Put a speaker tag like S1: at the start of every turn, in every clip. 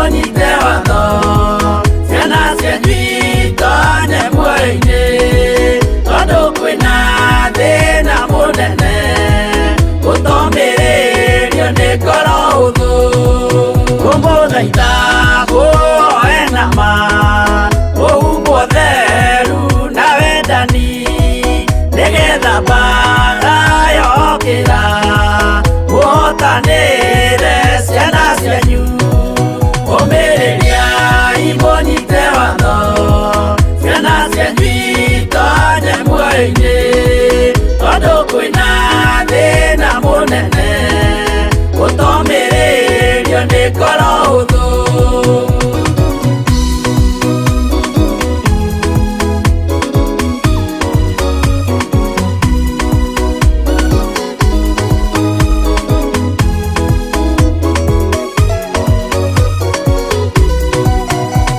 S1: Mũnyite watho, ciana cianyu itonye muoyo-inĩ, tondũ kwĩna thĩna mũnene, gũtomĩrĩrio nĩ ngoro hũthũ. Kũmũthaitha mũhoe na ma, mũhumbwo theru na wendani, nĩgetha mbaara yokĩra, mũhotanĩre ciana cianyu. Ũmĩrĩriai mũnyite watho, ciana cianyu itonye muoyo-inĩ, tondũ kwĩna thĩna mũnene, gũtomĩrĩrio nĩ ngoro hũthũ.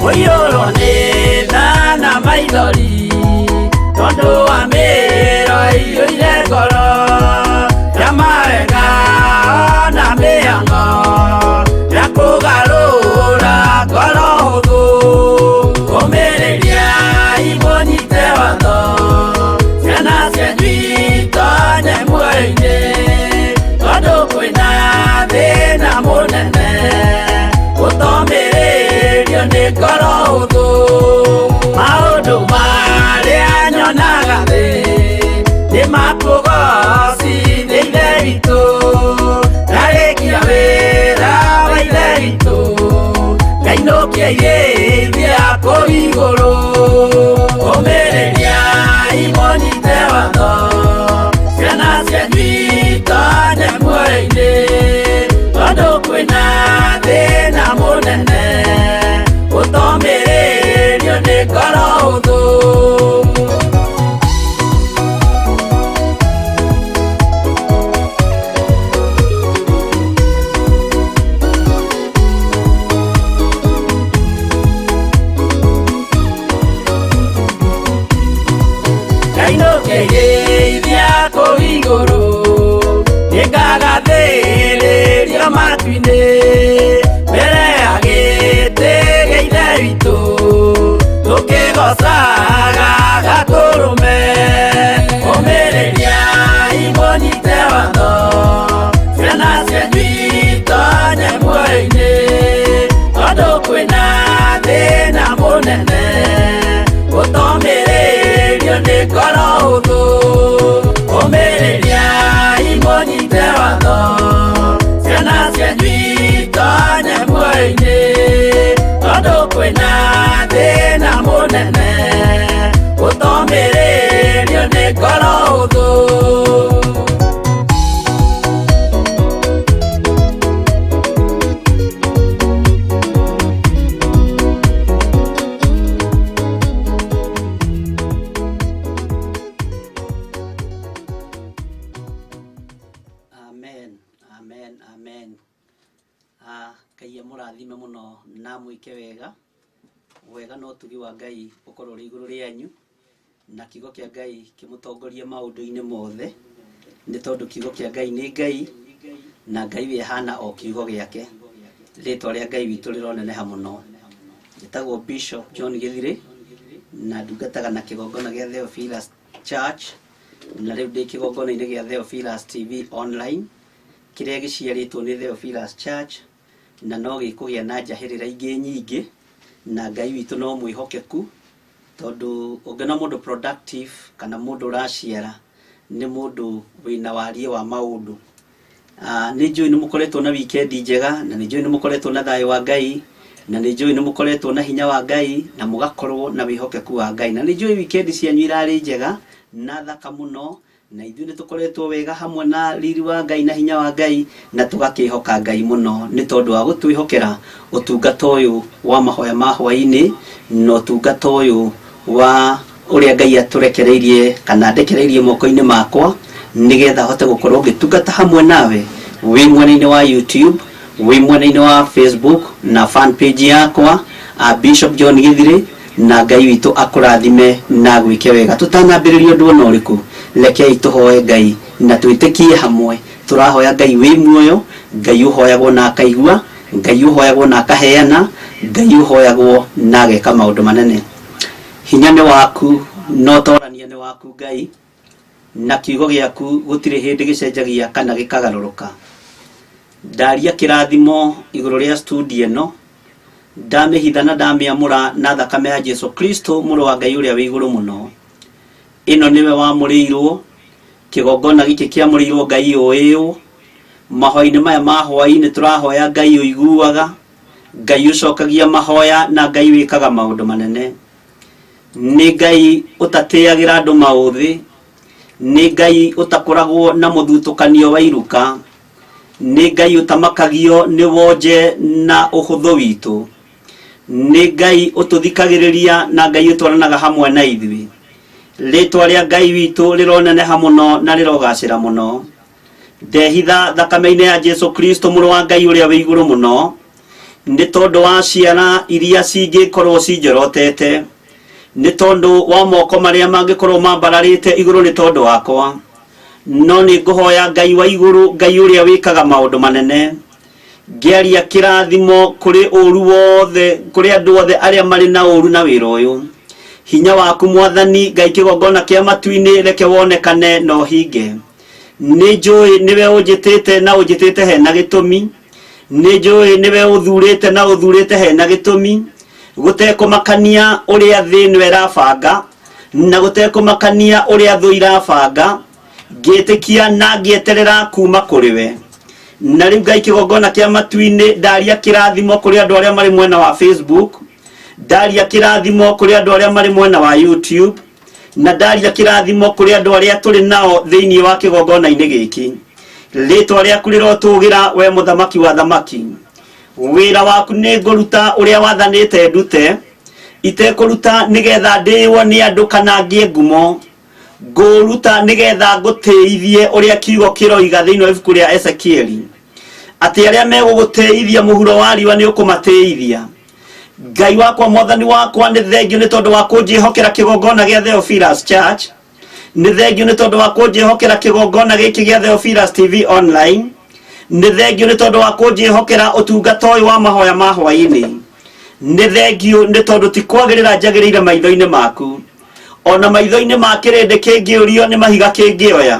S1: Ũiyũrwo nĩ tha na maithori, tondũ wa mĩĩro ĩiyũire ngoro, ya mawega na mĩhang'o, ya kũgarũra ngoro hũthũ. Ũmĩrĩriai mũnyite watho, ciana cianyu itonye muoyo-inĩ, tondũ kwĩna thĩna mũnene, gũtomĩrĩrio nĩ ngoro hũthũ. Maũndũ marĩa nyonaga thĩ nĩ makũgocithia Ithe witũ, ndarĩkia wĩra wa Ithe witũ, ngainũkia irĩithia kũu igũrũ. Ũmĩrĩriai mũnyite watho, ciana cianyu itonye muoyo-inĩ, tondũ kwĩna thĩna mũnene, gũtomĩrĩrio nĩ ngoro hũthũ. Ngainũkĩrĩithia kũu igũrũ, nĩngagathĩrĩrio matu-inĩ, mbere ya gĩtĩ gĩa Ithe witũ, tũkĩgocaga Gatũrũme. Ũmĩrĩriai mũnyite watho, ciana cianyu itonye muoyo-inĩ, tondũ kwĩna thĩna mũnene, gũtomĩrĩrio nĩ ngoro hũthũ. Ũmĩrĩriai mũnyite watho, ciana cianyu itonye muoyo-inĩ, tondũ kwĩna thĩna mũnene, gũtomĩrĩrio nĩ ngoro hũthũ.
S2: Amen, amen, amen. Ah, Ngai amũrathime mũno na mwĩke wega. Wega na ũtugi wa Ngai ũkorwo ũrĩ igũrũ rĩanyu, na kiugo kĩa Ngai kĩmũtongorie maũndũ-inĩ mothe, nĩ tondũ kiugo kĩa Ngai nĩ Ngai, na Ngai we ahana o kiugo gĩake. Rĩtwa rĩa Ngai witũ rĩroneneha mũno. Njĩtagwo Bishop John Gĩthirĩ, na ndungataga na kĩgongona gĩa Theophilus Church, na rĩu ndĩ kĩgongona-inĩ gĩa Theophilus TV online, kĩrĩa gĩciarĩtwo nĩ Theophilus Church, na no gĩkũgĩa na njahĩrĩra ingĩ nyingĩ, na Ngai witũ no mwĩhokeku, tondũ ũngĩona mũndũ productive kana mũndũ ũraciara, nĩ mũndũ wĩna wariĩ wa maũndũ. Nĩ njũĩ nĩ mũkoretwo na weekend njega, na nĩ njũĩ nĩ mũkoretwo na thayũ wa Ngai, na nĩ njũĩ nĩ mũkoretwo na hinya wa Ngai, na mũgakorwo na wĩhokeku wa Ngai. Na nĩ njũĩ weekend cianyu irarĩ njega na thaka mũno, na ithuĩ nĩ tũkoretwo wega hamwe na riri wa Ngai na hinya wa Ngai, na tũgakĩhoka Ngai mũno nĩ tondũ wa gũtwĩhokera ũtungata ũyũ wa mahoya ma hwaĩ-inĩ, na ũtungata ũyũ wa ũrĩa Ngai atũrekereirie kana andekereirie moko-inĩ makwa, nĩgetha hote gũkorwo ngĩtungata hamwe nawe wĩ mwena-inĩ wa YouTube, wĩ mwena-inĩ wa Facebook na fan page yakwa, Bishop John Gĩthirĩ, na Ngai witũ akũrathime na agwĩke wega. Tũtanambĩrĩria ũndũ ona ũrĩkũ, rekei tũhoe Ngai na twĩtĩkie hamwe. Tũrahoya Ngai wĩ muoyo, Ngai ũhoyagwo na akaigua, Ngai ũhoyagwo na akaheana, Ngai ũhoyagwo na ageka maũndũ manene. Hinya nĩ waku na ũtorania nĩ waku Ngai, na kiugo gĩaku gũtirĩ hĩndĩ gĩcenjagia kana gĩkagarũrũka. Ndaria kĩrathimo igũrũ rĩa studio ĩno, ndamĩhitha na ndamĩamũra na thakame ya Jesu Kristo mũrũ wa Ngai ũrĩa wĩ igũrũ mũno. Ĩno nĩwe wamũrĩirwo, kĩgongona gĩkĩ kĩamũrĩirwo Ngai ũĩũ. Mahoya-inĩ maya ma hwaĩ-inĩ tũrahoya Ngai ũiguaga, Ngai ũcokagia mahoya na Ngai wĩkaga maũndũ manene. Nĩ Ngai ũtatĩagĩra andũ maũthĩ, nĩ Ngai ũtakoragwo na mũthutũkanio wa iruka, nĩ Ngai ũtamakagio nĩ wonje na ũhũthũ witũ, nĩ Ngai ũtũthikagĩrĩria na Ngai ũtwaranaga hamwe na ithuĩ. Rĩtwa rĩa Ngai witũ rĩroneneha mũno na rĩrogacĩra mũno. Ndehitha thakame-inĩ ya Jesu Kristo mũrũ wa Ngai ũrĩa wĩ igũrũ mũno, nĩ tondũ wa ciara iria cingĩkorwo cinjorotete, nĩ tondũ wa moko marĩa mangĩkorwo mambararĩte igũrũ nĩ tondũ wakwa. No nĩ ngũhoya Ngai wa igũrũ, Ngai ũrĩa wĩkaga maũndũ manene, ngĩaria kĩrathimo kũrĩ ũru wothe, kũrĩ andũ othe arĩa marĩ na ũru na wĩra ũyũ. Hinya waku Mwathani Ngai kĩgongona kĩa matu-inĩ reke wonekane na ũhinge. Nĩ njũĩ nĩwe ũnjĩtĩte na ũnjĩtĩte hena gĩtũmi, nĩ njũĩ nĩwe ũthurĩte na ũthurĩte hena gĩtũmi, gũtekũmakania ũrĩa thĩ ĩno ĩrabanga na gũtekũmakania ũrĩa thũ irabanga, ngĩtĩkia na ngĩeterera kuma kũrĩ we. Na rĩu Ngai kĩgongona kĩa matu-inĩ, ndaria kĩrathimo kũrĩ andũ arĩa marĩ mwena wa Facebook, ndaria kĩrathimo kũrĩ andũ arĩa marĩ mwena wa YouTube, na ndaria kĩrathimo kũrĩ andũ arĩa tũrĩ nao thĩinĩ wa kĩgongona-inĩ gĩkĩ. Rĩtwa rĩaku rĩrotũgĩra we mũthamaki wa thamaki. Wĩra waku nĩ ngũruta ũrĩa wathanĩte ndute, itekũruta nĩgetha ndĩĩo nĩ andũ kana ngĩe ngumo. Ngũũruta nĩgetha ngũtĩithie ũrĩa kiugo kĩroiga thĩinĩ wa ibuku rĩa Ezekieli, atĩ arĩa megũgũtĩithia mũhuro wa riũa nĩ ũkũmatĩithia. Ngai wakwa, Mwathani wakwa, nĩ thengio nĩ tondũ wa kũnjĩhokera kĩgongona gĩa Theophilus Church, nĩ thengio nĩ tondũ wa kũnjĩhokera kĩgongona gĩkĩ gĩa Theophilus TV Online, nĩ thengio nĩ tondũ wa kũnjĩhokera ũtungata ũyũ wa mahoya ma hwaĩ-inĩ, nĩ thengio nĩ tondũ ti kwagĩrĩra njagĩrĩire maitho-inĩ maku, ona maitho-inĩ ma kĩrĩndĩ kĩngĩũrio nĩ mahiga kĩngĩoya,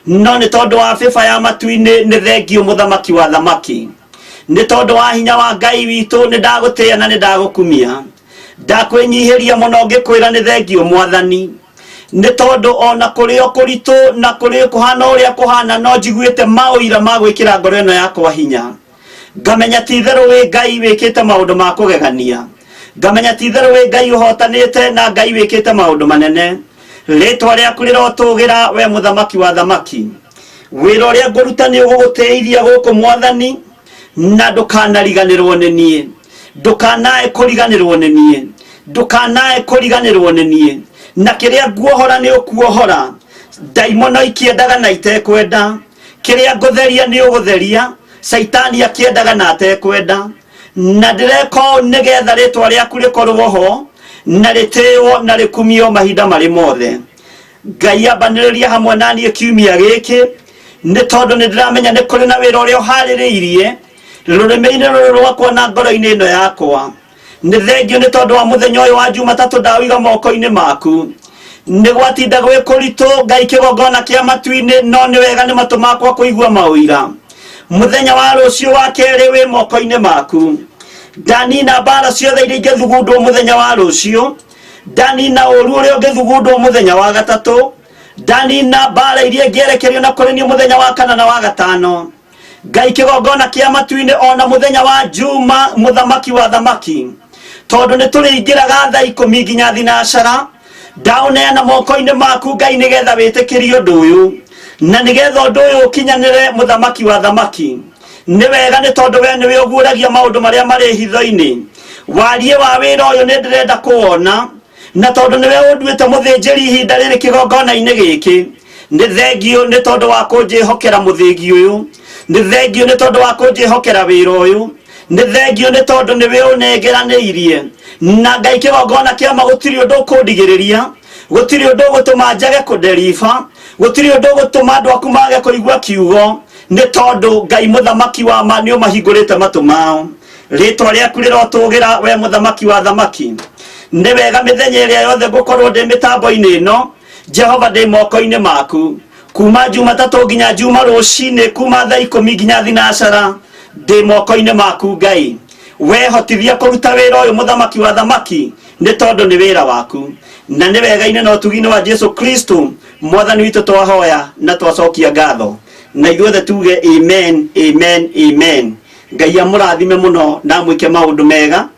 S2: no nĩ tondũ wa bĩba ya matu-inĩ nĩ thengio mũthamaki wa thamaki. Nĩ tondũ wa hinya wa Ngai witũ nĩ ndagũtĩĩa na nĩ ndagũkumia, ndakwĩnyihĩria mũno ngĩkwĩra nĩ thengio Mwathani, nĩ tondũ ona kũrĩ o kũritũ na kũrĩ kũhana ũrĩa kũhana, no njiguĩte maũira ma gwĩkĩra ngoro ĩno yakwa hinya, ngamenya ti itherũ wĩ Ngai wĩkĩte maũndũ ma kũgegania, ngamenya ti itherũ wĩ Ngai ũhotanĩte na Ngai wĩkĩte maũndũ manene. Rĩtwa rĩaku rĩrotũgĩra we mũthamaki wa thamaki. Wĩra ũrĩa ngũruta nĩ ũgũgũtĩithia gũkũ Mwathani, na ndũkanariganĩrwo nĩ niĩ, ndũkanae kũriganĩrwo nĩ niĩ, ndũkanae kũriganĩrwo nĩ niĩ. Na kĩrĩa nguohora nĩ ũkuohora, ndaimono ikĩendaga na itekwenda, kĩrĩa ngũtheria nĩ ũgũtheria, caitani akĩendaga na atekwenda. Na ndĩreka ũũ nĩgetha rĩtwa rĩaku rĩkorwo ho na rĩtĩĩo na rĩkumio mahinda marĩ mothe. Ngai ambanĩrĩria hamwe na niĩ kiumia gĩkĩ, nĩ tondũ nĩ ndĩramenya nĩ kũrĩ na wĩra ũrĩa ũharĩrĩirie rũrĩmĩ-inĩ rũrũ rwakwa na ngoro-inĩ ĩno yakwa. Nĩ thengio nĩ tondũ wa mũthenya ũyũ wa Jumatatũ ndaũiga moko-inĩ maku. Nĩ gwatinda gwĩ kũritũ Ngai kĩgongona kĩa matu-inĩ, no nĩ wega nĩ matũ makwa kũigua maũira. Mũthenya wa rũciũ wa kerĩ wĩ moko-inĩ maku. Ndanina mbara ciothe iria ingĩthugundwo mũthenya wa rũciũ, ndanina ũru ũrĩa ũngĩthugundwo mũthenya wa gatatũ, ndanina mbara iria ingĩerekerio na kũrĩ niĩ mũthenya wa kana na wa gatano. Ngai kĩgongona kĩa matu-inĩ ona mũthenya wa Juma mũthamaki wa thamaki, tondũ nĩ tũrĩingĩraga thaa ikũmi nginya thinacara, ndaũneana moko-inĩ maku Ngai nĩgetha wĩtĩkĩrie ũndũ ũyũ, na nĩgetha ũndũ ũyũ ũkinyanĩre mũthamaki wa thamaki. Nĩ wega nĩ tondũ we nĩwe ũguũragia maũndũ marĩa marĩ hitho-inĩ. Wariĩ wa wĩra ũyũ nĩ ndĩrenda kũwona, na tondũ nĩwe ũnduĩte mũthĩnjĩri ihinda rĩrĩ kĩgongona-inĩ gĩkĩ, nĩ thengio nĩ tondũ wa kũnjĩhokera mũthĩgi ũyũ, nĩ thengio nĩ tondũ wa kũnjĩhokera wĩra ũyũ, nĩ thengio nĩ tondũ nĩwe ũnengeranĩirie. Na Ngai kĩgongona kĩa ma gũtirĩ ũndũ ũkũndigĩrĩria, gũtirĩ ũndũ ũgũtũma njage kũnderiba, gũtirĩ ũndũ ũgũtũma andũ aku mage kũigua kiugo.
S3: Nĩ tondũ Ngai mũthamaki wa ma nĩ ũmahingũrĩte matũ mao. Rĩtwa rĩaku rĩrotũgĩra, we mũthamaki wa thamaki. Nĩ wega mĩthenya ĩrĩa yothe ngũkorwo ndĩ mĩtambo-inĩ ĩno, Jehova, ndĩ moko-inĩ maku. Kuma Jumatatũ nginya Juma rũcinĩ, kuma thaa 10 nginya thinacara, ndĩ moko-inĩ maku. Ngai, we hotithia kũruta wĩra ũyũ, mũthamaki wa thamaki, nĩ tondũ nĩ wĩra waku. Na nĩ wega-inĩ na ũtugi-inĩ wa Jesu Kristo mwathani witũ twahoya na twacokia ngatho, na ithuothe tuge amen, amen, amen. Ngai amũrathime mũno na amwĩke maũndũ mega.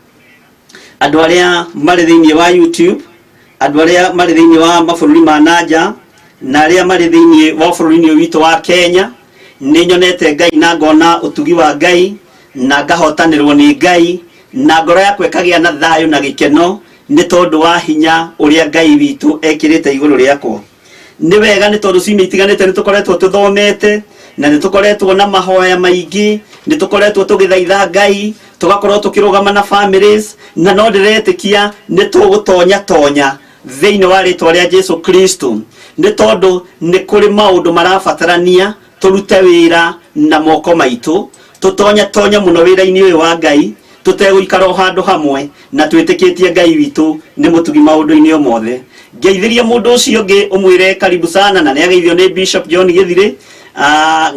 S3: Andũ arĩa marĩ thĩinĩ wa YouTube, andũ arĩa marĩ thĩinĩ wa mabũrũri ma nanja, na arĩa marĩ thĩinĩ wa bũrũri-inĩ ũyũ witũ wa Kenya, nĩ nyonete Ngai na ngona ũtugi wa Ngai na ngahotanĩrwo nĩ Ngai, na ngoro yakwa ĩkagĩa na thayũ na gĩkeno nĩ tondũ wa hinya ũrĩa Ngai witũ ekĩrĩte igũrũ rĩakwa. Nĩ wega, nĩ tondũ ciumia itiganĩte nĩ tũkoretwo tũthomete na nĩ tũkoretwo na mahoya maingĩ, nĩ tũkoretwo tũgĩthaitha Ngai, tũgakorwo tũkĩrũgama na families, na no ndĩretĩkia nĩ tũgũtonya tonya thĩinĩ wa rĩtwa rĩa Jesu Kristo, nĩ tondũ nĩ kũrĩ maũndũ marabatarania tũrute wĩra na moko maitũ, tũtonya tonya mũno wĩra-inĩ ũyũ wa Ngai, tũtegũikara o handũ hamwe, na twĩtĩkĩtie Ngai witũ nĩ mũtugi maũndũ-inĩ o mothe. Ngeithĩria mũndũ ũcio ũngĩ, ũmwĩre karibu sana, na nĩ ageithio nĩ Bishop John Gĩthirĩ.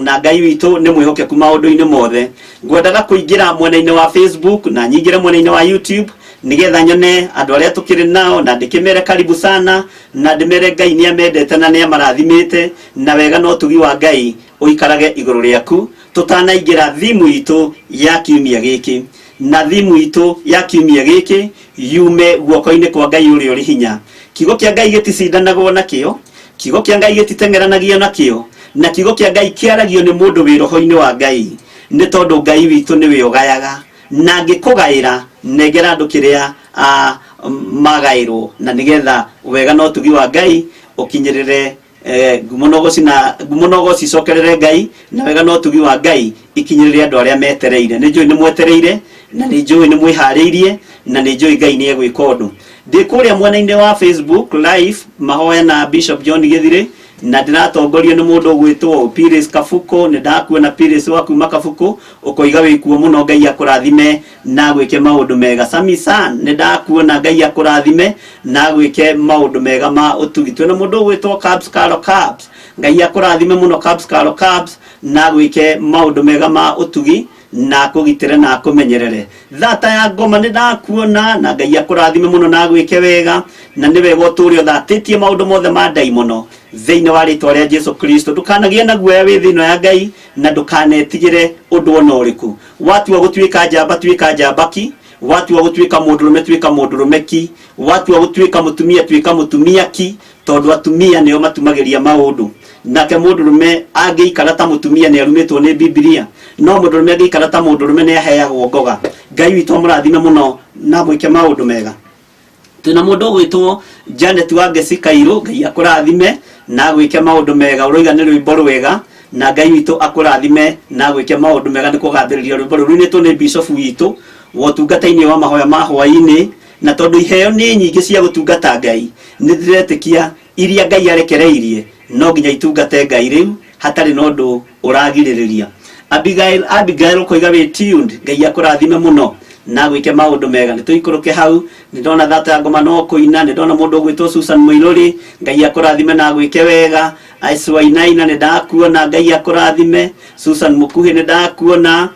S3: Na Ngai witũ nĩ mwĩhokeku maũndũ-inĩ mothe. Ngwendaga kũingĩra mwena-inĩ wa Facebook na nyingĩre mwena-inĩ wa YouTube nĩgetha nyone andũ arĩa tũkĩrĩ nao na ndĩkĩmere karibu sana, na ndĩmere Ngai nĩ amendete na nĩ amarathimĩte, na wega na ũtugi wa Ngai ũikarage igũrũ rĩaku. Tũtanaingĩra thimu itũ ya kiumia gĩkĩ, na thimu itũ ya kiumia gĩkĩ yume guoko-inĩ kwa Ngai ũrĩa ũrĩ hinya. Kiugo kĩa Ngai gĩticindanagwo nakĩo, kiugo kĩa Ngai gĩtiteng'eranagio nakĩo, na kiugo kĩa Ngai kĩaragio nĩ mũndũ wĩ roho-inĩ wa Ngai, nĩ tondũ Ngai witũ nĩwe ũgayaga, na angĩkũgaĩra, nengera andũ kĩrĩa magaĩrwo, na nĩgetha wega na ũtugi wa Ngai ũkinyĩrĩre ngumo na ũgoci, na ngumo na ũgoci icokerere Ngai, na wega na ũtugi wa Ngai ikinyĩrĩre andũ arĩa metereire. Nĩ njũĩ nĩ mwetereire, na nĩ njũĩ nĩ mwĩharĩirie, na nĩ njũĩ Ngai nĩ egwĩka ũndũ. Ndĩ kũrĩa mwena-inĩ wa Facebook live mahoya na Bishop John Gĩthirĩ, na ndĩratongorio nĩ mũndũ ũgwĩtwo Piris Kabuko. Nĩ ndakuona, Piris wa kuma Kabuko, ũkoiga wĩkuo mũno. Ngai akũrathime na agwĩke maũndũ mega. Sami San, nĩ ndakuona. Ngai akũrathime na agwĩke maũndũ mega ma ũtugi. Twĩna mũndũ ũgwĩtwo Cabs Caro Cabs. Ngai akũrathime mũno, Cabs Caro Cabs, na agwĩke maũndũ mega ma ũtugi na akũgitĩre na akũmenyerere. Thata ya ngoma, nĩ ndakuona, na Ngai akũrathime mũno na agwĩke wega, na nĩ wega ũtũre ũthatĩtie maũndũ mothe ma ndaimono thĩinĩ wa rĩtwa rĩa Jesu Kristo. Ndũkanagĩe na guoya wĩ thĩ ĩno ya Ngai, na ndũkanetigĩre ũndũ ona ũrĩkũ. Watua gũtuĩka njamba, tuĩka njamba ki. Watua gũtuĩka mũndũrũme, tuĩka mũndũrũme ki. Watua gũtuĩka mũtumia, tuĩka mũtumia ki, tondũ atumia nĩo matumagĩria maũndũ. Nake mũndũrũme angĩikara ta mũtumia nĩ arumĩtwo nĩ Bibilia, no mũndũrũme angĩikara ta mũndũrũme nĩ aheagwo ngoga. Ngai witũ amũrathime mũno na mwĩke maũndũ mega. Twĩna mũndũ ũgwĩtwo Janet wa Ngeci Kairũ. Ngai akũrathime na agwĩke maũndũ mega. Ũroiga nĩ rwĩmbo rwega, na Ngai witũ akũrathime na agwĩke maũndũ mega nĩ kũgathĩrĩria rwĩmbo rũu rũinĩtwo nĩ bishop witũ wa ũtungata-inĩ wa mahoya ma hwaĩ-inĩ. Na tondũ iheo nĩ nyingĩ cia gũtungata Ngai, nĩ ndĩretĩkia iria Ngai arekereirie no nginya itungate Ngai rĩu hatarĩ na ũndũ ũragirĩrĩria. Abigail, Abigail, ũkoiga wĩ tuned. Ngai akũrathime mũno na gwĩke maũndũ mega. Nĩ tũikũrũke hau, nĩ ndona thata ya ngoma no kũina. Nĩ ndona mũndũ ũgwĩtwo Susan Mũirũri. Ngai akũrathime na gwĩke wega. Aiswainaina, nĩ ndakuona. Ngai akũrathime. Susan Mũkuhĩ, nĩ ndakuona.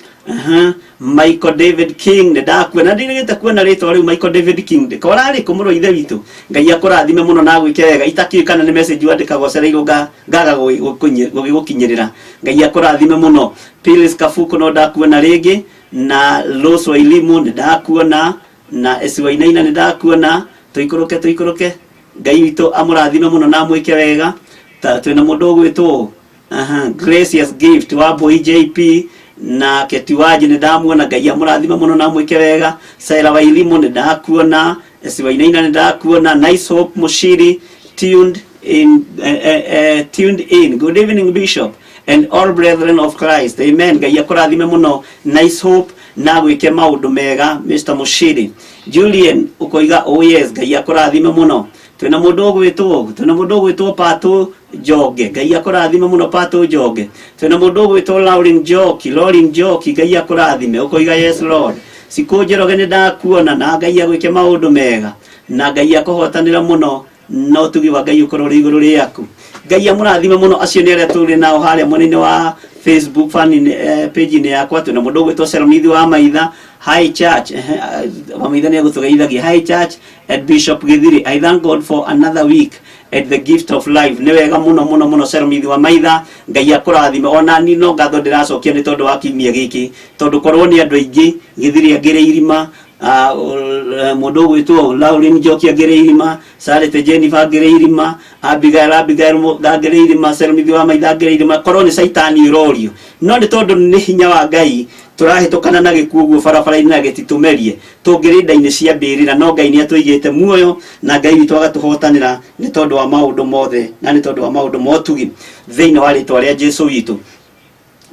S3: Michael David King, nĩ ndakuona. Ndirĩgĩte kuona rĩtwa rĩu Michael David King. Ndĩkora rĩ kũmũrũ ithe witũ. Ngai akũrathime mũno na gwĩke wega. Itakĩũĩ kana nĩ message wandĩkaga ũcereirwo ngaga gũgĩgũkinyĩrĩra. Ngai akũrathime mũno. Phyllis Kabuku, no ndakuona rĩngĩ, na Rose Wairimu, nĩ ndakuona, na Esiwainaina, nĩ ndakuona. Tũikũrũke, tũikũrũke. Ngai witũ amũrathime mũno na amwĩke wega. Ta twĩna mũndũ ũgwĩtwo Gracious Gift wa Boy JP na Ketiwaji, nĩ ndamuona. Ngai amũrathime mũno na amwĩke wega. Sarah Wairimu, nĩ ndakuona. Esiwainaina, nĩ ndakuona. Nice Hope Mushiri, tuned in, tuned in. Good evening, Bishop and all brethren of Christ. Amen. Ngai akũrathime mũno, Nice Hope, na gwĩke maũndũ mega. Mr Mushiri Julian, ũkoiga oh yes. Ngai akũrathime mũno. Twĩna mũndũ ũgwĩtwo, twĩna mũndũ ũgwĩtwo Patũ Njonge, Ngai akũrathime mũno Patũ Njonge. Twĩna mũndũ ũgwĩtwo Lauren Njoki, Lauren Njoki, Ngai akũrathime, ũkoiga yes Lord. Cikũ Njoroge nĩ ndakuona na Ngai agwĩke maũndũ mega na Ngai akũhotanĩra mũno na ũtugi wa Ngai ũkorwo ũrĩ igũrũ rĩaku. Ngai amũrathime mũno. Acio nĩ arĩa tũrĩ nao harĩa mwena-inĩ wa Facebook fan page-inĩ yakwa. Twĩna mũndũ ũgwĩtwo Seromithi wa Maitha, hi church, wa Maitha nĩ egũtũgeithagia, hi church at Bishop Githiri, I thank God for another week at the gift of life. Nĩ wega mũno mũno mũno Seromithi wa Maitha, Ngai akũrathime. Ona ni no ngatho ndĩracokia nĩ tondũ wa kiumia gĩkĩ, tondũ korwo nĩ andũ aingĩ Githiri angĩrĩ irima, mũndũ ũgwĩtwo Lauren Njoki angĩrĩ irima, Sarete Jennifer angĩrĩ irima, Abigail Abigail angĩrĩ irima, Seromithi wa Maitha angĩrĩ irima, korwo nĩ caitani ũrorio. No nĩ tondũ nĩ hinya wa Ngai tũrahĩtũkana na gĩkuũ ũguo barabara-inĩ na gĩtitũmerie, tũngĩrĩ nda-inĩ cia mbĩrĩra, no Ngai nĩ atũigĩte muoyo na Ngai witũ agatũhotanĩra nĩ tondũ wa maũndũ mothe na nĩ tondũ wa maũndũ ma ũtugi thĩinĩ wa rĩtwa rĩa Jesu witũ.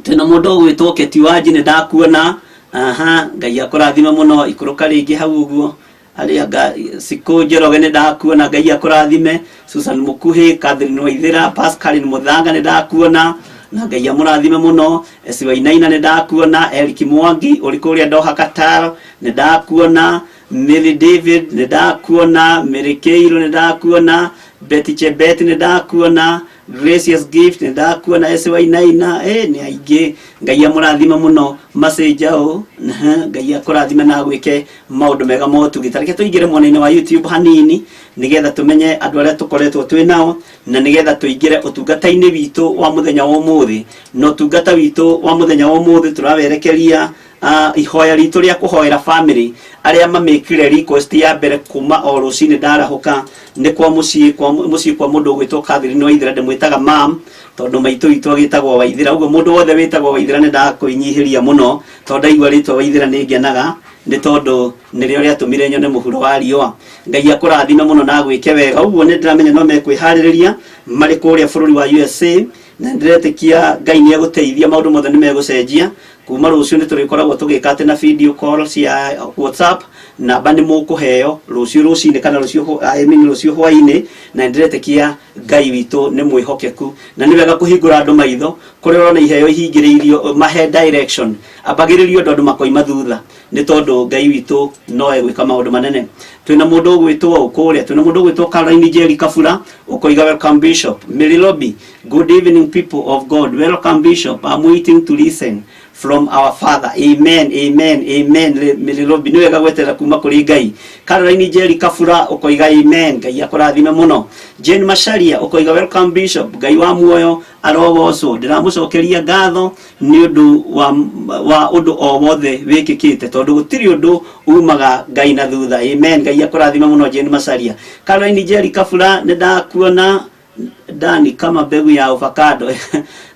S3: Twĩna mũndũ ũgwĩtwo Keti Wanji, nĩ ndakuona, aha, Ngai akũrathime mũno, ikũrũka rĩngĩ hau ũguo. Arĩa Sikũ Njoroge nĩ ndakuona, Ngai akũrathime. Susan Mũkuhĩ, Catherine Waithĩra, Pascaline Mũthanga nĩ ndakuona na Ngai amũrathime mũno. Esi Wainaina nĩ ndakuona, Eric Mwangi ũrĩ kũrĩa Doha Qatar nĩ ndakuona, Mary David nĩ ndakuona, Mary Keiro nĩ ndakuona, Betty Chebet nĩ ndakuona, Gracious Gift nĩ ndakuona, Esi Wainaina, nĩ aingĩ. Ngai amũrathime mũno. Macenjao, Ngai akũrathime na agwĩke maũndũ mega ma ũtugi. Ta reke tũingĩre mwena-inĩ wa YouTube hanini nĩgetha tũmenye andũ arĩa tũkoretwo twĩ nao na nĩgetha tũingĩre ũtungata-inĩ witũ wa mũthenya wa ũmũthĩ. Na ũtungata witũ wa mũthenya wa ũmũthĩ tũrawerekeria ihoya ritũ rĩa kũhoera family arĩa mamĩkire request ya mbere kuma o rũcinĩ ndarahũka nĩ kwa mũciĩ kwa mũciĩ kwa mũndũ ũgwĩtwo Catherine Waithera, ndĩmwĩtaga mam tondũ maitũ witũ agĩtagwo Waithera. Ũguo mũndũ wothe wĩtagwo Waithera nĩ ndakwĩnyihĩria mũno tondũ ndaigua rĩtwa Waithera nĩ ngenaga nĩ tondũ nĩrĩo rĩatũmire nyone mũhuro wa riũa. Ngai akũrathime mũno na agwĩke wega. Ũguo nĩ ndĩramenya no mekwĩharĩrĩria marĩ kũrĩa bũrũri wa USA, na ndĩretĩkia Ngai nĩ egũteithia, maũndũ mothe nĩ megũcenjia. Kuma rũciũ nĩ tũrĩkoragwo tũgĩka atĩ na video call cia WhatsApp, namba nĩ mũkũheo rũciũ rũcinĩ kana rũciũ, I mean rũciũ hwainĩ, na ndĩretĩkia Ngai witũ nĩ mwĩhokeku na nĩ wega kũhingũra andũ maitho kũrĩa ũrona iheo ihingĩrĩirio, mahe direction, ambagĩrĩrio andũ, andũ makoima thutha nĩ tondũ Ngai witũ no egwĩka maũndũ manene. Twĩna mũndũ ũgwĩtwo kũrĩa, twĩna mũndũ ũgwĩtwo Caroline Njeri Kabura ũkoiga welcome Bishop. Mary Lobby, good evening people of God, welcome Bishop, I'm waiting to listen from our father. Amen, amen, amen. Mary Lobby, nĩ wega gweterera kuma kũrĩ Ngai. Caroline Njeri Kabura ũkoiga amen, Ngai akũrathime mũno. Jane Macharia ũkoiga welcome Bishop, Ngai wa muoyo arogocwo, ndĩramũcokeria ngatho nĩ ũndũ wa ũndũ o wothe wĩkĩkĩte tondũ gũtirĩ ũndũ umaga Ngai na thutha. Amen, Ngai akũrathime mũno Jane Macharia. Caroline Njeri Kabura nĩ ndakuona. Dani kama mbegu ya avocado,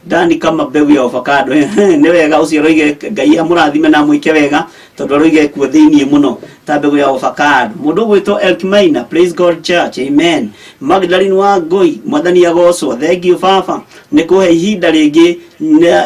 S3: Dani kama mbegu ya avocado, nĩ wega ũcio aroige Ngai amũrathime na amwĩke wega tondũ aroige kuo thĩiniĩ mũno ta mbegu ya avocado. Mũndũ ũgwĩtwo Elk Maina, praise God church, amen. Magdalene wa Ngũi, mwathani agocwo, thank you baba nĩ kũhe ihinda rĩngĩ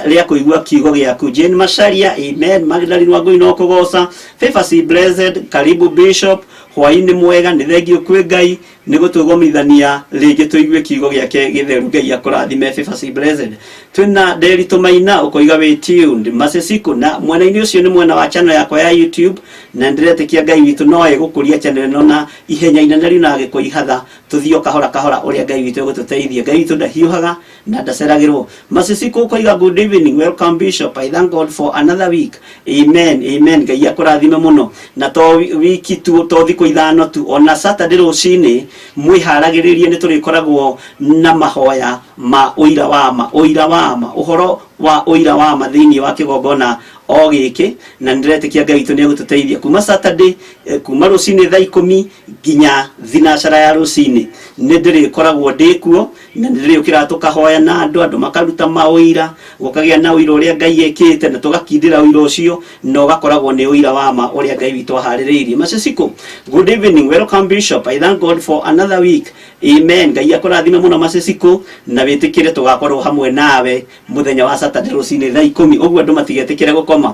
S3: rĩa kũigua kiugo gĩaku. Jane Macharia, amen. Magdalene wa Ngũi no kũgoca. Favor C Blessed, karibu Bishop, hwainĩ mwega, nĩ thengio kwĩ Ngai nĩ gũtũgomithania rĩngĩ tũigue kiugo gĩake gĩtheru. Ngai akũrathime. Favor C Blessed. Twĩna Nderi Tũmaina ũkoiga wĩ tuned Masisiku, na mwena-inĩ ũcio nĩ mwena wa channel yakwa ya YouTube, na ndĩretĩkia Ngai witũ no egũkũria channel ĩno na ihenya inene riu na agĩkũihatha tũthiĩ o kahora kahora ũrĩa Ngai witũ egũtũteithia. Ngai witũ ndahiũhaga na ndaceragĩrwo. Masisiku ũkoiga good evening, welcome Bishop, I thank God for another week. Amen, amen. Ngai akũrathime mũno. Na to wiki tu, to thikũ ithano tu, ona Saturday rũcinĩ mwĩharagĩrĩrie nĩ tũrĩkoragwo na mahoya ma ũira wa ma, ũira wa ma, ũhoro wa ũira wa ma thĩinĩ wa kĩgongona o gĩkĩ, na nĩndĩretĩkia Ngai witũ nĩegũtũteithia kuma Saturday, kuma rũcinĩ thaa ikũmi nginya thinacara ya rũcinĩ nĩ ndĩrĩkoragwo ndĩ kuo, na nĩ ndĩrĩũkĩraga tũkahoya na andũ, andũ makaruta maũira, gũkagĩa na ũira ũrĩa Ngai ekĩte, na tũgakindĩra ũira ũcio, na ũgakoragwo nĩ ũira wa ma ũrĩa Ngai witũ aharĩrĩirie. Masisiku, good evening, welcome Bishop, I thank God for another week. Amen. Ngai akũrathime mũno Masisiku, na wĩtĩkĩre tũgakorwo hamwe nawe mũthenya wa Saturday rũcinĩ thaa ikũmi, ũguo andũ matigetĩkĩre gũkoma.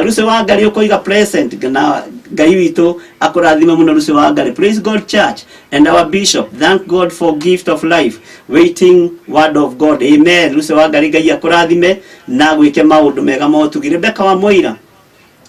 S3: Lucy Wangari ũkoiga present, na Ngai witũ akũrathime mũno Lucy Wangari. Praise God Church and our bishop. Thank God for gift of life. Waiting word of God. Amen. Lucy Wangari, Ngai akũrathime na gwĩke maũndũ mega ma ũtugi. Rebecca wa Moira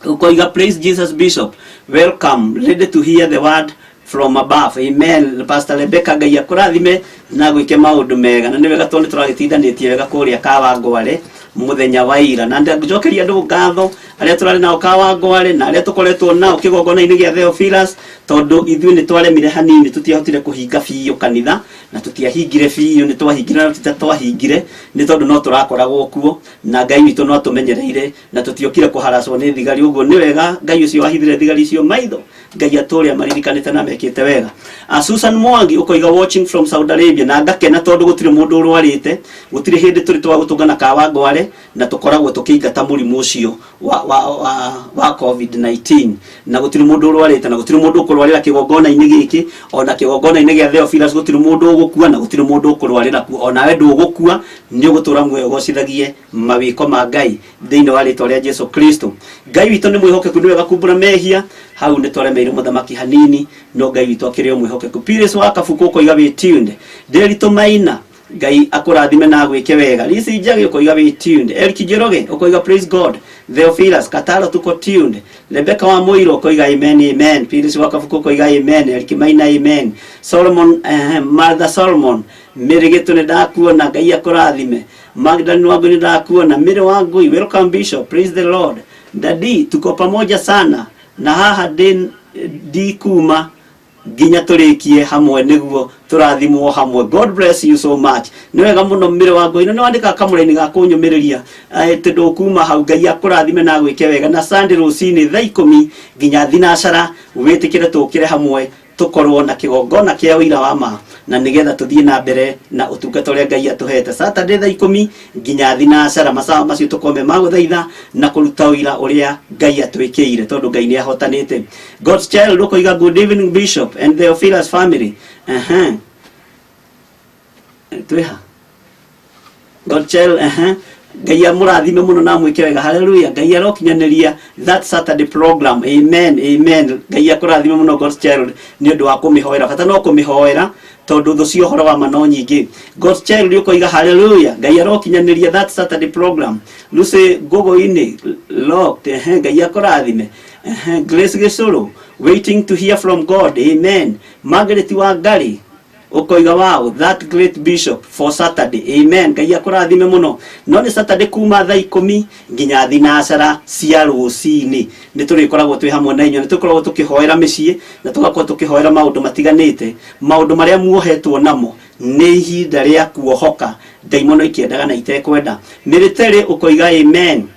S3: ukoiga, praise Jesus Bishop, welcome, ready to hear the word from above. Amen. Pastor Rebecca, Ngai akũrathime na gwĩke maũndũ mega. Na nĩ wega tondũ tũragĩtindanĩtie wega kũrĩa Kawangware mũthenya wa ira, na njokeria andũ ngatho arĩa tũrarĩ nao Kawangware na arĩa tũkoretwo nao kĩgongona-inĩ gĩa Theophilus, tondũ ithuĩ nĩ twaremire hanini, tũtiahotire kũhinga biũ kanitha na tũtiahingire biũ, nĩ twahingire na twahingire nĩ tondũ no tũrakoragwo kuo na Ngai witũ no atũmenyereire na tũtiokire kũharacwo nĩ thigari. Ũguo nĩ wega Ngai ũcio wahithire thigari icio maitho, Ngai atũrĩa maririkanĩte na mekĩte wega. Susan Mwangi ũkoiga, watching from Saudi Arabia, na ngakena tondũ gũtirĩ mũndũ ũrwarĩte, gũtirĩ hĩndĩ tũrĩ twagũtũngana Kawangware na tũkoragwo tũkĩingata mũrimũ ũcio wa COVID-19, na gũtirĩ mũndũ ũrwarĩte na gũtirĩ mũndũ ũkũrwarĩra kĩgongona-inĩ gĩkĩ, ona kĩgongona-inĩ gĩa Theophilus gũtirĩ mũndũ ũgũkua na gũtirĩ mũndũ ũkũrwarĩra kuo. Onawe ndũgũkua, nĩ ũgũtũra muoyo ũgocithagie mawĩko ma Ngai thĩinĩ wa rĩtwa rĩa Jesu Kristo. Ngai witũ nĩ mwĩhokeku, nĩ wega kumbũra mehia. Hau nĩ twaremeire mũthamaki hanini, no Ngai witũ akĩrĩ o mwĩhokeku. Pires wa Kabuku ũkoiga wĩ tuned. Ndĩritũ Maina, Ngai akũrathime na agwĩke wega. Lisi Njagi ũkoiga wĩ tuned. Eric Njoroge ũkoiga, praise God Theophilus Kataro, tuko tuned. Rebecca wa Mũiro ũkoiga amen, amen. Pires wa Kabuku ũkoiga amen. Eric Maina, amen. Solomon, Martha Solomon Mĩrĩgĩtũ, nĩ ndakuona, Ngai akũrathime. Magdalene Wangui, nĩ ndakuona. Mĩrĩ Wangui, welcome Bishop, praise the Lord. Daddy, tuko pamoja sana na haha ndĩ ndikuma nginya tũrĩkie hamwe nĩguo tũrathimwo hamwe. God bless you so much. Nĩ wega mũno, Mĩrĩ wa Ngũi, na nĩ wandĩkaga kamũraini ga kũnyũmĩrĩria atĩ ndũkuma hau. Ngai akũrathime na agwĩke wega. Na Sunday rũcinĩ thaa 10 nginya thinacara, wĩtĩkĩre tũkĩre hamwe tũkorwo na kĩgongona kĩa ũira wa ma na nĩgetha tũthiĩ na mbere na ũtungata ũrĩa Ngai atũhete. Saturday thaa 10 nginya thinacara, masaa macio tũkome ma gũthaitha na kũruta ũira ũrĩa Ngai atwĩkĩire, tondũ Ngai nĩ ahotanĩte. God's Child ũkoiga, good evening Bishop and Theophilus family. Twĩha God Child, Ngai amũrathime mũno na amwĩke wega. Haleluya. Ngai arokinyanĩria that Saturday program. Amen, amen. Ngai akũrathime mũno, God's Child, nĩ ũndũ wa kũmĩhoera. Bata no kũmĩhoera tondũ thũ cia ũhoro wa ma no nyingĩ. God's Child ũkoiga, haleluya, Ngai arokinyanĩria that Saturday program. Lucy Ngũgũ-inĩ locked. Ngai akũrathime. Grace Gĩcũrũ, waiting to hear from God. Amen. Margaret Wangari ũkoiga, wow, that great bishop for Saturday. Amen. Ngai akũrathime mũno. No nĩ Saturday kuma thaa 10 nginya thinacara cia rũcinĩ nĩ tũrĩkoragwo twĩ hamwe na inyuĩ, nĩ tũkoragwo tũkĩhoera mĩciĩ na tũgakorwo tũkĩhoera maũndũ matiganĩte, maũndũ marĩa muohetwo namo. Nĩ ihinda rĩa kuohoka ndaimono ikĩendaga na itekwenda. Mĩrĩterĩ ũkoiga amen.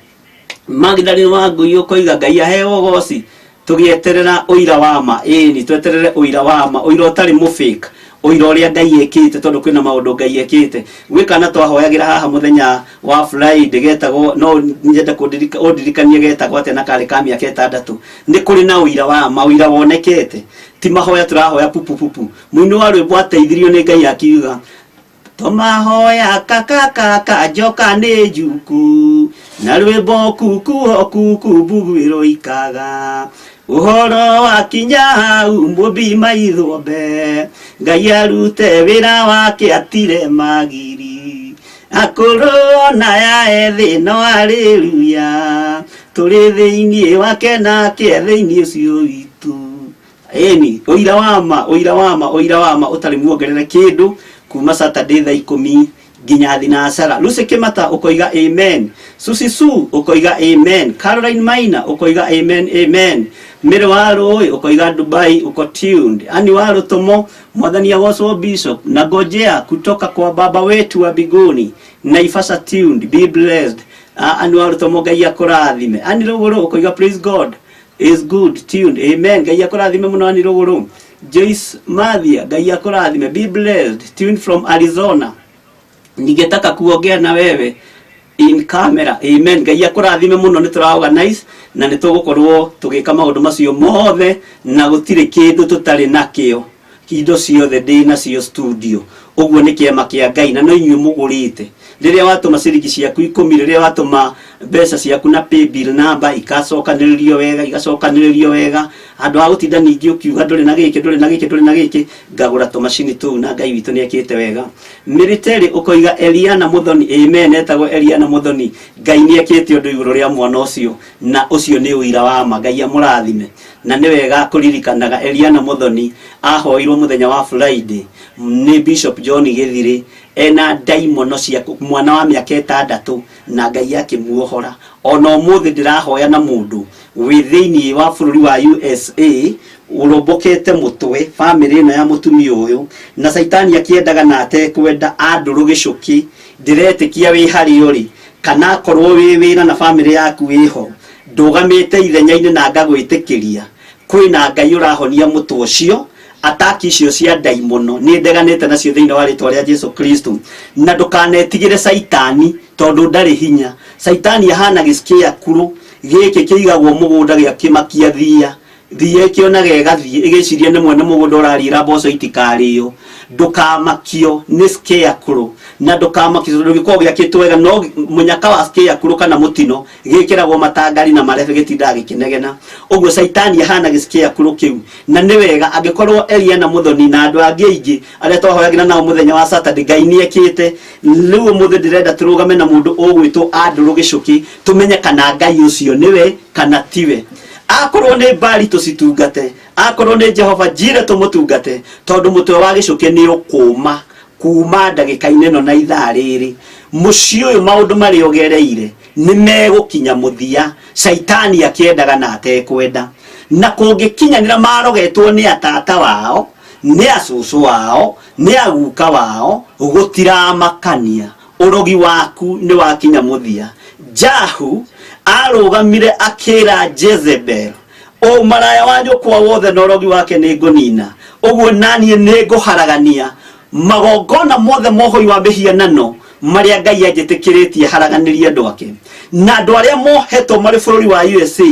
S3: Magdalene wa Ngui ũkoiga, Ngai aheo ũgoci, tũgĩeterera ũira wa ma. Ĩni, tweterere ũira wa ma, ũira ũtarĩ mũfake, ũira ũrĩa Ngai ekĩte, tondũ kwĩna maũndũ Ngai ekĩte. Gwĩ kana twahoyagĩra haha mũthenya wa Friday getagwo, no nyende ũndirikanie getagwo atĩa, na karĩ ka mĩaka 6. Nĩ kũrĩ na ũira wa ma, ũira wonekete, ti mahoya tũrahoya pupu pupu. Mũini wa rwĩmbo ateithirio nĩ Ngai akiuga, tũmahoya kakakaka njoka nĩ njuku na rwĩmbo kuku kuku mbuguĩro ikaga ũhoro wakinya hau mũmbi maithombe. Ngai arute wĩra wake atire magiri akũrũ ona ya ethĩ no haleluya, tũrĩ thĩinĩ wake nake thĩinĩ ũcio witũ. Ĩni, ũira wa ma, ũira wa ma, ũira wa ma ũtarĩ muongerere kĩndũ, kuma Saturday thaa 10 nginya thinacara. Lucy Kimata ũkoiga amen. Susi Su ũkoiga amen. Caroline Maina ũkoiga amen, amen. Mĩrĩ wa Rũĩ ũkoiga Dubai uko tuned. Ani wa Rũtũmo, Mwathani agocwo Bishop, na ngojea kutoka kwa baba wetu wa mbinguni. Naivasha tuned, be blessed. Ani wa Rũtũmo, Ngai akũrathime. Ani Rũgũrũ ũkoiga, praise God is good, tuned. Amen. Ngai akũrathime mũno, Ani Rũgũrũ. Joyce Mathia, Ngai akũrathime, be blessed, tuned from Arizona, ningetaka kuongea na wewe in camera. Amen. Ngai akũrathime mũno. Nĩ tũra organize na nĩ tũgũkorwo tũgĩka maũndũ macio mothe, na gũtirĩ kĩndũ tũtarĩ nakĩo, indo ciothe ndĩ nacio studio. Ũguo nĩ kĩama kĩa Ngai na no inyuĩ mũgũrĩte. Rĩrĩa watũma ciringi ciaku 10, rĩrĩa watũma Mbeca ciaku na paybill number ikacokanĩrĩrio wega, igacokanĩrĩrio wega, handũ ha gũtinda ningĩ ũkiuga ndũrĩ na gĩkĩ, ndũrĩ na gĩkĩ, ndũrĩ na gĩkĩ. Ngagũra tũmacini tũu na Ngai witũ nĩ ekĩte wega. Mĩrĩterĩ ũkoiga Eliana Mũthoni, amen, etagwo Eliana Mũthoni. Ngai nĩ ekĩte ũndũ igũrũ rĩa mwana ũcio, na ũcio nĩ ũira wa ma. Ngai amũrathime. Na nĩ wega kũririkanaga Eliana Mũthoni ahoirwo mũthenya wa Friday nĩ Bishop John Gĩthirĩ ena ndaimono cia mwana wa mĩaka 6, na Ngai akĩmuohora. Ona ũmũthĩ ndĩrahoya na mũndũ wĩ thĩinĩ wa bũrũri wa USA ũrombokete mũtwe bamĩrĩ ĩno ya mũtumia ũyũ, na caitani akĩendaga na atekwenda andũrũ gĩcũkĩ. Ndĩretĩkia wĩ harĩa ũrĩ, kana akorwo wĩ wĩra na bamĩrĩ yaku wĩho, ndũgamĩte ithenya-inĩ na ngagwĩtĩkĩria kwĩna Ngai ũrahonia mũtwe ũcio. Ataki icio cia ndaimono nĩ ndeganĩte nacio thĩinĩ wa rĩtwa rĩa Jesu Kristo. Na ndũkanetigĩre caitani, tondũ ndarĩ hinya. Caitani ahana gĩcikĩa kuru gĩkĩ kĩigagwo mũgũnda gĩa kĩmakia thia thia, ĩkĩonaga ĩgathiĩ ĩgĩciria nĩ mwene mũgũnda ũrariĩra mboco itikarĩo. Ndũkamakio nĩ scarecrow, na ndũkamakio tondũ gĩkoragwo gĩakĩtwo wega. No mũnyaka wa scarecrow kana mũtino gĩkĩragwo matangari na marebe, gĩtindaga gĩkĩnegena ũguo. Caitani ahana gĩscarecrow kĩu. Na nĩ wega angĩkorwo Eliana Mũthoni na andũ angĩ aingĩ arĩa twahoyagĩra nao mũthenya wa Saturday, Ngai nĩ ekĩte. Rĩu ũmũthĩ ndĩrenda tũrũgame na mũndũ ũgwĩtwo Andũrũ Gĩcũkĩ, tũmenye kana Ngai ũcio nĩwe kana tiwe. Akorwo nĩ Mbari tũcitungate, akorwo nĩ Jehova Jire tũmũtungate, tondũ mũtwe wa gĩcũkĩ nĩ ũkũma kuma ndagĩka-inĩ ĩno na ithaa rĩrĩ. Mũciĩ ũyũ maũndũ marĩa ũgereire nĩ megũkinya mũthia, caitani akĩendaga na atekwenda. Na kũngĩkinyanĩra marogetwo nĩ atata wao, nĩ acũcũ wao, nĩ aguka wao, gũtiramakania. Ũrogi waku nĩ wakinya mũthia. Jahu arũgamire akĩra Jezebel, ũmaraya wa nyũkwa wothe na ũrogi wake nĩ ngũnina. Ũguo naniĩ nĩ ngũharagania magongona mothe mohoi wa mĩhianano marĩa Ngai anjĩtĩkĩrĩtie haraganĩrie andũ ake. Na andũ arĩa mohetwo marĩ bũrũri wa USA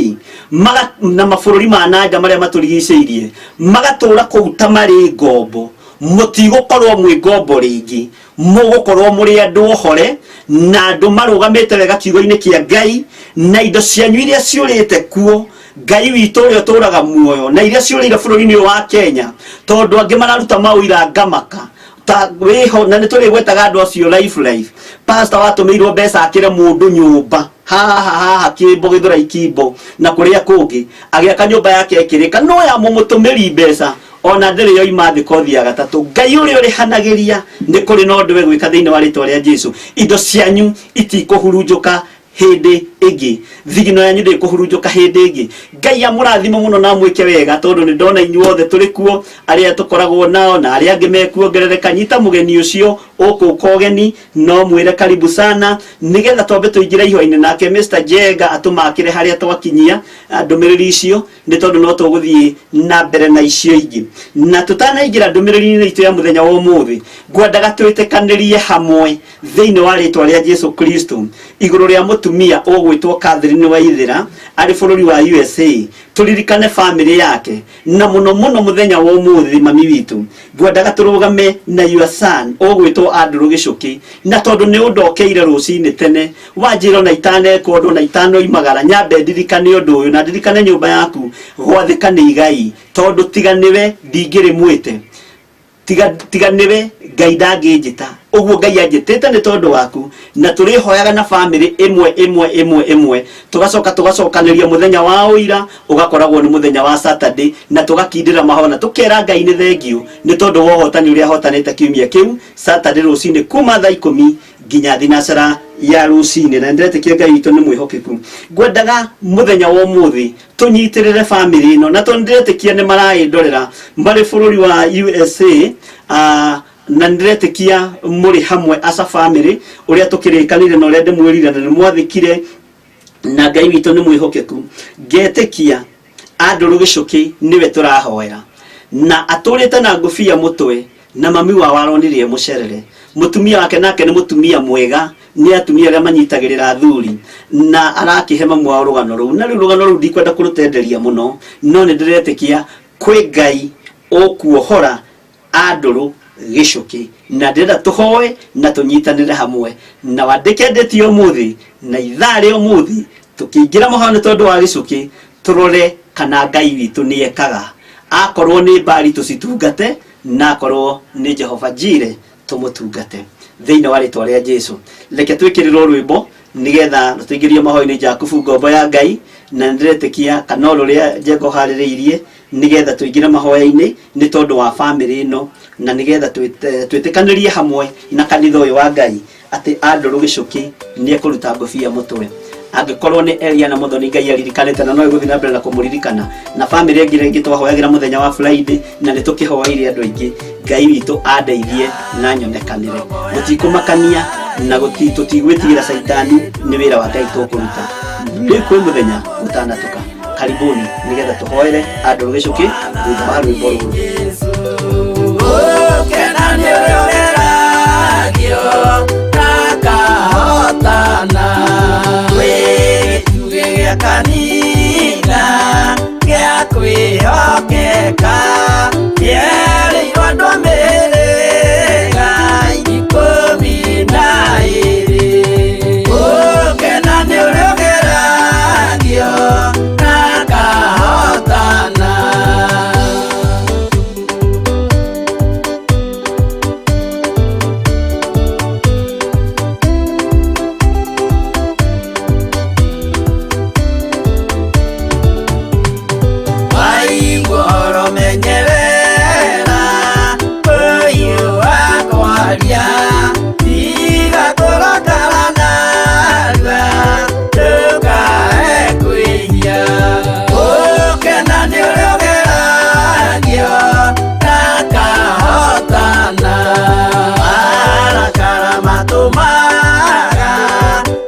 S3: maga, na mabũrũri ma nanja marĩa matũrigicĩirie, magatũra kũu ta marĩ ngombo, mũtigũkorwo mwĩ ngombo rĩngĩ. Mũgũkorwo mũrĩ andũ ohore na andũ marũgamĩte wega kiugo-inĩ kĩa Ngai, na indo cianyu iria ciũrĩte kuo, Ngai witũ ũrĩa ũtũraga muoyo, na iria ciũrĩire bũrũri-inĩ ũyũ wa Kenya, tondũ angĩ mararuta maũira ngamaka ta wĩho, na nĩ tũrĩgwetaga andũ acio life life. Pastor watũmĩirwo mbeca akĩre mũndũ nyũmba haha haha Kĩmbo, Gĩthũrai Kimbo na kũrĩa kũngĩ, agĩaka nyũmba yake ĩkĩrĩka, no ya mũmũtũmĩri mbeca ona ndĩrĩ yoima thĩ kothi ya gatatũ. Ngai ũrĩa ũrĩhanagĩria nĩ kũrĩ na ũndũ we gwĩka thĩinĩ wa rĩtwa rĩa Jesu. Indo cianyu itikũhurunjũka hĩndĩ ĩngĩ, thigino yanyu ndĩkũhurunjũka hĩndĩ ĩngĩ. Ngai amũrathime mũno na amwĩke wega, tondũ nĩ ndona inyuothe tũrĩ kuo, arĩa tũkoragwo nao na arĩa angĩ mekuongerereka. Nyita mũgeni ũcio ũkũka ũgeni, no mwĩre karibu sana, nĩgetha twambe tũingĩre ihoya-inĩ nake Mr Jenga atũmakĩre harĩa twakinyia ndũmĩrĩri icio, nĩ tondũ no tũgũthiĩ na mbere na icio ingĩ. Na tũtanaingĩra ndũmĩrĩri-inĩ itũ ya mũthenya wa ũmũthĩ, ngwendaga twĩtĩkanĩrie hamwe thĩinĩ wa rĩtwa rĩa Jesu Kristo igũrũ rĩa mũtumia ũgwĩtwo Catherine Waithera arĩ bũrũri wa USA. Tũririkane bamĩrĩ yake, na mũno mũno mũthenya wa ũmũthĩ mami witũ ngwendaga tũrũgame na your son ũgwĩtwo Andrew Gĩcũkĩ. Na tondũ nĩ ũndokeire rũcinĩ tene wanjĩra ona itaneka ũndũ ona itanoimagara, nyambe ndirikane ũndũ ũyũ na ndirikane nyũmba yaku. Gwathĩka nĩ igai, tondũ tiga nĩwe ndingĩrĩ mwĩte, tiga nĩwe Ngai ndangĩnjĩta ũguo. Ngai anjĩtĩte nĩ tondũ waku, na tũrĩhoyaga na bamĩrĩ ĩmwe ĩmwe ĩmwe ĩmwe, tũgacoka tũgacokanĩria mũthenya wa ũira, ũgakoragwo nĩ mũthenya wa Saturday, na tũgakindĩra mahoya na tũkera Ngai nĩ thengiũ nĩ tondũ wa ũhotani ũrĩa ahotanĩte kiumia kĩu, Saturday rũcinĩ kuma thaa 10 nginya thinacara ya rũcinĩ. Na ndĩretĩkia Ngai witũ nĩ mwĩhokeku. Ngwendaga mũthenya wa ũmũthĩ tũnyitĩrĩre bamĩrĩ ĩno, na tondũ ndĩretĩkia nĩ maraĩndorera marĩ bũrũri wa USA, na ndĩretĩkia mũrĩ hamwe as a family, ũrĩa tũkĩrĩkanĩire na ũrĩa ndĩmwĩrire na nĩ mwathĩkire, na Ngai witũ nĩ mwĩhokeku. Ngetĩkia Andũrũ Gĩcũkĩ nĩwe tũrahoera, na atũrĩte na ngũbia mũtwe, na mami wao aronire mũcerere. Mũtumia wake nake nĩ mũtumia mwega, nĩ atumia arĩa manyitagĩrĩra athuri, na arakĩhe mamu wao rũgano rũu. Na rĩu rũgano rũu ndikwenda kũrũtenderia mũno, no nĩ ndĩretĩkia kwĩ Ngai ũkuohora Andũrũ. Gĩcũkĩ. Na ndĩrenda tũhoe na tũnyitanĩre hamwe na wandĩke ndĩti ya ũmũthĩ na ithaa rĩa ũmũthĩ tũkĩingĩra mahoya nĩ tondũ wa Gĩcũkĩ, tũrore kana Ngai witũ nĩ ekaga. Akorwo nĩ Mbari tũcitungate, na akorwo nĩ Jehova Jire tũmũtungate thĩinĩ wa rĩtwa rĩa Jesu. Reke twĩkĩrĩrwo rwĩmbo nĩgetha tũingĩrio mahoya-inĩ. Jakubu ngombo ya Ngai, na nĩndĩretĩkia kana o rũrĩa Njenga ũharĩrĩirie nĩgetha tũingĩre mahoya-inĩ nĩ tondũ wa bamĩrĩ ĩno, na nĩgetha twĩtĩkanĩrie hamwe na kanitha ũyũ wa Ngai atĩ Andrew Gĩcũkĩ nĩ ekũruta ngũbia mũtwe angĩkorwo nĩ Eliana Muthoni Ngai aririkanĩte na no ĩgũthiĩ na mbere na kũmũririkana, na bamĩrĩ ĩngĩ rĩngĩ twahoyagĩra mũthenya wa Friday na nĩ tũkĩhoeire andũ aingĩ. Ngai witũ andeithie na nyonekanĩre. Gũtikũmakania na tũtigwĩtigĩra caitani, nĩ wĩra wa Ngai tũkũruta. Rĩu kwĩ mũthenya gũtanatuka. Karibuni nĩgetha tũhoere Andrew Gĩcũkĩ thutha wa rwĩmbo rũrũ.
S1: Ũkena nĩ ũrĩa ũgeragio akahotana, wĩ gĩtugĩ gĩa kanitha gĩa kwĩhokeka, kĩerĩirwo andũ a mĩhĩrĩga 12. Ũkena nĩ ũrĩa ũgeragio akahotana. Waigua ũhoro menyerera ũyũ wa kwaria, tiga kũrakara narua ndũkae kwĩhia. Ũkena nĩ ũrĩa ũgeragio akahotana, marakara matũmaga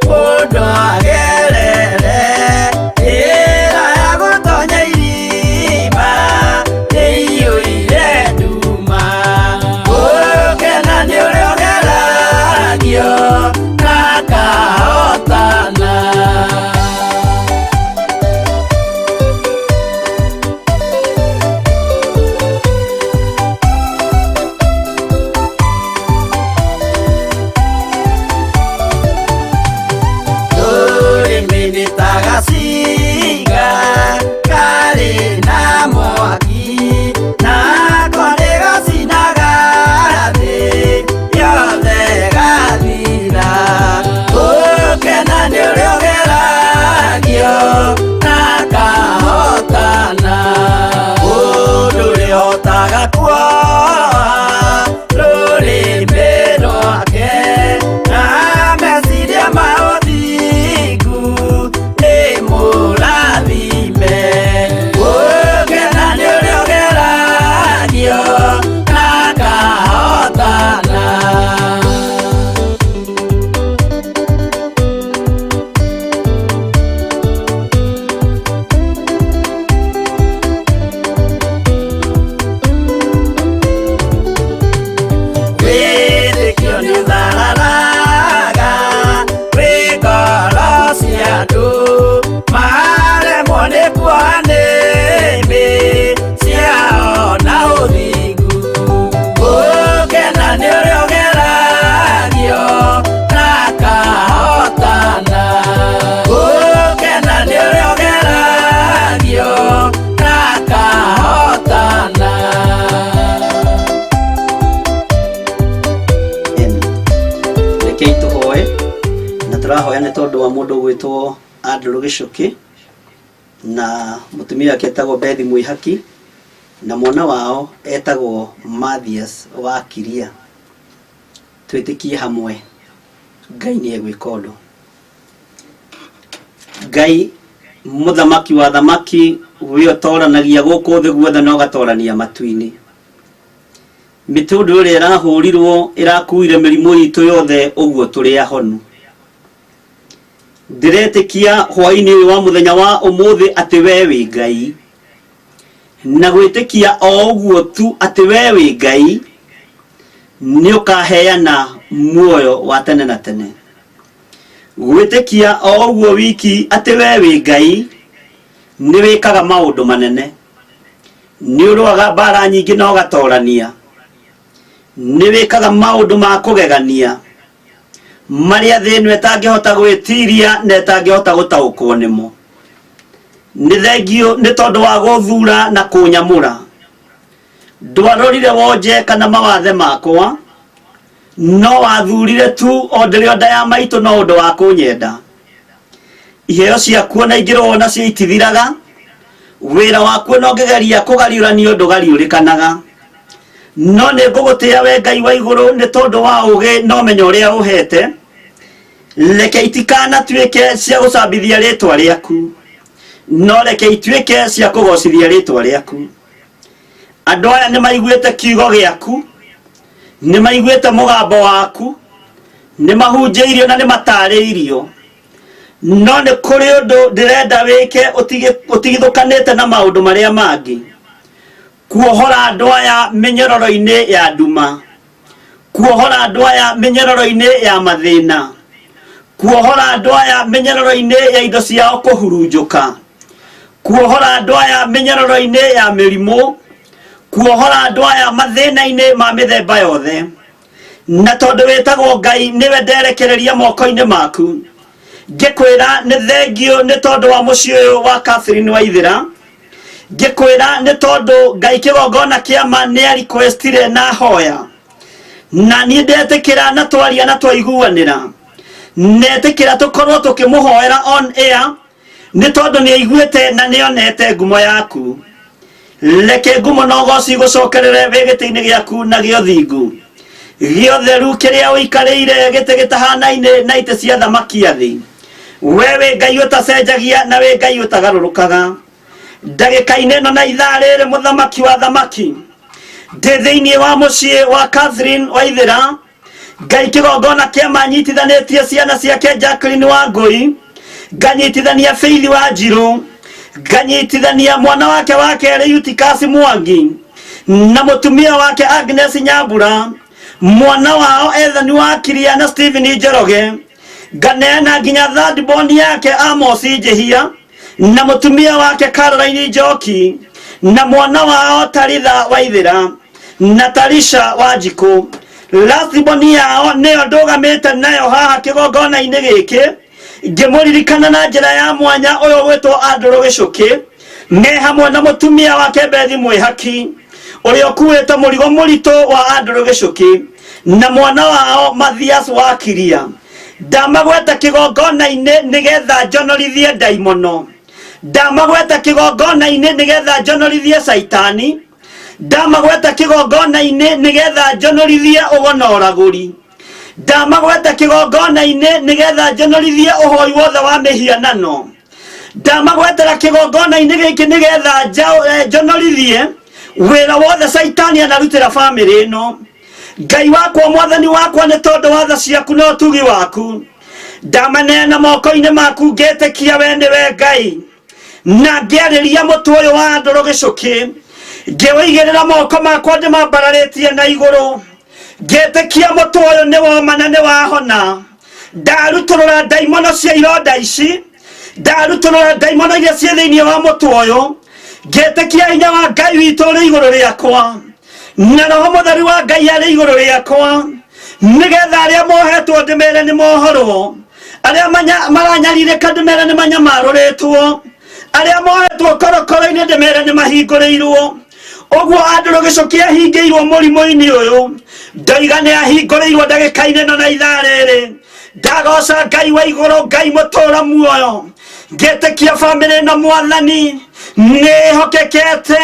S1: mũndũ agerere njĩra ya gũtonya irima ĩiyũire nduma. Ũkena nĩ ũrĩa ũgeragio akahotana. Rũrĩmĩ nĩ ta gacinga karĩ na mwaki, nako nĩ gacinaga thĩ yothe gathira. Ũkena nĩ ũrĩa ũgeragio akahotana, mũndũ ũrĩhotaga kuoha rũrĩmĩ rwake na meciria ma ũthingu nĩ mũrathime. Ũkena nĩ ũrĩa ũgeragio akahotana. Wĩtĩkio nĩ ũthararaga wĩ ngoro cia andũ, maremwo nĩ kuoha nĩmĩ ciao na ũthingu. Ũkena nĩ ũrĩa ũgeragio akahotana. Ũkena nĩ ũrĩa ũgeragio akahotana.
S3: Amen. Rekei tũhoe, na tũrahoya nĩ tondũ wa mũndũ ũgwĩtwo Andrew Gĩcũkĩ na mũtumia wake etagwo Bethi Mwĩhaki na mwana wao etagwo Mathias wa Kiria. Twĩtĩkie hamwe Ngai nĩ egwĩka ũndũ. Ngai mũthamaki wa thamaki, we ũtoranagia gũkũ thĩ guothe na ũgatorania matu-inĩ. Mĩtũndũ ĩrĩa ĩrahũrirwo ĩrakuire mĩrimũ itũ yothe ũguo tũrĩ ahonu. Ndĩretĩkia hwaĩ-inĩ ũyũ wa mũthenya wa ũmũthĩ atĩ we wĩ Ngai, na gwĩtĩkia o ũguo tu atĩ we wĩ Ngai nĩ ũkaheana muoyo wa tene na tene. Gwĩtĩkia o ũguo wiki atĩ we wĩ Ngai nĩ wĩkaga maũndũ manene, nĩ ũrũaga mbara nyingĩ na ũgatorania. Nĩ wĩkaga maũndũ ma kũgegania marĩa thĩ ĩno ĩtangĩhota gwĩtiria na ĩtangĩhota gũtaũkwo nĩmo. Nĩ thengiũ nĩ tondũ wa gũthura na kũnyamũra. Ndwarorire wonje kana mawathe makwa, no wathurire tu o ndĩrĩ o nda ya maitũ no ũndũ wa kũnyenda. Iheo ciaku ona ingĩrorwo nacio itithiraga, wĩra waku ona ũngĩgeria kũgariũranio ndũgariũrĩkanaga. No nĩ ngũgũtĩĩa we Ngai wa igũrũ nĩ tondũ wa ũũgĩ na ũmenyo ũrĩa ũheete. Reke itikanatuĩke cia gũcambithia rĩĩtwa rĩaku, no reke ituĩke cia kũgoocithia rĩĩtwa rĩaku. Andũ aya nĩ maiguĩte kiugo gĩaku, nĩ maiguĩte mũgambo waku, nĩ mahunjĩirio na nĩ matarĩirio. No nĩ kũrĩ ũndũ ndĩrenda wĩke ũtigithũkanĩte na maũndũ marĩa mangĩ, kuohora andũ aya mĩnyororo-inĩ ya nduma, kuohora andũ aya mĩnyororo-inĩ ya mathĩna, kuohora andũ aya mĩnyororo-inĩ ya indo ciao kũhurunjũka, kuohora andũ aya mĩnyororo-inĩ ya mĩrimũ, kuohora andũ aya mathĩna-inĩ ma mĩthemba yothe. Na tondũ wĩtagwo Ngai, nĩwe nderekereria moko-inĩ maku, ngĩkwĩra nĩ thengiũ nĩ tondũ wa mũciĩ ũyũ wa Catherine Waithĩra. Ngĩkwĩra nĩ tondũ Ngai kĩgongona kĩa ma nĩ a-requestire na hoya, na niĩ ndetĩkĩra na twaria na twaiguanĩra, netĩkĩra tũkorwo tũkĩmũhoera on air nĩ tondũ nĩ aiguĩte na nĩ onete ngumo yaku. Reke ngumo na ũgoci gũcokerere wĩ gĩtĩ-inĩ gĩaku na gĩa ũthingu gĩa ũtheru kĩrĩa ũikarĩire, gĩtĩ gĩtahanaine na itĩ cia thamaki a thĩ. We wĩ Ngai ũtacenjagia na wĩ Ngai ũtagarũrũkaga. Ndagĩka-inĩ ĩno na ithaa rĩrĩ, mũthamaki wa thamaki, ndĩ thĩinĩ wa mũciĩ wa Catherine Waithĩra. Ngai kĩgongona kĩa manyitithanĩtie ciana ciake Jacqueline Wangũi, nganyitithania Faith wa Njirũ, nganyitithania mwana wake wa kerĩ Eutychus Mwangi na mũtumia wake Agnes Nyambura, mwana wao Ethan wa Kiria na Stephen Njoroge, nganeana nginya third born yake Amos Njihia na mũtumia wake Caroline Njoki na mwana wao Taritha Waithĩra na Tarisha Wanjikũ. Last born yao nĩyo ndũgamĩte nayo haha kĩgongona-inĩ gĩkĩ, ngĩmũririkana na njĩra ya mwanya ũyũ gwĩtwo Andũrũ Gĩcũkĩ, me hamwe na mũtumia wake Bethi Mwĩhaki ũrĩa ũkuĩte mũrigo mũritũ wa Andũrũ Gĩcũkĩ na mwana wao Mathias wa Kiria. Ndamagweta kĩgongona-inĩ nĩgetha njonorithie ndaimono, ndamagweta kĩgongona-inĩ nĩgetha njonorithie caitani, ndamagweta kĩgongona-inĩ nĩgetha njonorithie ũgonoragũri, ndamagweta kĩgongona-inĩ nĩgetha njonorithie ũhoi wothe wa mĩhianano, ndamagwetera kĩgongona-inĩ gĩkĩ nĩgetha njonorithie wĩra wothe caitani anarutĩra bamĩrĩ ĩno. Ngai wakwa, mwathani wakwa, nĩ tondũ wa tha ciaku na ũtugi waku, ndamaneana moko-inĩ maku, ngĩtĩkia we nĩwe Ngai, na ngĩarĩria mũtwe ũyũ wa andũrũ gĩcũkĩ, ngĩũigĩrĩra moko makwa ndĩmambararĩtie na igũrũ, ngĩtĩkia mũtwe ũyũ nĩ woma na nĩ wahona. Ndarutũrũra ndaimono cia ironda ici, ndarutũrũra ndaimono iria ciĩ thĩinĩ wa mũtwe ũyũ, ngĩtĩkia hinya wa Ngai witũ ũrĩ igũrũ rĩakwa na roho mũtheru wa Ngai arĩ igũrũ rĩakwa, nĩgetha arĩa mohetwo ndĩmere nĩ mohorwo, arĩa maranyarirĩka ndĩmere nĩ manyamarũrĩtwo, arĩa mohetwo korokoro-inĩ ndĩmere nĩ mahingũrĩirwo. Ũguo andũrũ gĩcũkĩ ahingĩirwo mũrimũ-inĩ ũyũ, ndoiga nĩ ahingũrĩirwo ndagĩka-inĩ ĩno na ithaa rĩrĩ. Ndagoca Ngai wa igũrũ, Ngai mũtũra muoyo, ngĩtĩkia bamĩrĩ ĩno mwathani nĩ ĩhokekete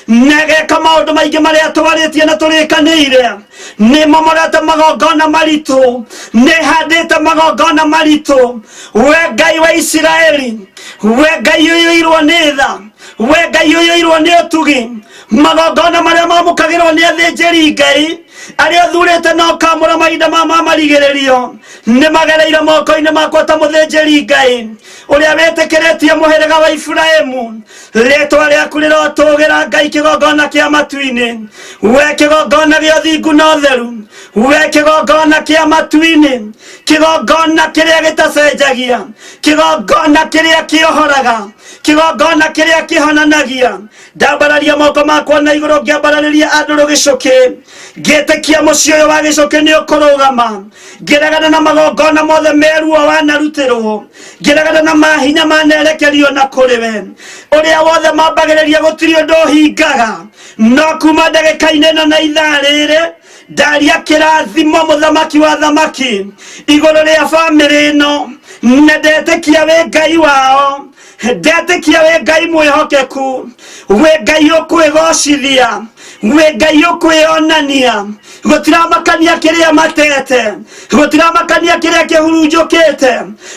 S3: na ĩgeka maũndũ maingĩ marĩa twarĩtie na tũrĩkanĩire. Nĩ momorete magongona maritũ, nĩ handĩte magongona maritũ. We Ngai wa Isiraeli, we Ngai ũiyũirwo nĩ tha, we Ngai ũiyũirwo nĩ ũtugi, magongona marĩa mamũkagĩrwo nĩ athĩnjĩri Ngai arĩa ũthurĩte na ũkamũra mahinda ma marigĩrĩrio nĩ magereire moko-inĩ makwa ta mũthĩnjĩri Ngai ũrĩa wĩtĩkĩrĩtie mũhĩrĩga wa Iburahĩmu. Rĩtwa rĩaku rĩrotũgĩra Ngai kĩgongona kĩa matu-inĩ, we kĩgongona gĩa ũthingu na ũtheru, we kĩgongona kĩa matu-inĩ, kĩgongona kĩrĩa gĩtacenjagia, kĩgongona kĩrĩa kĩohoraga, Kĩgongona kĩrĩa kĩhonanagia. Ndambararia moko makwa na igũrũ ngĩambararĩria andũ rũgĩcũkĩ, ngĩtĩkia mũciĩ ũyũ wa gĩcũkĩ nĩ ũkũrũgama, ngĩregana na magongona mothe meruo wanarutĩrwo, ngĩregana na mahinya manerekerio na kũrĩ we. Ũrĩa wothe mambagĩrĩria gũtirĩ ũndũ ũhingaga, no kuma ndagĩka-inĩ ĩno na ithaa rĩrĩ ndaria kĩrathimo mũthamaki wa thamaki igũrũ rĩa bamĩrĩ ĩno, na ndetĩkia wĩ Ngai wao, ndetĩkia wĩ Ngai mwĩhokeku, wĩ Ngai ũkwĩgocithia, wĩ Ngai ũkwĩonania. Gũtiramakania kĩrĩa matete, gũtiramakania kĩrĩa kĩhurunjũkĩte,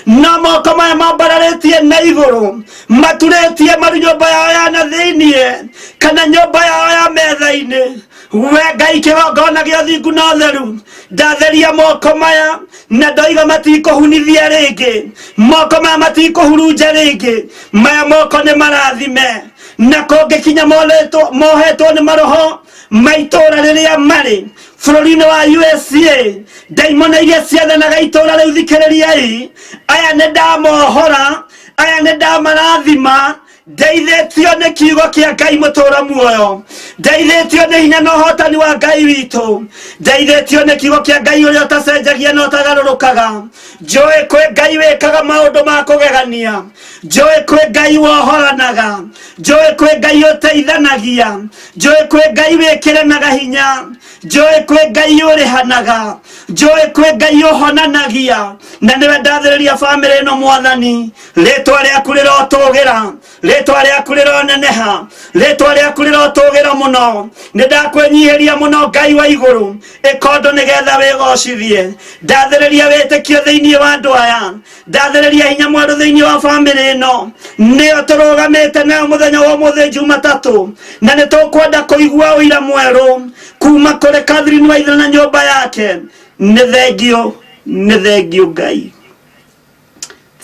S3: no moko maya mambararĩtie na igũrũ maturĩtie maru nyũmba yao ya na thĩiniĩ kana nyũmba yao ya metha-inĩ. We Ngai kĩgongona gĩa ũthingu na ũtheru, ndatheria moko maya na ndoiga matikũhunithia rĩngĩ, moko maya matikũhurunja rĩngĩ, maya moko nĩ marathime. Na kũngĩkinya mohetwo nĩ maroho ma itũũra rĩrĩa marĩ bũrũri-inĩ wa USA, ndaimona iria ciathanaga itũũra rĩu, thikĩrĩriai, aya nĩ ndamohora, aya nĩ ndamarathima, ndeithĩtio nĩ kiugo kĩa Ngai mũtũũra muoyo, ndeithĩtio nĩ hinya na ũhotani wa Ngai witũ, ndeithĩtio nĩ kiugo kĩa Ngai ũrĩa ũtacenjagia na ũtagarũrũkaga. Njũĩ kwĩ Ngai wĩkaga maũndũ ma kũgegania, njũĩ kwĩ Ngai wohoranaga, njũĩ kwĩ Ngai ũteithanagia, njũĩ kwĩ Ngai wĩkĩranaga hinya, njũĩ kwĩ Ngai ũrĩhanaga, njũĩ kwĩ Ngai ũhonanagia. Na nĩwe ndathĩrĩria bamĩrĩ ĩno Mwathani, rĩtwa rĩaku rĩrotũgĩra, rĩtwa rĩaku rĩroneneha, rĩtwa rĩaku rĩrotũgĩra mũno. Nĩ ndakwĩnyihĩria mũno Ngai wa igũrũ, ĩka ũndũ nĩgetha wĩgocithie. Ndathĩrĩria wĩtĩkio thĩinĩ wa andũ aya, ndathĩrĩria hinya mwerũ thĩinĩ wa bamĩrĩ ĩno, nĩyo tũrũgamĩte nayo mũthenya wa ũmũthĩ Jumatatũ, na nĩ tũkwenda kũigua ũira mwerũ kuma kũrĩ Catherine Waithera na nyũmba yake. Nĩ thengio, nĩ thengio Ngai.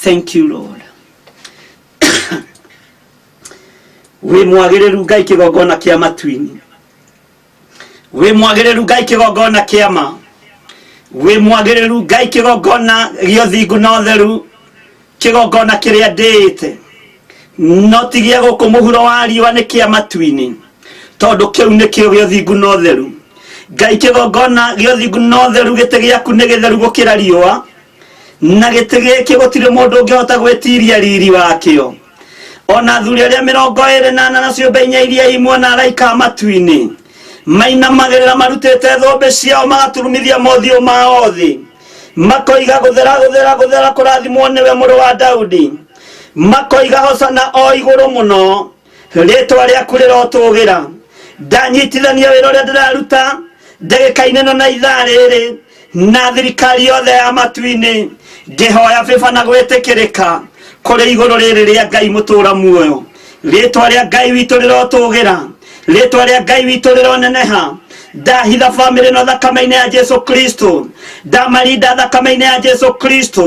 S3: Thank you Lord. Wĩ mwagĩrĩru Ngai kĩgongona kĩa matu-inĩ, wĩ mwagĩrĩru Ngai kĩgongona kĩa ma, wĩ mwagĩrĩru Ngai kĩgongona gĩa ũthingu na ũtheru, kĩgongona kĩrĩa ndĩĩte no ti gĩa gũkũ mũhuro wa riũa, nĩ kĩa matu-inĩ, tondũ kĩu nĩkĩo gĩa ũthingu na ũtheru. Ngai kĩgongona gĩa ũthingu na ũtheru, gĩtĩ gĩaku nĩ gĩtheru gũkĩra riũa, na gĩtĩ gĩkĩ gũtirĩ mũndũ ũngĩhota gwĩtiria riri wakĩo. Ona athuri arĩa 24 na ciũmbe inya iria imwe na araika a matu-inĩ mainamagĩrĩra marutĩte thũmbĩ ciao, magaturumithia mothiũ mao thĩ, makoiga gũthera gũthera gũthera, kũrathimwo nĩwe mũrũ wa Daudi, makoiga hosana o igũrũ mũno, rĩtwa rĩaku rĩrotũgĩra. Ndanyitithania wĩra ũrĩa ndĩraruta ndagĩka-inĩ ĩno na ithaa rĩrĩ na thirikari yothe ya matu-inĩ, ngĩhoya bĩba na gwĩtĩkĩrĩka kũrĩ igũrũ rĩrĩ rĩa Ngai mũtũũra muoyo. Rĩtwa rĩa Ngai witũ rĩrotũgĩra, rĩtwa rĩa Ngai witũ rĩroneneha. Ndahitha bamĩrĩ ĩno thakame-inĩ ya Jesu Kristo, ndamarinda thakame-inĩ ya Jesu Kristo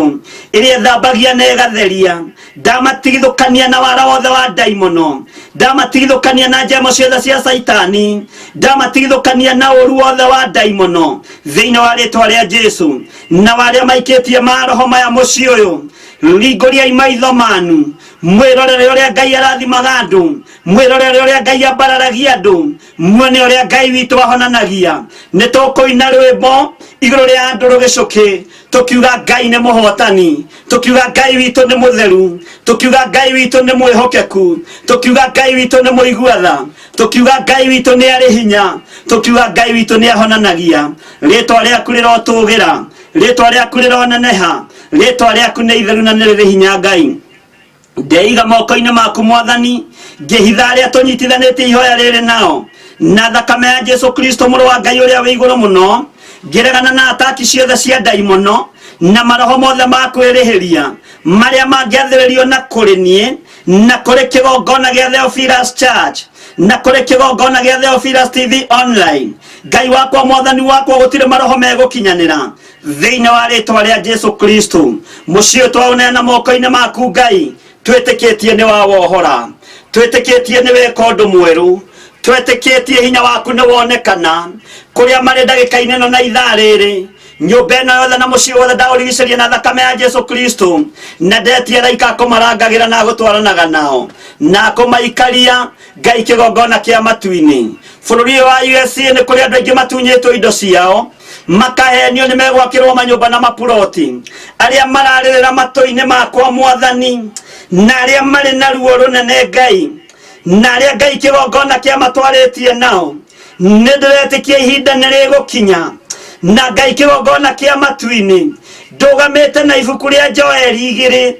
S3: ĩrĩa ĩthambagia na ĩgatheria, ndamatigithũkania na wara wothe wa ndaimono, ndamatigithũkania na njemo ciothe cia Saitani, ndamatigithũkania na ũru wothe wa ndaimono thĩinĩ wa rĩtwa rĩa Jesu. Na warĩa maikĩtie maroho maya mũciĩ ũyũ, ringũriai maitho manu mwĩrorere ũrĩa Ngai arathimaga andũ, mwĩrorere ũrĩa Ngai ambararagia andũ, muone ũrĩa Ngai witũ ahonanagia. Nĩ tũkũina rwĩmbo igũrũ rĩa andũ rũgĩcũkĩ, tũkiuga Ngai nĩ mũhotani, tũkiuga Ngai witũ nĩ mũtheru, tũkiuga Ngai witũ nĩ mwĩhokeku, tũkiuga Ngai witũ nĩ mũiguatha, tũkiuga Ngai witũ nĩ arĩ hinya, tũkiuga Ngai witũ nĩ ahonanagia. Rĩtwa rĩaku rĩrotũgĩra, rĩtwa rĩaku rĩroneneha, rĩtwa rĩaku nĩ itheru na nĩ rĩrĩ hinya. Ngai, ndeiga moko-inĩ maku Mwathani, ngĩhitha arĩa tũnyitithanĩtie ihoya rĩrĩ nao na thakame ya Jesu Kristo mũrũ wa Ngai ũrĩa wĩ igũrũ mũno, ngĩregana na ataki ciothe cia ndaimono na maroho mothe ma kwĩrĩhĩria marĩa mangĩathĩrĩrio na kũrĩ niĩ na kũrĩ kĩgongona gĩa Theophilus Church na kũrĩ kĩgongona gĩa Theophilus TV online. Ngai wakwa, Mwathani wakwa, gũtirĩ maroho megũkinyanĩra thĩinĩ wa rĩtwa rĩa Jesu Kristo. Mũciĩ ũyũ twaũneana moko-inĩ maku Ngai, twĩtĩkĩtie nĩ wawohora, twĩtĩkĩtie nĩ weka ũndũ mwerũ, twĩtĩkĩtie hinya waku nĩ wonekana kũrĩa marĩ ndagĩka-inĩ ĩno na ithaa rĩrĩ. Nyũmba ĩno yothe na mũciĩ wothe ndaũrigicĩria na thakame ya Jesu Kristo, na ndetia araika akũmarangagĩra na agũtwaranaga nao na akũmaikaria Ngai kĩgongona kĩa matu-inĩ. Bũrũri ũyũ wa USA nĩ kũrĩ andũ aingĩ matunyĩtwo indo ciao, makahenio nĩ megwakĩrwo manyũmba na mapuroti. Arĩa mararĩrĩra matũ-inĩ makwa Mwathani, na arĩa marĩ na ruo rũnene Ngai, na arĩa Ngai kĩgongona kĩa matwarĩtie nao, nĩ ndĩretĩkia ihinda nĩ rĩgũkinya na Ngai kĩgongona kĩa matu-inĩ. Ndũgamĩte na ibuku rĩa Joeli 2,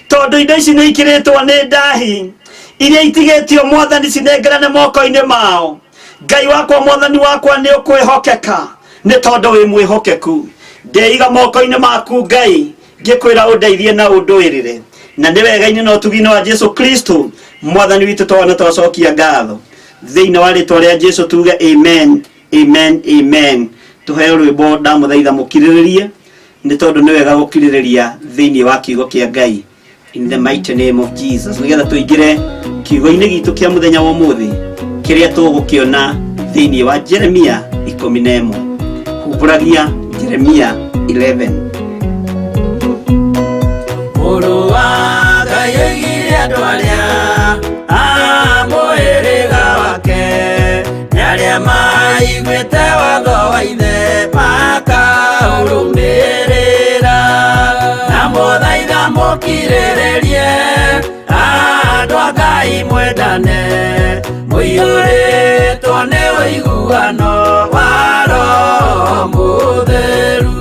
S3: tondũ indo ici nĩ ikĩrĩtwo nĩ ndahi iria itigĩtio Mwathani, cinengerane moko-inĩ mao. Ngai wakwa, Mwathani wakwa, nĩ ũkwĩhokeka nĩ tondũ wĩ mwĩhokeku. Ndeiga moko-inĩ maku Ngai, ngĩkwĩra ũndeithie na ũndũĩrĩre, na nĩ wega-inĩ na ũtugi-inĩ wa Jesu Kristo Mwathani witũ twana twacokia ngatho thĩinĩ wa rĩtwa rĩa Jesu, tuge amen, amen, amen. Tuheo rwĩmbo, ndamũthaitha mũkirĩrĩrie nĩ tondũ nĩ wega gũkirĩrĩria thĩinĩ wa kiugo kĩa Ngai, in the mighty name of Jesus, nĩgetha tũingĩre kiugo-inĩ gitũ kĩa mũthenya wa ũmũthĩ kĩrĩa tũgũkĩona thĩinĩ wa Jeremia 11. Humbũragia Jeremia 11.
S1: Mũrũ wa Ngai oigire andũ arĩa a mũhĩrĩga wake nĩ arĩa maiguĩte watho wa ithe makaũrũmĩrĩra, na mũthaitha mũkirĩrĩrie andũ a Ngai mwendane, mũiyũrĩtwo nĩ ũiguano wa Roho Mũtheru.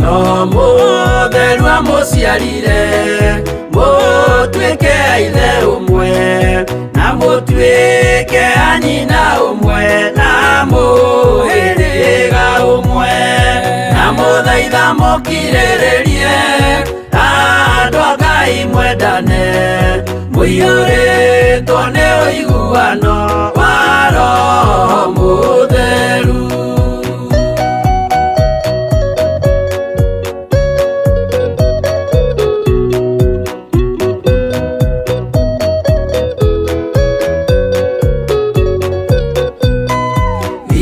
S1: No Mũtheru amũciarire mũtuĩke a ithe ũmwe, na mũtuĩke a nyina ũmwe, na mũhĩrĩga ũmwe, na mũthaitha mũkirĩrĩrie andũ a Ngai mwendane, mũiyũrĩtwo nĩ ũiguano wa Roho Mũtheru.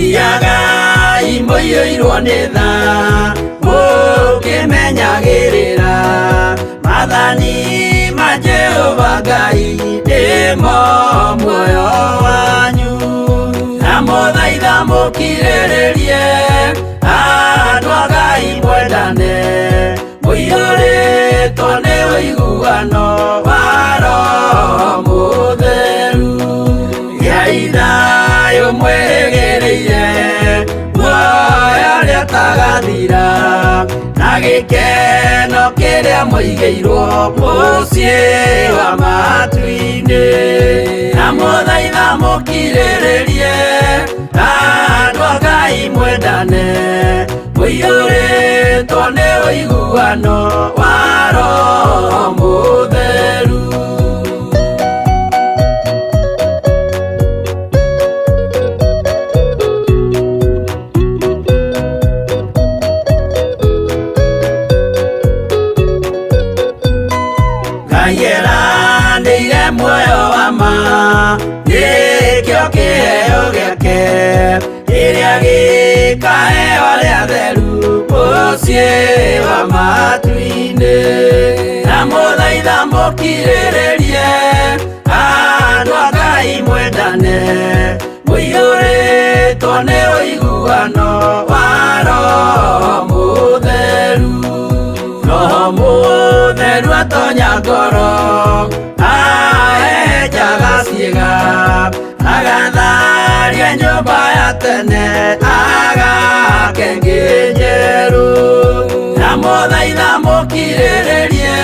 S1: Thiagai mũiyũirwo nĩ tha, mũkĩmenyagĩrĩra maathani ma Jehova Ngai nĩmo muoyo wanyu, na mũthaitha mũkirĩrĩrie andũ a Ngai mwendane, mũiyũrĩtwo nĩ ũiguano wa Roho Mũtheru. Gĩai thayũ mwĩrĩgĩrĩire muoyo ũrĩa ũtagathira, na gĩkeno kĩrĩa mũigĩirwo mũciĩ wa matu-inĩ, na mũthaitha mũkirĩrĩrie andũ a Ngai mwendane, mũiyũrĩtwo nĩ ũiguano wa Roho Mũtheru. Ngai eranĩire muoyo wa ma, nĩkĩo kĩheo gĩake kĩrĩa gĩkaheo arĩa atheru mũciĩ wa matu-inĩ, na mũthaitha mũkirĩrĩrie andũ a Ngai mwendane, mũiyũrĩtwo nĩ ũiguano wa Roho Mũtheru. Roho Mũtheru atonya ngoro, ahehenjaga ciĩga, agatharia nyũmba ya tene, agake ĩngĩ njerũ, na mũthaitha mũkirĩrĩrie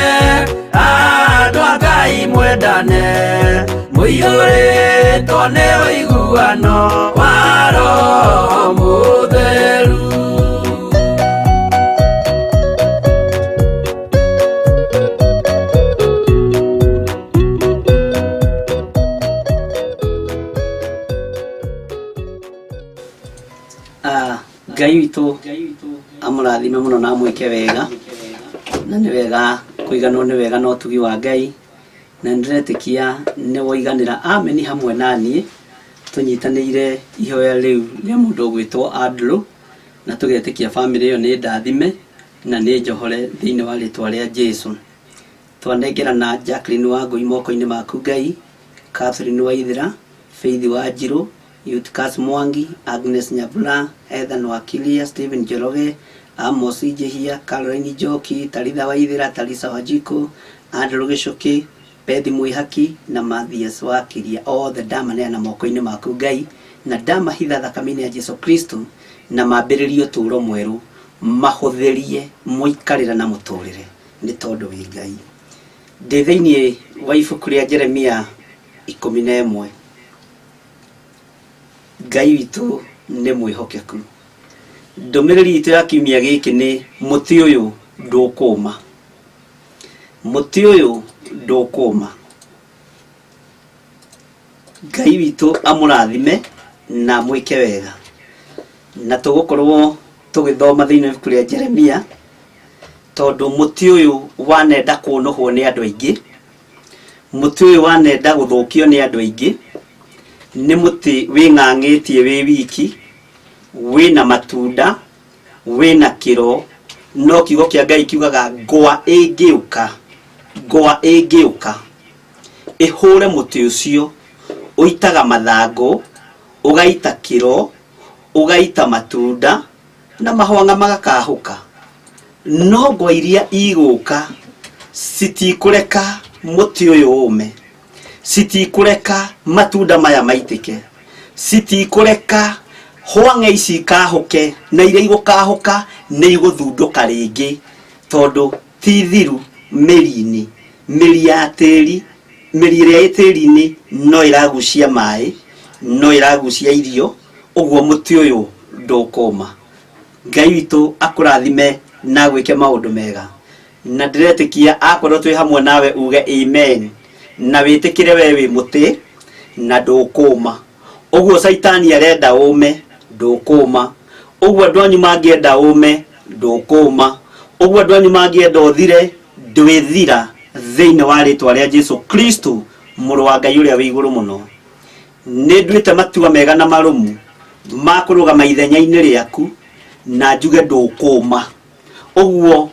S1: andũ a Ngai mwendane, mũiyũrĩtwo nĩ ũiguano wa Roho Mũtheru.
S2: Ngai witũ amũrathime mũno na amwĩke wega, na nĩ wega kũiganwo nĩ wega na ũtugi wa Ngai, na nĩndĩretĩkia nĩ woiganĩra ameni hamwe na niĩ tũnyitanĩire ihoya rĩu rĩa mũndũ ũgwĩtwo Andrew. Na tũgetĩkia bamĩrĩ ĩyo nĩ ndathime na nĩ njohore thĩinĩ wa rĩtwa rĩa Jesu. Twanengerana Jacqueline Wangũi moko-inĩ maku Ngai, Catherine Waithera, Faith Wanjirũ, Eutychus Mwangi, Agnes Nyabura, Ethan Wakilia, Stephen Njoroge, Amos Njihia, Caroline Njoki, Talitha Waithera, Talisa Wanjikũ, Andrew Gĩcũkĩ, Bethi Mwĩhaki na Mathias Wakiria, othe ndamaneana moko-inĩ maku Ngai, na ndamahitha thakame-inĩ ya Jesu Kristo, na mambĩrĩrie ũtũũro mwerũ, mahũthĩrie mũikarĩre na mũtũrĩre nĩ tondũ wĩ Ngai. Ndĩ thĩinĩ wa ibuku rĩa Jeremia 11. Ngai witũ nĩ mwĩhokeku. Ndũmĩrĩri itũ ya kiumia gĩkĩ nĩ mũtĩ ũyũ ndũkũma. Mũtĩ ũyũ ndũkũma. Ngai witũ amũrathime na mwĩke wega. Na tũgũkorwo tũgĩthoma thĩinĩ wa ibuku rĩa Jeremia, tondũ mũtĩ ũyũ wanenda kũnũhwo nĩ andũ aingĩ, mũtĩ ũyũ wanenda gũthũkio nĩ andũ aingĩ, nĩ mũtĩ wĩng'ang'ĩtie wĩ wiki, wĩna matunda, wĩna kĩro, no kiugo kĩa Ngai kiugaga ngwa ĩngĩũka, ngwa ĩngĩũka ĩhũre mũtĩ ũcio, ũitaga mathangũ, ũgaita kĩro, ũgaita matunda, na mahwang'a magakahũka. No ngwa iria igũka citikũreka mũtĩ ũyũ ũme, citikũreka matunda maya maitĩke, citikũreka hwang'a ici ikahũke, na iria igũkahũka nĩ igũthundũka rĩngĩ, tondũ ti thiru mĩri-inĩ. Mĩri ya tĩri, mĩri ĩrĩa ĩ tĩri-inĩ no ĩragucia maĩ, no ĩragucia irio, ũguo mũtĩ ũyũ ndũkũma. Ngai witũ akũrathime na agwĩke maũndũ mega. Na ndĩretĩkia akorwo twĩ hamwe nawe uge amen, na wĩtĩkĩre we wĩ mũtĩ na ndũkũma. Ũguo Caitani arenda ũme, ndũkũma. Ũguo andũ anyu mangĩenda ũme, ndũkũma. Ũguo andũ anyu mangĩenda ũthire, ndwĩthira thĩinĩ wa rĩtwa rĩa Jesu Kristo, mũrũ wa Ngai ũrĩa wĩ igũrũ mũno. Nĩ nduĩte matua mega na marũmu ma kũrũgama ithenya-inĩ rĩaku na njuge ndũkũma. Ũguo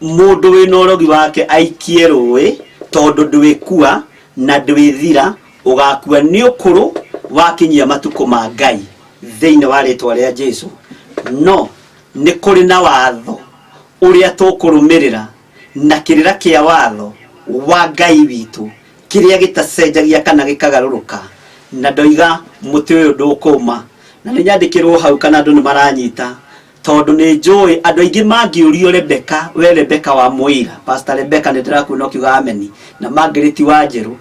S2: mũndũ wĩna ũrogi wake aikie rũĩ, tondũ ndwĩkua na ndwĩthira, ũgakua nĩ ũkũrũ wakinyia matukũ ma Ngai thĩinĩ wa rĩtwa rĩa Jesu. No nĩ kũrĩ na watho ũrĩa tũkũrũmĩrĩra, na kĩrĩra kĩa watho wa Ngai witũ kĩrĩa gĩtacenjagia kana gĩkagarũrũka. Na ndoiga mũtĩ ũyũ ndũkũma, na nĩ nyandĩkĩrwo hau kana andũ nĩ maranyita, tondũ nĩ njũĩ andũ aingĩ mangĩũrio Rebecca, we Rebecca wa Mũira, Pastor Rebecca nĩ ndĩrakuona ũkiuga ameni, na Margaret wa Njerũ,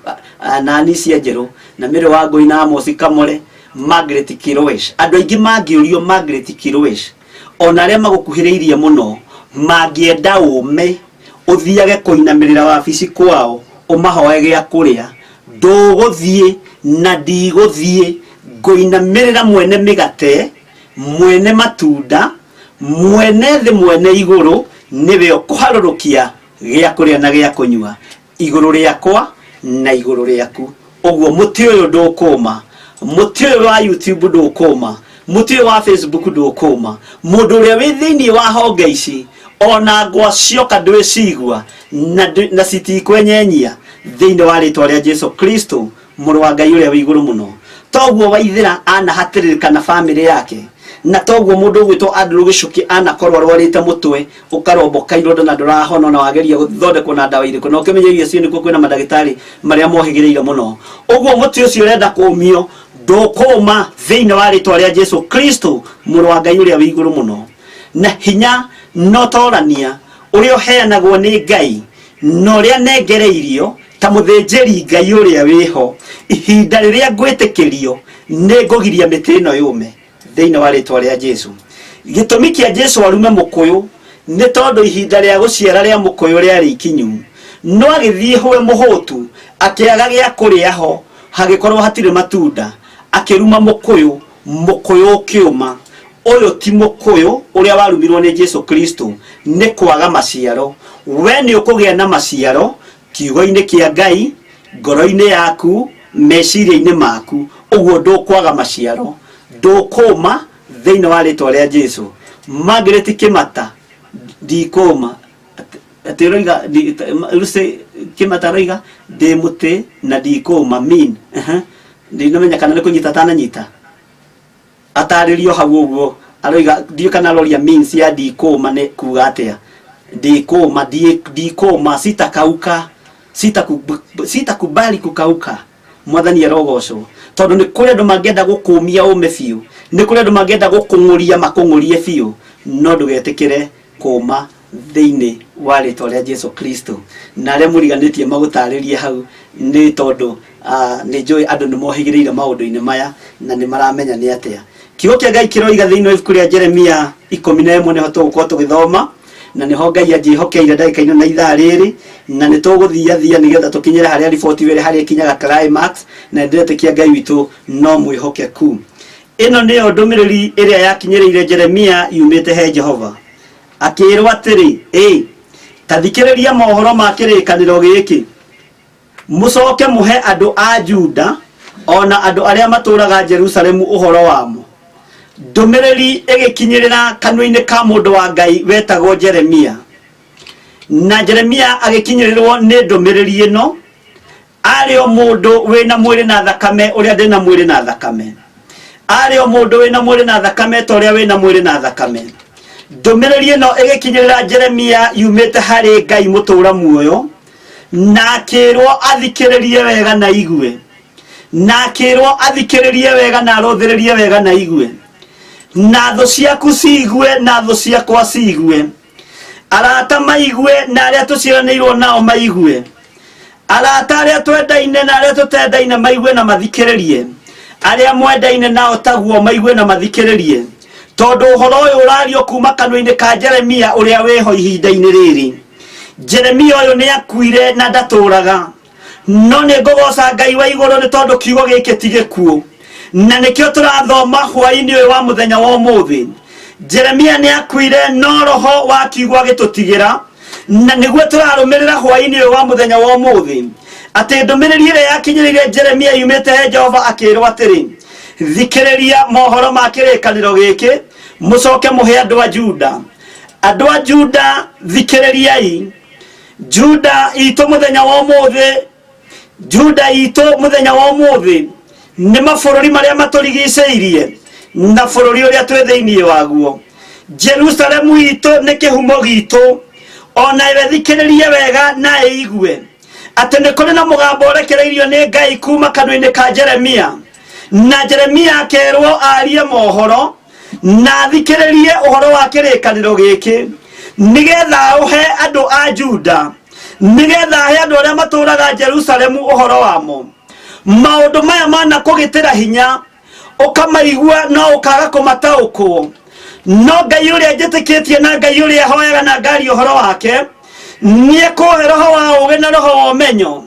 S2: na Anicia Njerũ, na Mary wa Ngũi na Amos Kamore, Margaret Kirwesh. Andũ aingĩ mangĩũrio Margaret Kirwesh, ona arĩa magũkuhĩrĩirie mũno mangĩenda ũme ũthiage kũinamĩrĩra wabici kwao ũmahoe gĩa kũrĩa, ndũgũthiĩ na ndigũthiĩ. Ngũinamĩrĩra mwene mĩgate, mwene matunda, mwene thĩ, mwene igũrũ, nĩwe ũkũharũrũkia gĩa kũrĩa na gĩa kũnyua igũrũ rĩakwa na igũrũ rĩaku. Ũguo mũtĩ ũyũ ndũkũma, mũtĩ ũyũ wa YouTube ndũkũma, mũtĩ ũyũ wa Facebook ndũkũma. Mũndũ ũrĩa wĩ thĩinĩ wa honge ici ona ngwa cioka ndwĩcigua na citikwenyenyia thĩinĩ wa rĩtwa rĩa Jesu Kristo, mũrũ wa Ngai ũrĩa wĩ igũrũ mũno. Toguo Waithĩra anahatĩrĩrĩka na bamĩrĩ yake, na toguo mũndũ ũgwĩtwo Andrew Gĩcũkĩ anakorwo arwarĩte mũtwe ũkaromboka ironda na ndũrahona, na wageria gũthondekwo na ndawa irĩkũ, na ũkĩmenya irio cio nĩkuo kwĩna mandagĩtarĩ marĩa mohĩgĩrĩire mũno. Ũguo mũtĩ ũcio ũrenda kũũmio ndũkũũma thĩinĩ wa rĩtwa rĩa Jesu Kristo, mũrũ wa Ngai ũrĩa wĩ igũrũ mũno. Na hinya na ũtorania ũrĩa ũheanagwo nĩ Ngai na ũrĩa nengereirio ta mũthĩnjĩri Ngai ũrĩa wĩho, ihinda rĩrĩa ngwĩtĩkĩrio nĩ ngũgiria mĩtĩ ĩno yũme thĩinĩ wa rĩtwa rĩa Jesu. Gĩtũmi kĩa Jesu arume mũkũyũ nĩ tondũ ihinda rĩa gũciara rĩa mũkũyũ rĩarĩ ikinyu, no agĩthiĩ hwe mũhũtu, akĩaga gĩa kũrĩa ho, hagĩkorwo hatirĩ matunda, akĩruma mũkũyũ, mũkũyũ ũkĩũma. Ũyũ ti mũkũyũ ũrĩa warumirwo nĩ Jesu Kristo nĩ kwaga maciaro. We nĩ ũkũgĩa na maciaro kiugo-inĩ kĩa Ngai, ngoro-inĩ yaku, meciria-inĩ maku. Ũguo ndũkwaga maciaro, ndũkũma
S3: Thĩinĩ wa rĩtwa rĩa Jesu. Margaret Kĩmata, ndikũma. Atĩ ũroiga Lucy Kĩmata aroiga ndĩ mũtĩ na ndikũma mean. Ndinamenya kana nĩ kũnyita atananyita. Atarĩrio hau ũguo aroiga ndiũĩ kana aroria means ya ndikũma nĩ kuga atĩa. Ndikũma, ndikũma, sitakauka, sitakubali kukauka. Mwathani arogocwo tondũ nĩ kũrĩ andũ mangĩenda gũkũmia ũme biũ, nĩ kũrĩ andũ mangĩenda gũkũng'ũria makũng'ũrie biũ, no ndũgetĩkĩre kũma thĩinĩ wa rĩtwa rĩa Jesu Kristo. Na arĩa mũriganĩtie magũtarĩrie hau nĩ tondũ nĩ njũĩ andũ nĩ mohĩgĩrĩire maũndũ-inĩ maya na nĩ maramenya nĩ atĩa. Kiugo kĩa Ngai kĩroiga thĩinĩ wa ibuku rĩa Jeremia 11 nĩho tũgũkorwo tũgĩthoma, na nĩho Ngai anjĩhokeire ndagĩka-inĩ na ithaa rĩrĩ, na nĩ tũgũthiathia nĩgetha tũkinyĩre harĩa riboti ĩrĩ harĩa ĩkinyaga climax, na nĩndĩretĩkia Ngai witũ no mwĩhokeku. Ĩno nĩyo ndũmĩrĩri ĩrĩa yakinyĩrĩire Jeremia yumĩte he Jehova, akĩĩrwo atĩrĩ, ĩ ta thikĩrĩria mohoro ma kĩrĩkanĩro gĩkĩ, mũcoke mũhe andũ a Juda o na andũ arĩa matũũraga Jerusalemu ũhoro wamo. Ndũmĩrĩri ĩgĩkinyĩrĩra kanua-inĩ ka mũndũ wa Ngai wetagwo Jeremia, na Jeremia agĩkinyĩrĩrwo nĩ ndũmĩrĩri ĩno, arĩ o mũndũ wĩna mwĩrĩ na thakame ũrĩa ndĩ na mwĩrĩ na thakame, arĩ o mũndũ wĩna mwĩrĩ na thakame ta ũrĩa wĩna mwĩrĩ na thakame. Ndũmĩrĩri ĩno ĩgĩkinyĩrĩra Jeremia yumĩte harĩ Ngai mũtũũra muoyo, na akĩrwo athikĩrĩrie wega na igue, na akĩrwo athikĩrĩrie wega na arũthĩrĩrie wega na igue, na thũ ciaku ciigue na thũ ciakwa ciigue, arata maigue na arĩa tũciaranĩirwo nao maigue, arata arĩa twendaine na arĩa tũtendaine maigue na mathikĩrĩrie, arĩa mwendaine nao taguo maigue na mathikĩrĩrie, tondũ ũhoro ũyũ ũrario kuma kanua-inĩ ka Jeremia ũrĩa wĩho ihinda-inĩ rĩrĩ. Jeremia ũyũ nĩ akuire na ndatũraga, no nĩ ngũgoca Ngai wa igũrũ nĩ tondũ kiugo gĩkĩ ti gĩkuũ, na nĩkĩo tũrathoma hwaĩ-inĩ ũyũ wa mũthenya wa ũmũthĩ. Jeremia nĩ akuire no roho wa kiugo agĩtũtigĩra, na nĩguo tũrarũmĩrĩra hwaĩ-inĩ ũyũ wa mũthenya wa ũmũthĩ, atĩ ndũmĩrĩri ĩrĩa yakinyĩrĩire Jeremia yumĩte he Jehova akĩrwo atĩrĩ, thikĩrĩria mohoro ma kĩrĩkanĩro gĩkĩ, mũcoke mũhe andũ a Juda. Andũ a Juda thikĩrĩriai, Juda itũ mũthenya wa ũmũthĩ, Juda itũ mũthenya wa ũmũthĩ nĩ mabũrũri marĩa matũrigicĩirie na bũrũri ũrĩa twĩ thĩinĩ waguo. Jerusalemu itũ nĩ kĩhumo gitũ, ona ĩwe thikĩrĩrie wega na ĩigue atĩ nĩ kũrĩ na mũgambo ũrekereirio nĩ Ngai kuma kanua-inĩ ka Jeremia, na Jeremia akerwo arie mohoro na athikĩrĩrie ũhoro wa kĩrĩkanĩro gĩkĩ, nĩgetha ũhe andũ a Juda, nĩgetha ahe andũ arĩa matũũraga Jerusalemu ũhoro wamo. Maũndũ maya mana kũgĩtĩra hinya ũkamaigua no ũkaga kũmataũkwo, no Ngai ũrĩa njĩtĩkĩtie na Ngai ũrĩa hoyaga na ngaria ũhoro wake nĩekũhe roho wa ũũgĩ na roho wa ũmenyo,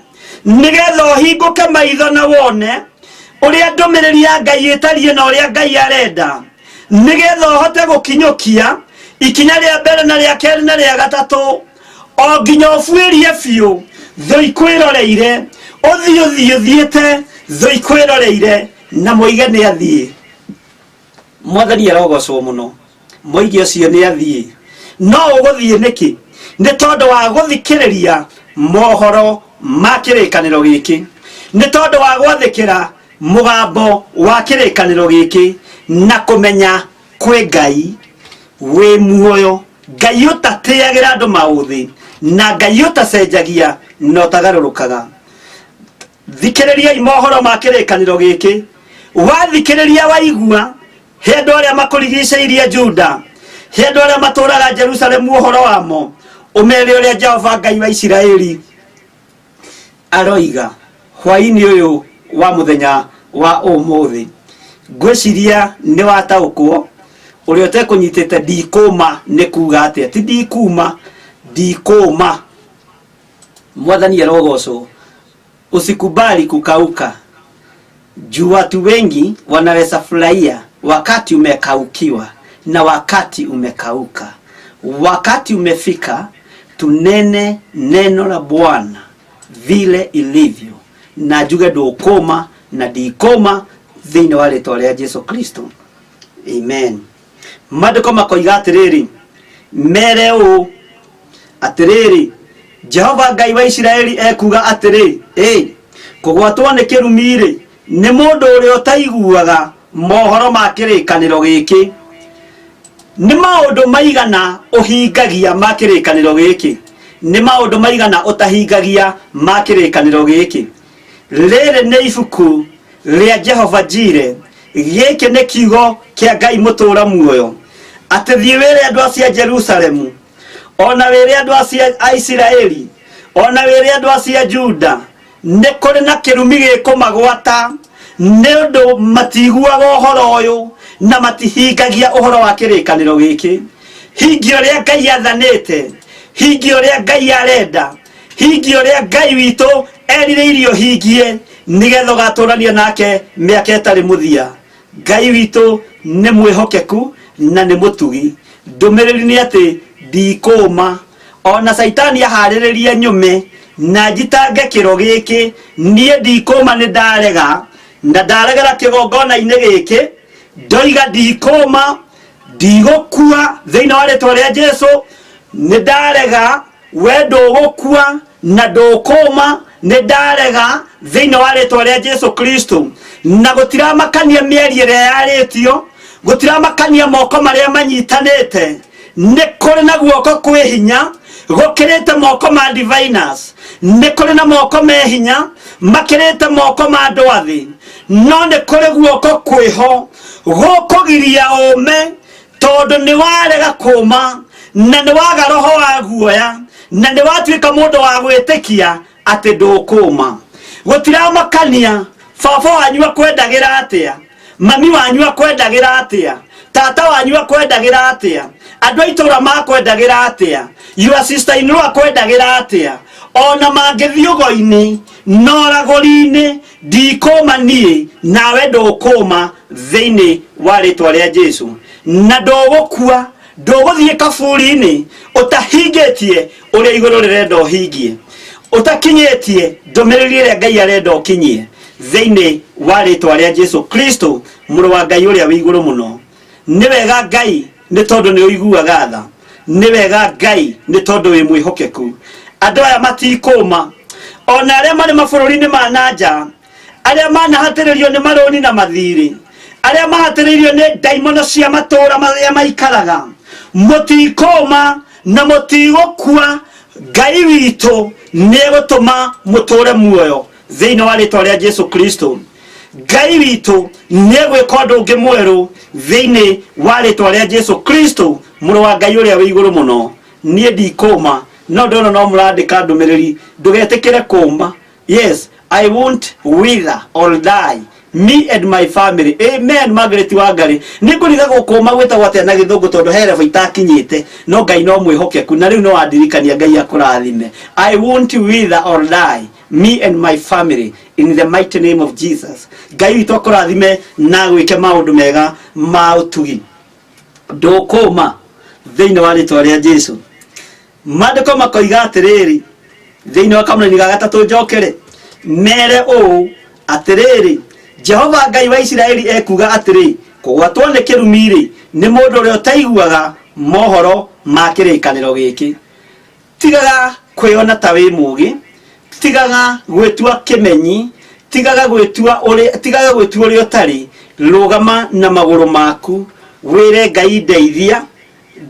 S3: nĩgetha ũhingũke maitho na wone ũrĩa ndũmĩrĩri ya Ngai ĩtariĩ na ũrĩa Ngai arenda, nĩgetha ũhote gũkinyũkia ikinya rĩa mbere na rĩa kerĩ na rĩa gatatũ, o nginya ũbuĩrie biũ thũ ikwĩroreire, ũthiĩ ũthiĩ ũthiĩte thũ ikwĩroreire, na moige nĩ athiĩ. Mwathani arogocwo mũno. Moige ũcio nĩ athiĩ. No ũgũthiĩ nĩkĩ? Nĩ tondũ wa gũthikĩrĩria mohoro ma kĩrĩkanĩro gĩkĩ, nĩ tondũ wa gwathĩkĩra mũgambo wa kĩrĩkanĩro gĩkĩ na kũmenya kwĩ Ngai wĩ muoyo, Ngai ũtatĩagĩra andũ maũthĩ, na Ngai ũtacenjagia na ũtagarũrũkaga. Thikĩrĩriai mohoro ma kĩrĩkanĩro gĩkĩ. Wathikĩrĩria waigua, he andũ arĩa makũrigicĩirie Juda, he andũ arĩa matũũraga Jerusalemu ũhoro wamo, ũmere ũrĩa Jehova Ngai wa Isiraeli aroiga hwaĩ-inĩ ũyũ wa mũthenya wa ũmũthĩ. Ngwĩciria nĩ wataũkwo. Ũrĩa ũtekũnyitĩte ndikũma nĩ kuga atĩa? Ti ndikuma, ndikũma. Mwathani arogocwo. Usikubali kukauka juu watu wengi wanaweza furahia wakati umekaukiwa na wakati umekauka. Wakati umefika tunene neno la Bwana vile ilivyo, na njuge ndũkũma na ndikũma thĩinĩ wa rĩtwa rĩa Jesu Kristo. Amen. Maandĩko makoiga atĩrĩrĩ, mere ũũ atĩrĩrĩ, Jehova Ngai wa Isiraeli ekuuga atĩrĩ, ĩ kũgwatwo nĩ kĩrumi-rĩ, nĩ mũndũ ũrĩa ũtaiguaga mohoro ma kĩrĩkanĩro gĩkĩ. Nĩ maũndũ maigana ũhingagia ma kĩrĩkanĩro gĩkĩ? Nĩ maũndũ maigana ũtahingagia ma kĩrĩkanĩro gĩkĩ? Rĩrĩ nĩ ibuku rĩa Jehova Jire, gĩkĩ nĩ kiugo kĩa Ngai mũtũũra muoyo, atĩ thiĩ wĩre andũ acio a Jerusalemu, ona wĩre andũ acio a Isiraeli, ona wĩre andũ acio a Juda, nĩ kũrĩ na kĩrumi gĩkũmagwata nĩ ũndũ matiguaga ũhoro ũyũ na matihingagia ũhoro wa kĩrĩkanĩro gĩkĩ. Hingia ũrĩa Ngai athanĩte, hingia ũrĩa Ngai arenda, hingia ũrĩa Ngai witũ erirĩirie ũhingie, nĩgetha ũgatũrania nake mĩaka ĩtarĩ mũthia. Ngai witũ nĩ mwĩhokeku na nĩ mũtugi. Ndũmĩrĩri nĩ atĩ ndikũma, ona Caitani aharĩrĩrie nyume na njitange kĩro gĩkĩ, niĩ ndikũma, nĩ ndarega na ndaregera kĩgongona-inĩ gĩkĩ, ndoiga ndikũma, ndigũkua thĩinĩ wa rĩtwa rĩa Jesu. Nĩ ndarega, we ndũgũkua na ndũkũma, nĩ ndarega thĩinĩ wa rĩtwa rĩa Jesu Kristo. Na gũtiramakania mĩario ĩrĩa yarĩtio, gũtiramakania moko marĩa manyitanĩte, nĩ kũrĩ na guoko kwĩ hinya gũkĩrĩte moko ma diviners, nĩ kũrĩ na moko me hinya makĩrĩte moko ma andũ a thĩ, no nĩ kũrĩ guoko kwĩho gũkũgiria ũme, tondũ nĩ warega kũma na nĩ waga roho wa guoya na nĩ watuĩka mũndũ wa gwĩtĩkia atĩ ndũkũma. Gũtiramakania baba wanyu akwendagĩra atĩa, mami wanyu akwendagĩra atĩa, tata wanyu akwendagĩra atĩa, andũ a itũũra makwendagĩra atĩa, your sister in law akwendagĩra atĩa, ona mangĩthiĩ ũgo-inĩ na ũragũri-inĩ, ndikũma niĩ nawe ndũkũma thĩinĩ wa rĩtwa rĩa Jesu. Na ndũgũkua, ndũgũthiĩ kaburi-inĩ ũtahingĩtie ũrĩa igũrũ rĩrenda ũhingie, ũtakinyĩtie ndũmĩrĩri ĩrĩa Ngai arenda ũkinyie thĩinĩ wa rĩtwa rĩa Jesu Kristo, mũrũ wa Ngai ũrĩa wĩ igũrũ mũno. Nĩ wega Ngai nĩ tondũ nĩ ũiguaga tha, nĩ wega Ngai nĩ tondũ wĩ mwĩhokeku. Andũ aya matikũma, ona arĩa marĩ mabũrũri-inĩ ma na nja, arĩa manahatĩrĩrio nĩ marũni na mathirĩ, arĩa mahatĩrĩirio nĩ ndaimono cia matũũra marĩa maikaraga, mũtikũma na mũtigũkua. Ngai witũ nĩ egũtũma mũtũũre muoyo thĩinĩ wa rĩtwa rĩa Jesu Kristo. Ngai witũ nĩ egwĩka ũndũ ũngĩ mwerũ thĩinĩ wa rĩtwa rĩa Jesu Kristo, mũrũ wa Ngai ũrĩa wĩ igũrũ mũno. Niĩ ndikũma, no ndona no mũrandĩka ndũmĩrĩri, ndũgetĩkĩre kũma. Yes, I won't wither or die, me and my family. Amen. Margaret Wangari, nĩ ngũriga gũkũma gwĩtagwo atĩa na gĩthũngũ, tondũ he level itakinyĩte, no Ngai no mwĩhokeku na rĩu no wandirikania. Ngai akũrathime. I won't wither or die, me and my family, in the mighty name of Jesus. Ngai witũ akũrathime na gwĩke maũndũ mega ma ũtugi. Ndũkũma thĩinĩ wa rĩtwa rĩa Jesu. Maandĩko makoiga atĩrĩrĩ thĩinĩ wa kamũraini ga gatatũ, njokere mere ũũ atĩrĩrĩ, Jehova Ngai wa Isiraeli ekuuga atĩrĩ, kũgwatwo nĩ kĩrumi-rĩ, nĩ mũndũ ũrĩa ũtaiguaga mohoro ma kĩrĩkanĩro gĩkĩ. Tigaga kwĩona ta wĩ mũũgĩ, tigaga gwĩtua kĩmenyi, tigaga gwĩtua ũrĩa, tigaga gwĩtua ũrĩa ũtarĩ. Rũgama na magũrũ maku, wĩre Ngai, ndeithia,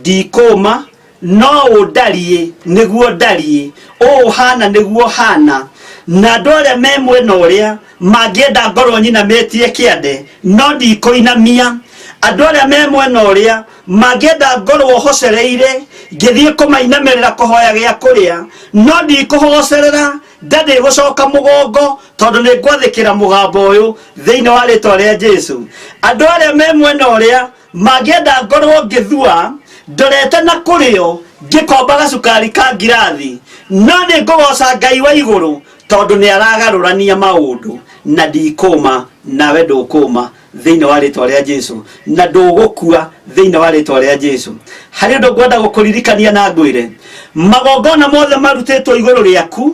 S3: ndikũma, no ũndariĩ nĩguo ndariĩ, ũũ hana nĩguo hana, na andũ arĩa me mwena ũrĩa mangĩenda ngorwo nyinamĩtie kĩande, no ndikũinamia. Andũ arĩa me mwena ũrĩa mangĩenda ngorwo hocereire ngĩthiĩ kũmainamĩrĩra kũhoya gĩa kũrĩa, no ndikũhocerera, ndarĩ gũcoka mũgongo, tondũ nĩ ngwathĩkĩra mũgambo ũyũ thĩinĩ wa rĩtwa rĩa Jesu. Andũ arĩa me mwena ũrĩa mangĩenda ngorwo ngĩthua ndorete na kũrĩo ngĩkomba gacukari ka ngirathi, no nĩ ngũgoca Ngai wa igũrũ, tondũ nĩ aragarũrania maũndũ, na ndikũma nawe ndũkũma thĩinĩ wa rĩtwa rĩa Jesu, na ndũgũkua thĩinĩ wa rĩtwa rĩa Jesu. Harĩ ũndũ ngwenda gũkũririkania na ngwĩre, magongona mothe marutĩtwo igũrũ rĩaku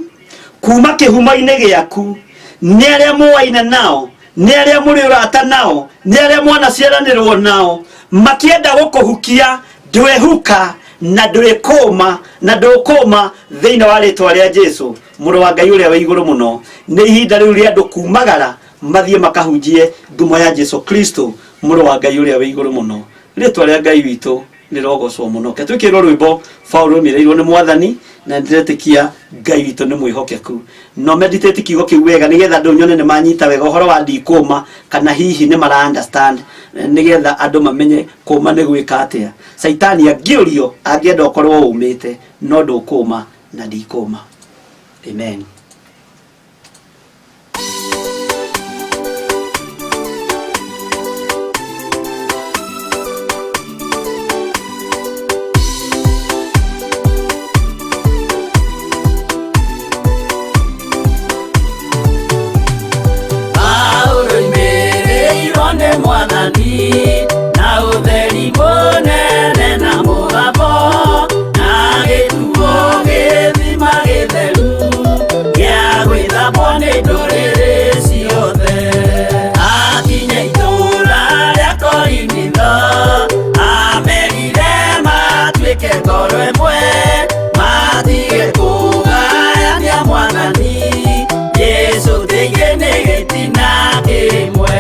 S3: kuma kĩhumo-inĩ gĩaku nĩ arĩa mũwaine nao, Nĩ arĩa mũrĩ ũrata nao, nĩ arĩa mwanaciaranĩrwo nao, makĩenda gũkũhukia, ndwĩhuka na ndwĩkũma na ndũkũma thĩinĩ wa rĩtwa rĩa Jesu, mũrũ wa Ngai ũrĩa wĩ igũrũ mũno. Nĩ ihinda rĩu rĩa andũ kumagara mathiĩ makahunjie ngumo ya Jesu Kristo, mũrũ wa Ngai ũrĩa wĩ igũrũ mũno. Rĩtwa rĩa Ngai witũ rĩrogocwo mũno. Ke twĩkĩrwo rwĩmbo Paũlũ oimĩrĩirwo nĩ Mwathani, na nĩndĩretĩkia Ngai witũ nĩ mwĩhokeku. No meditate kiugo kĩu wega nĩgetha andũ nyone nĩ manyita wega ũhoro wa ndikũma, kana hihi nĩ mara understand, nĩgetha andũ mamenye kũma nĩ gwĩka atĩa. Caitani angĩũrio angĩenda ũkorwo ũmĩte, no ndũkũma na ndikũma. Amen.
S1: Paulo oimĩrĩirwo nĩ Mwathani na ũtheri mũnene na mũgambo, na gĩtuo gĩthima gĩtheru gĩa gwĩthambwo nĩ ndũrĩrĩ ciothe. Akinya itũũra rĩa Korinitho, amerire matuĩke ngoro ĩmwe, matige kũgayania Mwathani Jesũ thĩinĩ nĩ gĩtina kĩmwe.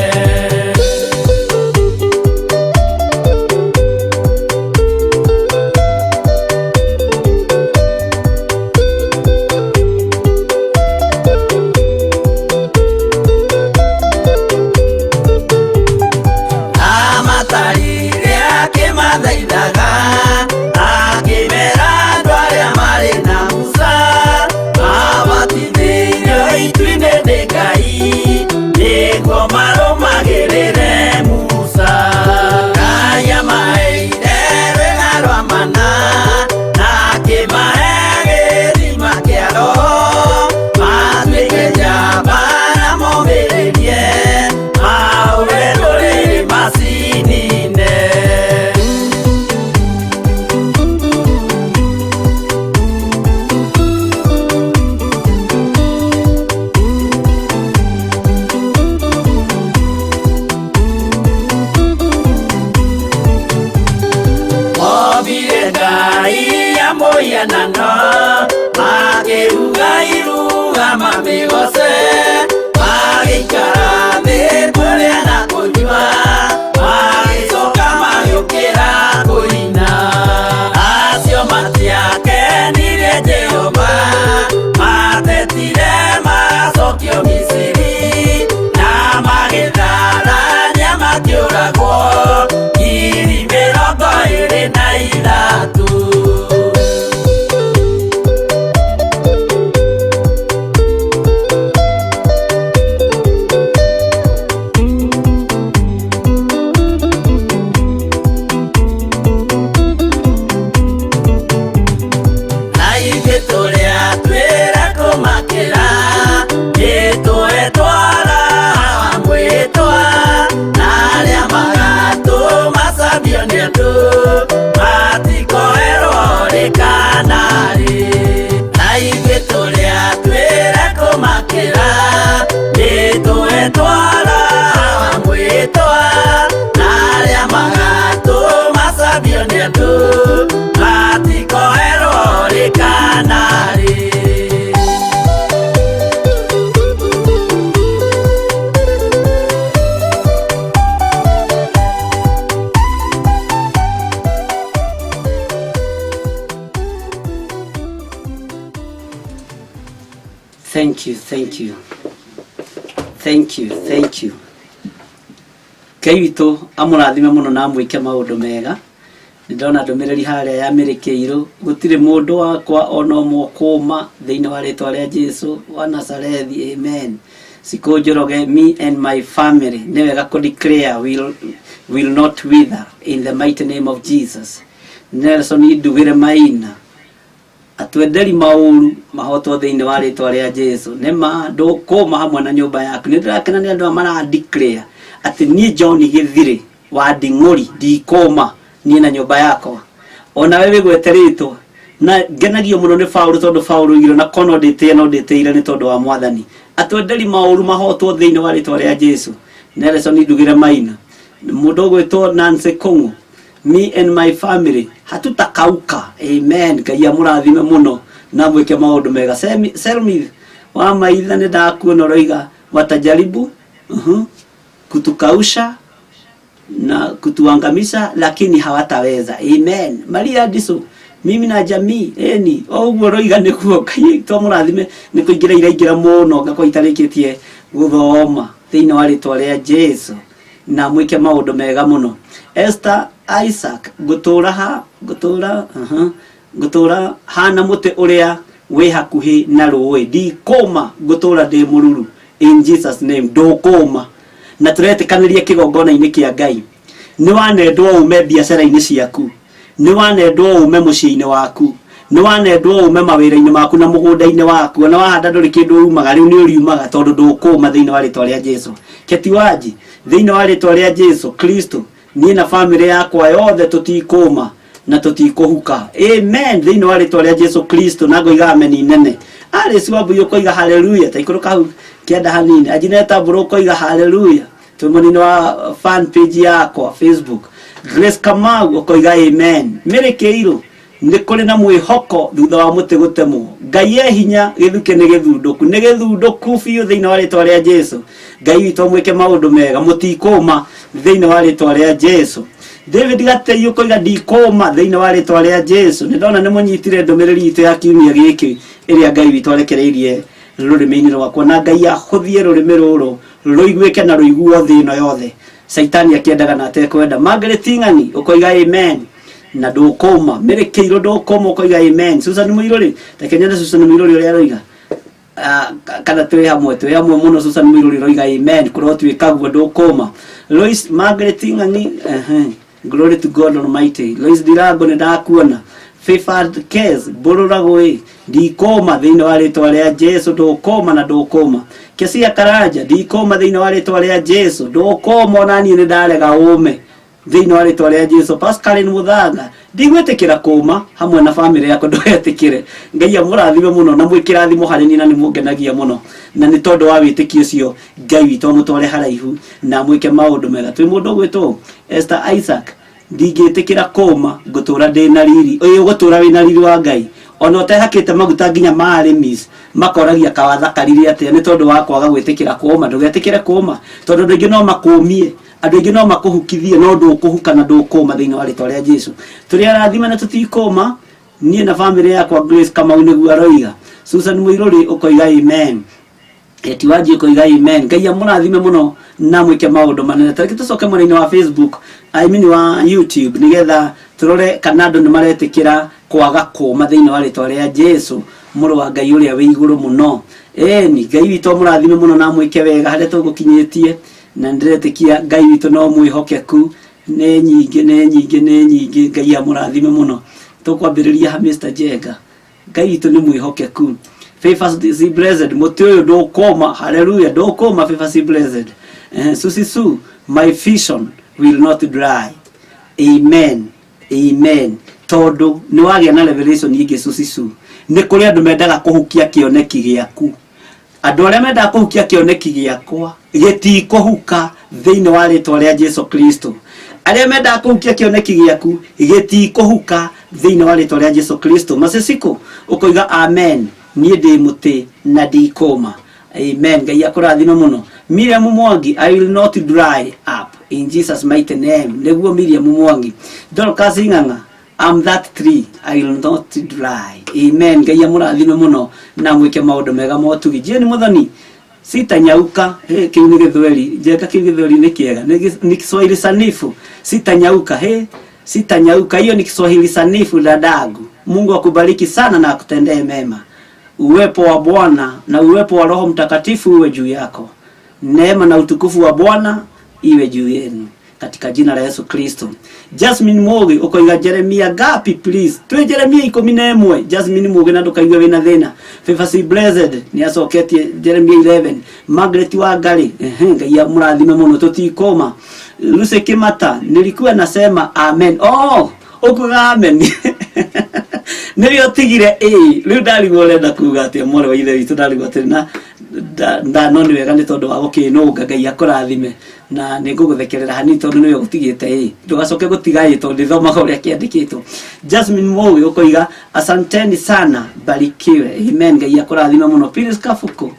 S1: Amatarire akĩmathaithaga, akĩmera andũ arĩa marĩ na Musa, mabatithĩirio itu-inĩ nĩ Ngai, nĩguo marũmagĩrĩre Musa. Ngai amaheire rwĩga rwa mana, na akĩmahe gĩthima kĩa Roho, matuĩke njamba na momĩrĩrie, mahũre ndũrĩrĩ macinine. Mobire Ngai ya mũhianano, makĩruga iruga mamĩgoce, magĩikara thĩ kũrĩa na kũnyua, magĩcoka magĩũkĩra kũina. Acio matiakenirie Jehova, matetire macokio Misiri, na magĩtharania makĩũragwo 23,000. Na ithuĩ tũrĩa twĩra kũmakĩra, nĩtũhetwo raha mwĩtwa, na arĩa magatũmacambio nĩ andũ, matikoerwo rĩ kana rĩ. Na ithuĩ tũrĩa twĩra kũmakĩra, nĩtũhetwo raha mwĩtwa, na arĩa magatũmacambio nĩ andũ, matikoerwo rĩ kana rĩ.
S2: Thank you, thank you. Thank you, thank you. Ngai witũ amũrathime mũno na amwĩke maũndũ mega. Nĩ ndona ndũmĩrĩri harĩa ya mĩrĩkĩirũ, gũtirĩ mũndũ wakwa ona ũmwe ũkũma thĩinĩ wa rĩtwa rĩa Jesu wa Nazarethi, amen. Sikũ Njoroge, me and my family, nĩ wega kũ declare will not wither in the mighty name of Jesus. Nelson Ndugĩre Maina, atwenderi maũru mahotwo thĩinĩ wa rĩtwa rĩa Jesu. Nĩ ma ndũkũma hamwe na nyũmba yaku. Nĩ ndĩrakena nĩ andũ aya mara declare atĩ niĩ John Gĩthirĩ wa Nding'ũri ndikũma niĩ na nyũmba yakwa. Ona we wĩgwete rĩtwa. Na ngenagio mũno nĩ Paũlũ, tondũ Paũlũ oigire na kono ndĩtĩe no ndĩtĩire nĩ tondũ wa Mwathani. Atwenderi maũru mahotwo thĩinĩ wa rĩtwa rĩa Jesu. Nelson Ndugire Maina, mũndũ ũgwĩtwo Nancy Kung'u, me and my family hatutakauka. Amen. Ngai amũrathime mũno na mwĩke maũndũ mega. Selmi wa maitha nĩ ndakuona ũroiga watajaribu kutukausha na kutuangamiza lakini hawataweza. Amen. Maria Diso, mimi na jamii eni o ũguo roiga nĩguo. Ngai twamũrathime nĩ kũingĩra iraingĩra mũno ngakorwo itarĩkĩtie gũthoma thĩinĩ wa rĩtwa rĩa Jesu na mwĩke maũndũ mega mũno. Esther Isaac, ngũtũra ha ngũtũra ngũtũra hana mũtĩ ũrĩa wĩ hakuhĩ na rũĩ, ndikũma, ngũtũra ndĩ mũruru in Jesus name. Ndũkũma na tũretĩkanĩria kĩgongona-inĩ kĩa Ngai. Nĩ wanendwo ume biacara-inĩ ciaku, nĩ wanendwo ume mũciĩ-inĩ waku, nĩ wanendwo ume mawĩra-inĩ maku na mũgũnda-inĩ waku. Ona wahanda ndũrĩ kĩndũ umaga, rĩu nĩ ũriumaga tondũ ndũkũma thĩinĩ wa rĩtwa rĩa Jesu. Ketiwaji, thĩinĩ wa rĩtwa rĩa Jesu Kristo, niĩ na bamĩrĩ yakwa yothe tũtikũma na tũtikũhuka. Amen. Thĩinĩ wa rĩtwa rĩa Jesu Kristo na ngoiga ameni nene. Alice Wambui ũkoiga haleluya, ta ikũrũka hau kĩanda hanini. Ajineta Mbũrũ ũkoiga haleluya, twĩ mwena-inĩ wa fan page yakwa Facebook. Grace Kamau ũkoiga amen. Mary Kĩirũ, nĩ kũrĩ na mwĩhoko thutha wa mũtĩ gũtemwo. Ngai e hinya, gĩthukĩ nĩ gĩthundũku, nĩ gĩthundũku biũ thĩinĩ wa rĩtwa rĩa Jesu. Ngai witũ amwĩke maũndũ mega, mũtikũma thĩinĩ wa rĩtwa rĩa Jesu. David Gatei ũkoiga ndikũma thĩinĩ wa rĩtwa rĩa Jesu. Nĩ ndona nĩ mũnyitire ndũmĩrĩri itũ ya kiumia gĩkĩ ĩrĩa Ngai witũ arekereirie rũrĩmĩ-inĩ rwakwa, na Ngai ahũthie rũrĩmĩ rũrũ rũiguĩke na rũiguo thĩ ĩno yothe. Caitani akĩendaga na atekwenda. Margaret Ng'ang'i ũkoiga amen na ndũkũma. Mary Kĩirũ ndũkũma ũkoiga amen. Susan Mũirũrĩ, reke nyone Susan Mũirũrĩ ũrĩa aroiga. Kana twĩ hamwe, twĩ hamwe mũno. Susan Mũirũrĩ ũroiga amen, kũrotuĩka guo, ndũkũma. Lois Margaret Ng'ang'i, glory to God Almighty. Lois Ndirango nĩ ndakuona. Favored Kes mbũrũragwo ĩ ndikũma thĩinĩ wa rĩtwa rĩa Jesu, ndũkũma na ndũkũma. Kesia Karanja, ndikũma thĩinĩ wa rĩtwa rĩa Jesu, ndũkũma, ona niĩ nĩ ndarega ũme thĩinĩ wa rĩtwa rĩa Jesu. Pascaline Muthanga, ndigwĩtĩkĩra kũma hamwe na bamĩrĩ yakwa, ndũgetĩkĩre. Ngai amũrathime mũno na mwĩkĩrathimo harĩ niĩ na nĩ mũngenagia mũno, na nĩ tondũ wa wĩtĩkio ũcio Ngai witũ amũtware haraihu na amwĩke maũndũ mega. Twĩ mũndũ ũgwĩtwo Esther Isaac, ndingĩtĩkĩra kũma, ngũtũra ndĩ na riri. Ĩĩ, ũgũtũra wĩ na riri wa Ngai ona ũtehakĩte maguta nginya ma arĩmis makoragia kawathakarire atĩa nĩ tondũ wa kwaga gwĩtĩkĩra kũma. Ndũgetĩkĩre kũma tondũ andũ aingĩ no makũmie, andũ aingĩ no makũhukithie, no ndũkũhuka na ndũkũma thĩinĩ wa rĩtwa rĩa Jesu. Tũrĩ arathime na tũtikũma, niĩ na bamĩrĩ yakwa. Grace Kamau nĩguo aroiga. Susan Mũirũrĩ ũkoiga amen. Etiwaji ũkoiga amen. Ngai amũrathime mũno na mwĩke maũndũ manene. Tareke tũcoke mwena-inĩ wa Facebook, I mean wa YouTube, nĩgetha tũrore kana andũ nĩ maretĩkĩra kwaga kũma thĩinĩ wa rĩtwa rĩa Jesu mũrũ wa Ngai ũrĩa wĩ igũrũ mũno. Ĩni, Ngai witũ amũrathime mũno na amwĩke wega harĩa tũgũkinyĩtie, na nĩndĩretĩkia Ngai witũ no mwĩhokeku. Nĩ nyingĩ, nĩ nyingĩ, nĩ nyingĩ. Ngai amũrathime mũno. Tũkwambĩrĩria ha Mr. Jenga. Ngai witũ nĩ mwĩhokeku. Favor C Blessed, mũtĩ ũyũ ndũkũma. Hallelujah, ndũkũma. Favor C Blessed. Susi Su, my vision will not dry. Amen, amen. Tondũ nĩ wagĩa na revelation ingĩ. Susi Su, nĩ kũrĩ andũ mendaga kũhukia kĩoneki gĩaku. Andũ arĩa mendaga kũhukia kĩoneki gĩakwa gĩtikũhuka thĩinĩ wa rĩtwa rĩa Jesu Kristo. Arĩa mendaga kũhukia kĩoneki gĩaku gĩtikũhuka thĩinĩ wa rĩtwa rĩa Jesu Kristo. Maciciko ũkoiga amen, niĩ ndĩ mũtĩ na ndikũma. Amen. Ngai akũrathime mũno. Miriam Mwangi, I will not dry up in Jesus mighty name. Nĩguo Miriam Mwangi. Dorcas Ng'ang'a, I'm that tree, I will not dry. Amen. Ngai amũrathime mũno na mwĩke maũndũ mega motugi. Jane Muthoni, sitanyauka. Hey, kĩu nĩ gĩthweri. Njeka kĩu gĩthweri nĩ kĩega. Nĩ Kiswahili sanifu. Sitanyauka. Hey, sitanyauka. Hiyo ni Kiswahili sanifu dadangu. Mungu akubariki sana na akutendee mema. Uwepo wa Bwana na uwepo wa Roho Mtakatifu uwe juu yako. Neema na utukufu wa Bwana iwe juu yenu katika jina la Yesu Kristo. Jasmine Mugi ukoiga Jeremia ngapi please? Twi Jeremia 11. Jasmine Mugi, na ndukaigue wina thina. Favor C Blessed ni acoketie Jeremia 11. Margaret Wangari, Ngai amũrathime mũno, tũtikũma. Lucy Kimata, nilikuwa nasema amen. Oh, ukuga amen nĩrĩo tigire ĩ rĩu ndarigwo ũrenda kuga atĩa mwarĩ wa ithe witũ, ndarigwo atĩrĩ na no nĩ wega nĩ tondũ wa gũkĩnũnga. Ngai akũrathime. Na nĩ ngũgũthekerera hanini tondũ nĩwe ũtigĩte ĩ ndũgacoke gũtiga ĩ tondũ ndĩthomaga ũrĩa kĩandĩkĩtwo. Jasmine Mowi ũkoiga asanteni sana, barikiwe. Amen. Ngai akũrathime mũno. Phyllis Kabuku,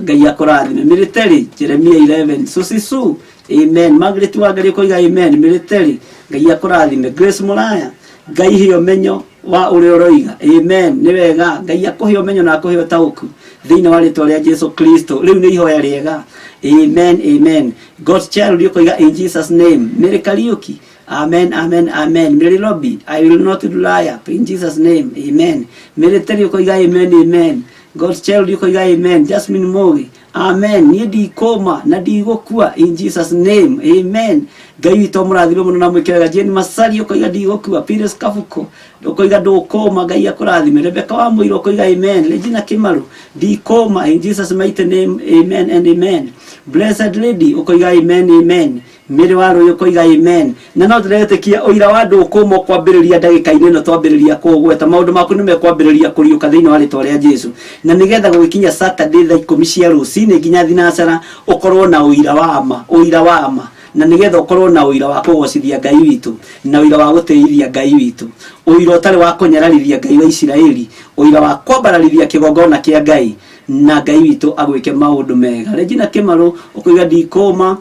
S2: Ngai akũrathime. Military Jeremia 11 Susisu, amen. Margaret Wangari ũkoiga amen. Military, Ngai akũrathime. Grace Muraya, Ngai he ũmenyo wa ũrĩa ũroiga. Amen. Nĩ wega Ngai akũhe ũmenyo na akũhe ũtaũku thĩinĩ wa rĩtwa rĩa Jesu Kristo. Rĩu nĩ ihoya rĩega. Amen, amen. God's child ũkoiga in Jesus name. Mary Kariuki, amen, amen, amen. Mary Lobby, I will not dry up in Jesus name. Amen. Mary Terry ũkoiga amen, amen. God's child ũkoiga amen. Jasmine Mogi, amen. Niĩ ndikũma na ndigũkua in Jesus name. Amen. Ngai witũ amũrathime mũno na mwĩke wega. Jane Masari ũkoiga ndigũkua. Pires Kabuko ũkoiga ndũkũma, Ngai akũrathime. Rebecca wa Mũirũ ũkoiga amen. Regina Kimaru, ndikũma in Jesus mighty name. Amen and amen. Blessed Lady ũkoiga amen, amen. Mĩrĩ wa Rũĩ ũkoiga amen. Na no tũretĩkia ũira wa ndũkũma ũkwambĩrĩria ndagĩka-inĩ ĩno twambĩrĩria kũgweta maũndũ maku nĩ mekwambĩrĩria kũriũka thĩinĩ wa rĩtwa rĩa Jesu, na nĩgetha gũgĩkinya Saturday thaa 10 cia rũcinĩ nginya thinacara ũkorwo na ũira wa ma, ũira wa ma, na nĩgetha ũkorwo na ũira wa kũgocithia Ngai witũ na ũira wa gũtĩithia Ngai witũ, ũira ũtarĩ wa kũnyararithia Ngai wa Isiraeli, ũira wa kwambararithia kĩgongona kĩa Ngai, na Ngai witũ agwĩke maũndũ mega. Regina Kĩmarũ ũkoiga ndikũma.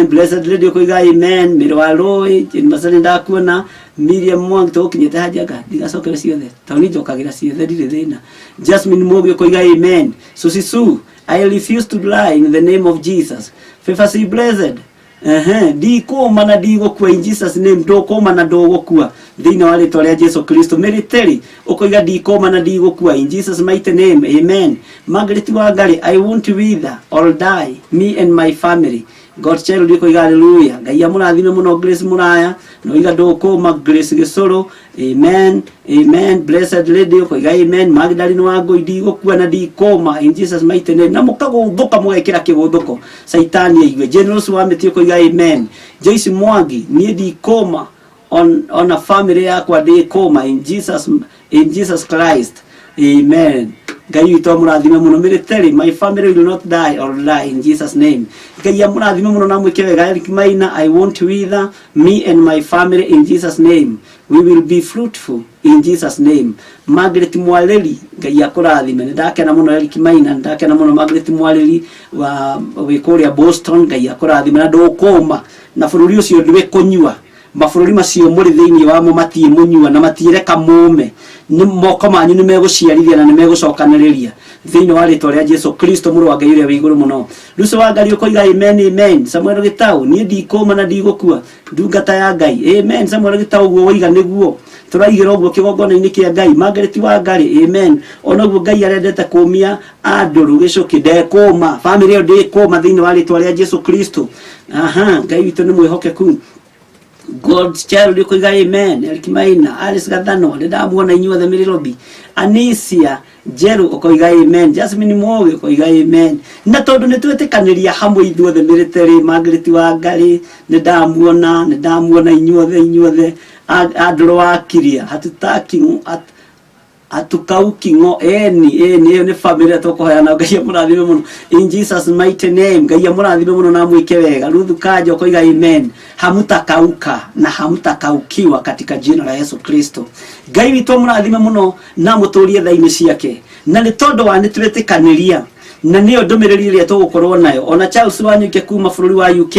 S2: Blessed Lady ũkoiga amen. Mĩrĩ wa Rũĩ, Jane Masari ndakuona. Miriam Mwangi tũgũkinyĩte hajanga ndigacokere ciothe tondũ niĩ njokagĩra ciothe ndirĩ thĩna. Jasmine Mũgĩ ũkoiga amen. Susi Su, I refuse to lie in the name of Jesus. Favor C blessed. Ndikũma na ndigũkua in Jesus name. Ndũkũma na ndũgũkua thĩinĩ wa rĩtwa rĩa Jesu Kristo. Mary Terry ũkoiga ndikũma na ndigũkua in Jesus mighty name. Amen. Margaret Wangari, I won't wither or die, me and my family. God child ũkoiga hallelujah. Ngai amũrathime mũno. Grace Muraya noiga ndũkũma. Grace Gĩcũrũ, amen, amen. Blessed Lady ũkoiga amen. Magdalene Wangũi, ndigũkua na ndikũma in Jesus mighty name. Na mũkagũthũka mũgekĩra kĩgũthũko Saitani aigue. Generous wa Mĩtĩ ũkoiga amen. Joyce Mwangi, niĩ ndikũma ona family yakwa ndĩkũma in Jesus Christ. Amen. Ngai witũ amũrathime mũno. Military, my family will not die or die in Jesus name. Ngai amũrathime mũno na mwĩke wega. Eric Maina, I won't wither, me and my family in Jesus name. We will be fruitful in Jesus name. Margaret Mwareri, Ngai akũrathime. Nĩ ndakena mũno Eric Maina, nĩ ndakena mũno Margaret Mwareri wa wĩ kũrĩa Boston. Ngai akũrathime na ndũkũma na bũrũri ũcio ndwĩ kũnyua, mabũrũri macio mũrĩ thĩinĩ wamo matiĩ mũnyua na matiĩreka mũme. Nĩ moko manyu nĩ megũciarithia na nĩ megũcokanĩrĩria thĩinĩ wa rĩtwa rĩa Jesu Kristo, mũrũ wa Ngai ũrĩa wĩ igũrũ mũno. Lucy wa Ngai ũkoiga amen, amen. Samuel Gĩtau, niĩ ndikũma na ndigũkua, ndungata ya Ngai. Amen. Samuel Gĩtau, ũguo woiga nĩguo tũraigĩra ũguo kĩgongona-inĩ kĩa Ngai. Margaret wa Ngai, amen. Onaguo Ngai arendete kũmia andũrũ gĩcũkĩ ndekũma, famĩlĩ ĩyo ndĩkũma thĩinĩ wa rĩtwa rĩa Jesu Kristo. Aha, Ngai witũ nĩ mwĩhokeku. God's child ũkoiga amen. Eric Maina, Alice Gathano, nĩ ndamuona inyuothe Mĩrĩrobi. Anisia Njerũ ũkoiga amen. Jasmine Mũgĩ ũkoiga amen. Na tondũ nĩ twetĩkanĩria hamwe ithuothe, Military, Margaret wa Ngarĩ, nĩ ndamuona, nĩ ndamuona inyuothe, inyuothe. Andũrũ wa Kiria, hatutaki hatukauki ng'o eni eni, ĩyo nĩ family ĩrĩa tũkũhoya na Ngai amũrathime mũno in Jesus mighty name. Ngai amũrathime mũno na mwĩke wega. Ruth Kanja ũkoiga amen. Hamutakauka na hamutakaukiwa katika jina la Yesu Kristo. Ngai witũ amũrathime mũno na mũtũrie tha-inĩ ciake, na nĩ tondũ wa nĩ twetĩkanĩria na nĩyo ndũmĩrĩri ĩrĩa tũgũkorwo nayo. Ona Charles Wanyuke kuma bũrũri wa UK,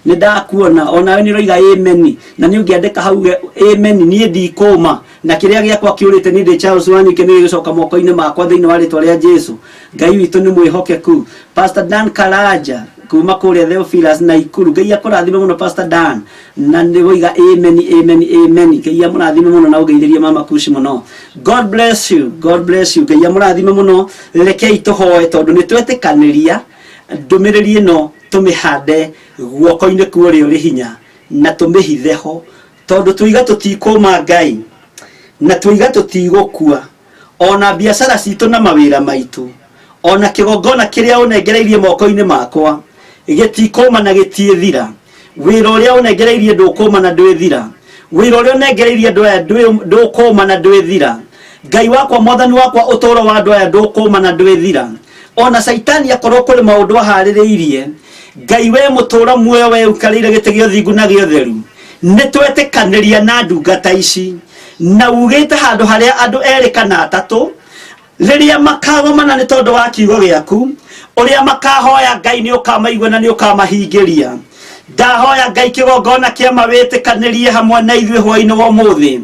S2: nĩ ndakuona onawe nĩ ũroiga amen, na nĩ ũngĩandĩka hau uge amen, niĩ ndikũma na kĩrĩa gĩakwa kĩũrĩte, niĩ ndĩ Charles Wanyuke, nĩ gĩgũcoka moko-inĩ makwa thĩinĩ wa rĩtwa rĩa Jesu. Ngai witũ nĩ mwĩhokeku. Pastor Dan Karaja kuma kũrĩa Theophilus na Ikuru, Ngai akũrathime mũno Pastor Dan, na nĩ woiga amen, amen, amen. Ngai amũrathime mũno na ũgeithĩrie mama Kushi mũno. God bless you, God bless you. Ngai amũrathime mũno. Rekei tũhoe tondũ nĩ twetĩkanĩria ndũmĩrĩri ĩno tũmĩhande guoko-inĩ kwa ũrĩa ũrĩ hinya na tũmĩhithe ho, tondũ tũiga tũtikũma Ngai na tũiga tũtigũkua, ona biacara citũ na mawĩra maitũ, ona kĩgongona kĩrĩa ũnengereirie moko-inĩ makwa gĩtikũma na gĩtiĩthira. Wĩra ũrĩa ũnengereirie ndũkũma na ndwĩthira. Wĩra ũrĩa ũnengereirie andũ aya ndũkũma na ndwĩthira. Ngai wakwa, Mwathani wakwa, ũtũũro wa andũ aya ndũkũma na ndwĩthira, ona Caitani akorwo kũrĩ maũndũ aharĩrĩirie.
S3: Ngai we mũtũra muoyo, we ũikarĩire gĩtĩ gĩa ũthingu na gĩa ũtheru, nĩ twetĩkanĩria na ndungata ici na ugĩte handũ harĩa andũ erĩ kana atatũ rĩrĩa makagomana nĩ tondũ wa kiugo gĩaku, ũrĩa makahoya Ngai nĩ ũkamaigua na nĩ ũkamahingĩria. Ndahoya Ngai kĩgongona kĩa ma wĩtĩkanĩrie hamwe na ithuĩ hwainĩ wa ũmũthĩ.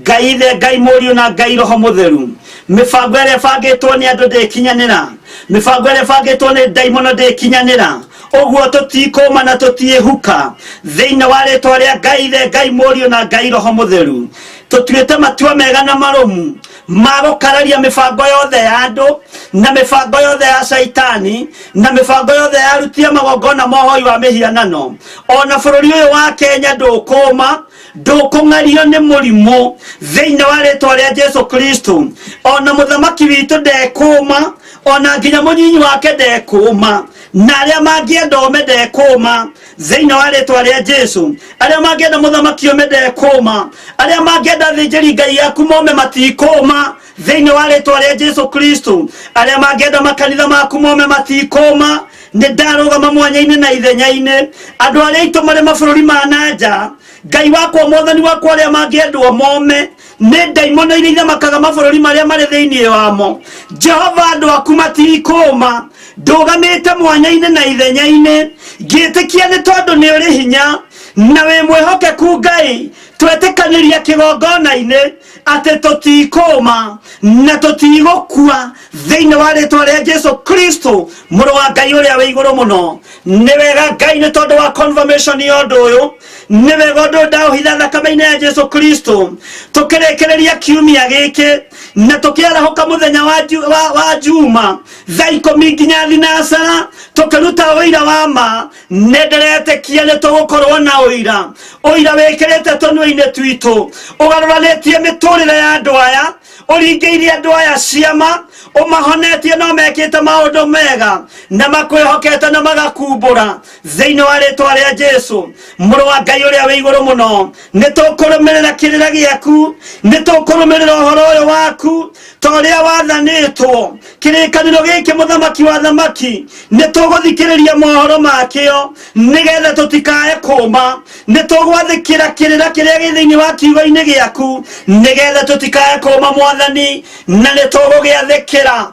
S3: Ngai Ithe, Ngai Mũriũ na Ngai Roho Mũtheru, mĩbango ĩrĩa ĩbangĩtwo nĩ andũ ndĩkinyanĩra, mĩbango ĩrĩa ĩbangĩtwo nĩ ndaimono ndĩkinyanĩra, ũguo tũtikũma na tũtiĩhuka. Thĩinĩ wa rĩtwa rĩa Ngai Ithe, Ngai Mũriũ na Ngai Roho Mũtheru, tũtuĩte matua mega na marũmu ma gũkararia mĩbango yothe ya andũ na mĩbango yothe ya caitani na mĩbango yothe ya aruti a magongona mohoi wa mĩhianano. Ona bũrũri ũyũ wa Kenya ndũkũma, ndũkũng'ario nĩ mũrimũ thĩinĩ wa rĩtwa rĩa Jesu Kristo. Ona mũthamaki witũ ndekũma, ona nginya mũnyinyi wake ndekũma, na arĩa mangĩenda ome ndekũma thĩinĩ wa rĩtwa rĩa Jesu. Arĩa mangĩenda mũthamaki ome ndekũma, arĩa mangĩenda thĩnjĩri Ngai aku mome matikũma thĩinĩ wa rĩtwa rĩa Jesu Kristo. Arĩa mangĩenda makanitha maku mome matikũma. Nĩ ndarũgama mwanya-inĩ na ithenya-inĩ andũ arĩa aitũ marĩ mabũrũri ma na nja, Ngai wakwa, Mwathani wakwa, arĩa mangĩendwo mome nĩ ndaimono iria ithamakaga mabũrũri marĩa marĩ thĩinĩ wamo. Jehova, andũ aku matikũma. Ndũgamĩte mwanya-inĩ na ithenya-inĩ ngĩtĩkia nĩ tondũ nĩ ũrĩ hinya na wĩ mwĩhokeku. Ngai, twetĩkanĩria kĩgongona-inĩ atĩ tũtikũma na tũtigũkua thĩinĩ wa rĩtwa rĩa Jesu Kristo, mũrũ wa Ngai ũrĩa wĩ igũrũ mũno. Nĩ wega Ngai nĩ tondũ wa confirmation ya ũndũ ũyũ. Nĩ wega ũndũ ũyũ ndaũhitha thakame-inĩ ya Jesu Kristo. Tũkĩrĩkĩrĩria kiumia gĩkĩ na tũkĩarahũka mũthenya wa Juma thaa 10 nginya thinacara, tũkĩruta ũira wa ma, nĩ ndĩretĩkia nĩ tũgũkorwo na ũira, ũira wĩkĩrĩte tũnua-inĩ twitũ, ũgarũranĩtie mĩtũrĩre ya andũ aya, ũringĩirie andũ aya ciama, ũmahonetie no mekĩte maũndũ mega na makwĩhokete na magakumbũra thĩinĩ wa rĩtwa rĩa Jesu, mũrũ wa Ngai ũrĩa wĩ igũrũ mũno. Nĩ tũkũrũmĩrĩra kĩrĩra gĩaku, nĩ tũkũrũmĩrĩra ũhoro ũyũ waku ta ũrĩa wathanĩtwo. Kĩrĩkanĩro gĩkĩ, mũthamaki wa thamaki, nĩ tũgũthikĩrĩria mohoro makĩo nĩgetha tũtikae kũma. Nĩ tũgwathĩkĩra kĩrĩra kĩrĩa gĩ thĩinĩ wa kiugo-inĩ gĩaku nĩgetha tũtikae kũma, Mwathani, na nĩ tũgũgĩathĩkĩra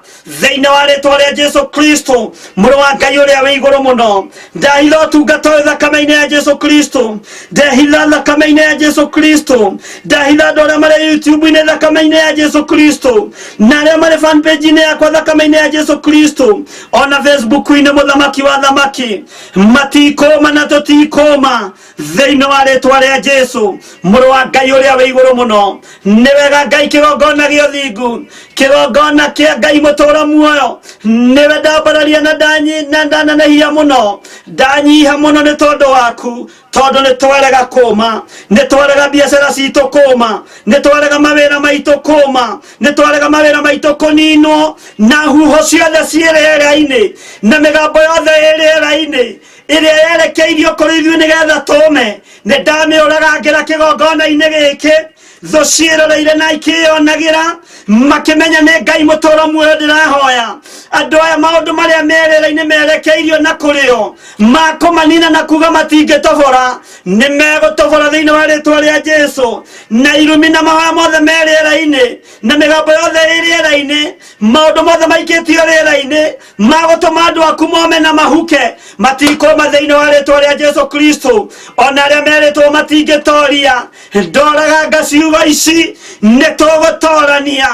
S3: thĩinĩ wa rĩtwa rĩa Jesu Kristo, mũrũ wa Ngai ũrĩa wĩ igũrũ mũno. Ndahitha ũtungata ũyũ thakame-inĩ ya Jesu Kristo, ndahitha thakame-inĩ ya Jesu Kristo. Ndahitha andũ arĩa marĩ YouTube-inĩ thakame-inĩ ya Jesu Kristo, na arĩa marĩ fan page-inĩ yakwa thakame-inĩ ya Jesu Kristo, ona Facebook-inĩ. Mũthamaki wa thamaki, matikũma na tũtikũma thĩinĩ wa rĩtwa rĩa Jesu, mũrũ wa Ngai ũrĩa wĩ igũrũ mũno. Nĩ wega Ngai, kĩgongona gĩa ũthingu, kĩgongona kĩa Ngai mũtũra muoyo, nĩwe ndambararia na na ndanenehia mũno, ndanyiha mũno nĩ tondũ waku, tondũ nĩ twarega kũma, nĩ twarega biacara citũ kũma, nĩ twarega mawĩra maitũ kũma, nĩ twarega mawĩra maitũ kũninwo na huho ciothe ciĩ rĩera-inĩ na mĩgambo yothe ĩ rĩera-inĩ ĩrĩa yerekeirio kũrĩ ithuĩ nĩgetha tũme. Nĩ ndamĩũragangĩra kĩgongona-inĩ gĩkĩ, thũ ciĩroreire na ikĩyonagĩra makĩmenya nĩ Ngai mũtũra muoyo ndĩrahoya. Andũ aya, maũndũ marĩa merĩra-inĩ merekeirio na kũrĩo makũmanina na kuga matingĩtobora, nĩ megũtobora thĩinĩ wa rĩtwa rĩa Jesu. Na irumi na mahoya mothe me rĩera-inĩ na mĩgambo yothe ĩ rĩera-inĩ, maũndũ mothe maikĩtio rĩera-inĩ magũtũma andũ aku mome na mahuke, matikũma thĩinĩ wa rĩtwa rĩa Jesu Kristo. Ona arĩa merĩtwo matingĩtoria, ndoraganga ciugo ici, nĩ tũgũtorania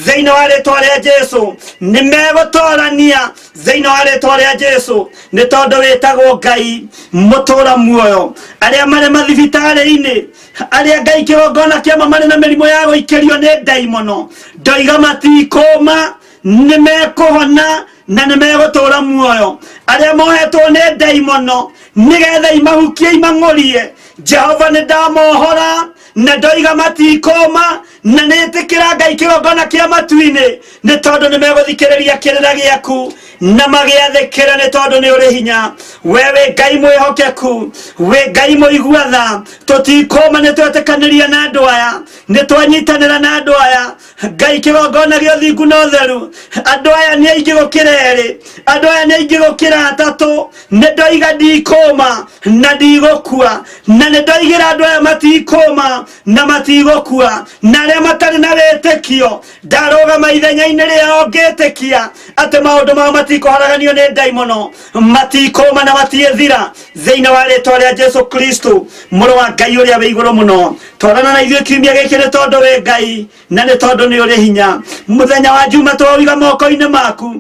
S3: thĩinĩ wa rĩtwa rĩa Jesu. Nĩ megũtorania thĩinĩ wa rĩtwa rĩa Jesu, nĩ tondũ wĩtagwo Ngai mũtũra muoyo. Arĩa marĩ mathibitarĩ-inĩ, arĩa Ngai kĩgongona kĩama marĩ na mĩrimũ ya gũikĩrio nĩ ndaimono, ndoiga matikũma, nĩ mekũhona na nĩ megũtũra muoyo. Arĩa mohetwo nĩ ndaimono nĩgetha imahukie imang'ũrie, Jehova, nĩ ndamohora na ndoiga matikũma, na nĩ ĩtĩkĩra Ngai kĩgongona kĩa matu-inĩ, nĩ tondũ nĩ megũthikĩrĩria kĩrĩra gĩaku. Na magĩathĩkĩra nĩ tondũ nĩ ũrĩ hinya. We wĩ Ngai mwĩhokeku, wĩ Ngai mũigua tha. Tũtikũma, nĩ twetĩkanĩria na andũ aya, nĩ twanyitanĩra na andũ aya. Ngai, kĩgongona gĩa ũthingu na ũtheru, andũ aya nĩ aingĩ gũkĩra erĩ, andũ aya nĩ aingĩ gũkĩra atatũ. Nĩ ndoiga ndikũma na ndigũkua, na nĩ ndoigĩra andũ aya matikũma na matigũkua. Na arĩa matarĩ na wĩtĩkio, ndarũgama ithenya-inĩ rĩao ngĩtĩkia atĩ maũndũ mao matikũharaganio nĩ ndaimono, matikũma na matiĩthira, thĩinĩ wa rĩtwa rĩa Jesu Kristo, mũrũ wa Ngai ũrĩa wĩ igũrũ mũno. Twarana na ithuĩ kiumia gĩkĩ nĩ tondũ wĩ Ngai na nĩ tondũ nĩ ũrĩ hinya. Mũthenya wa Juma twaũiga moko-inĩ maku,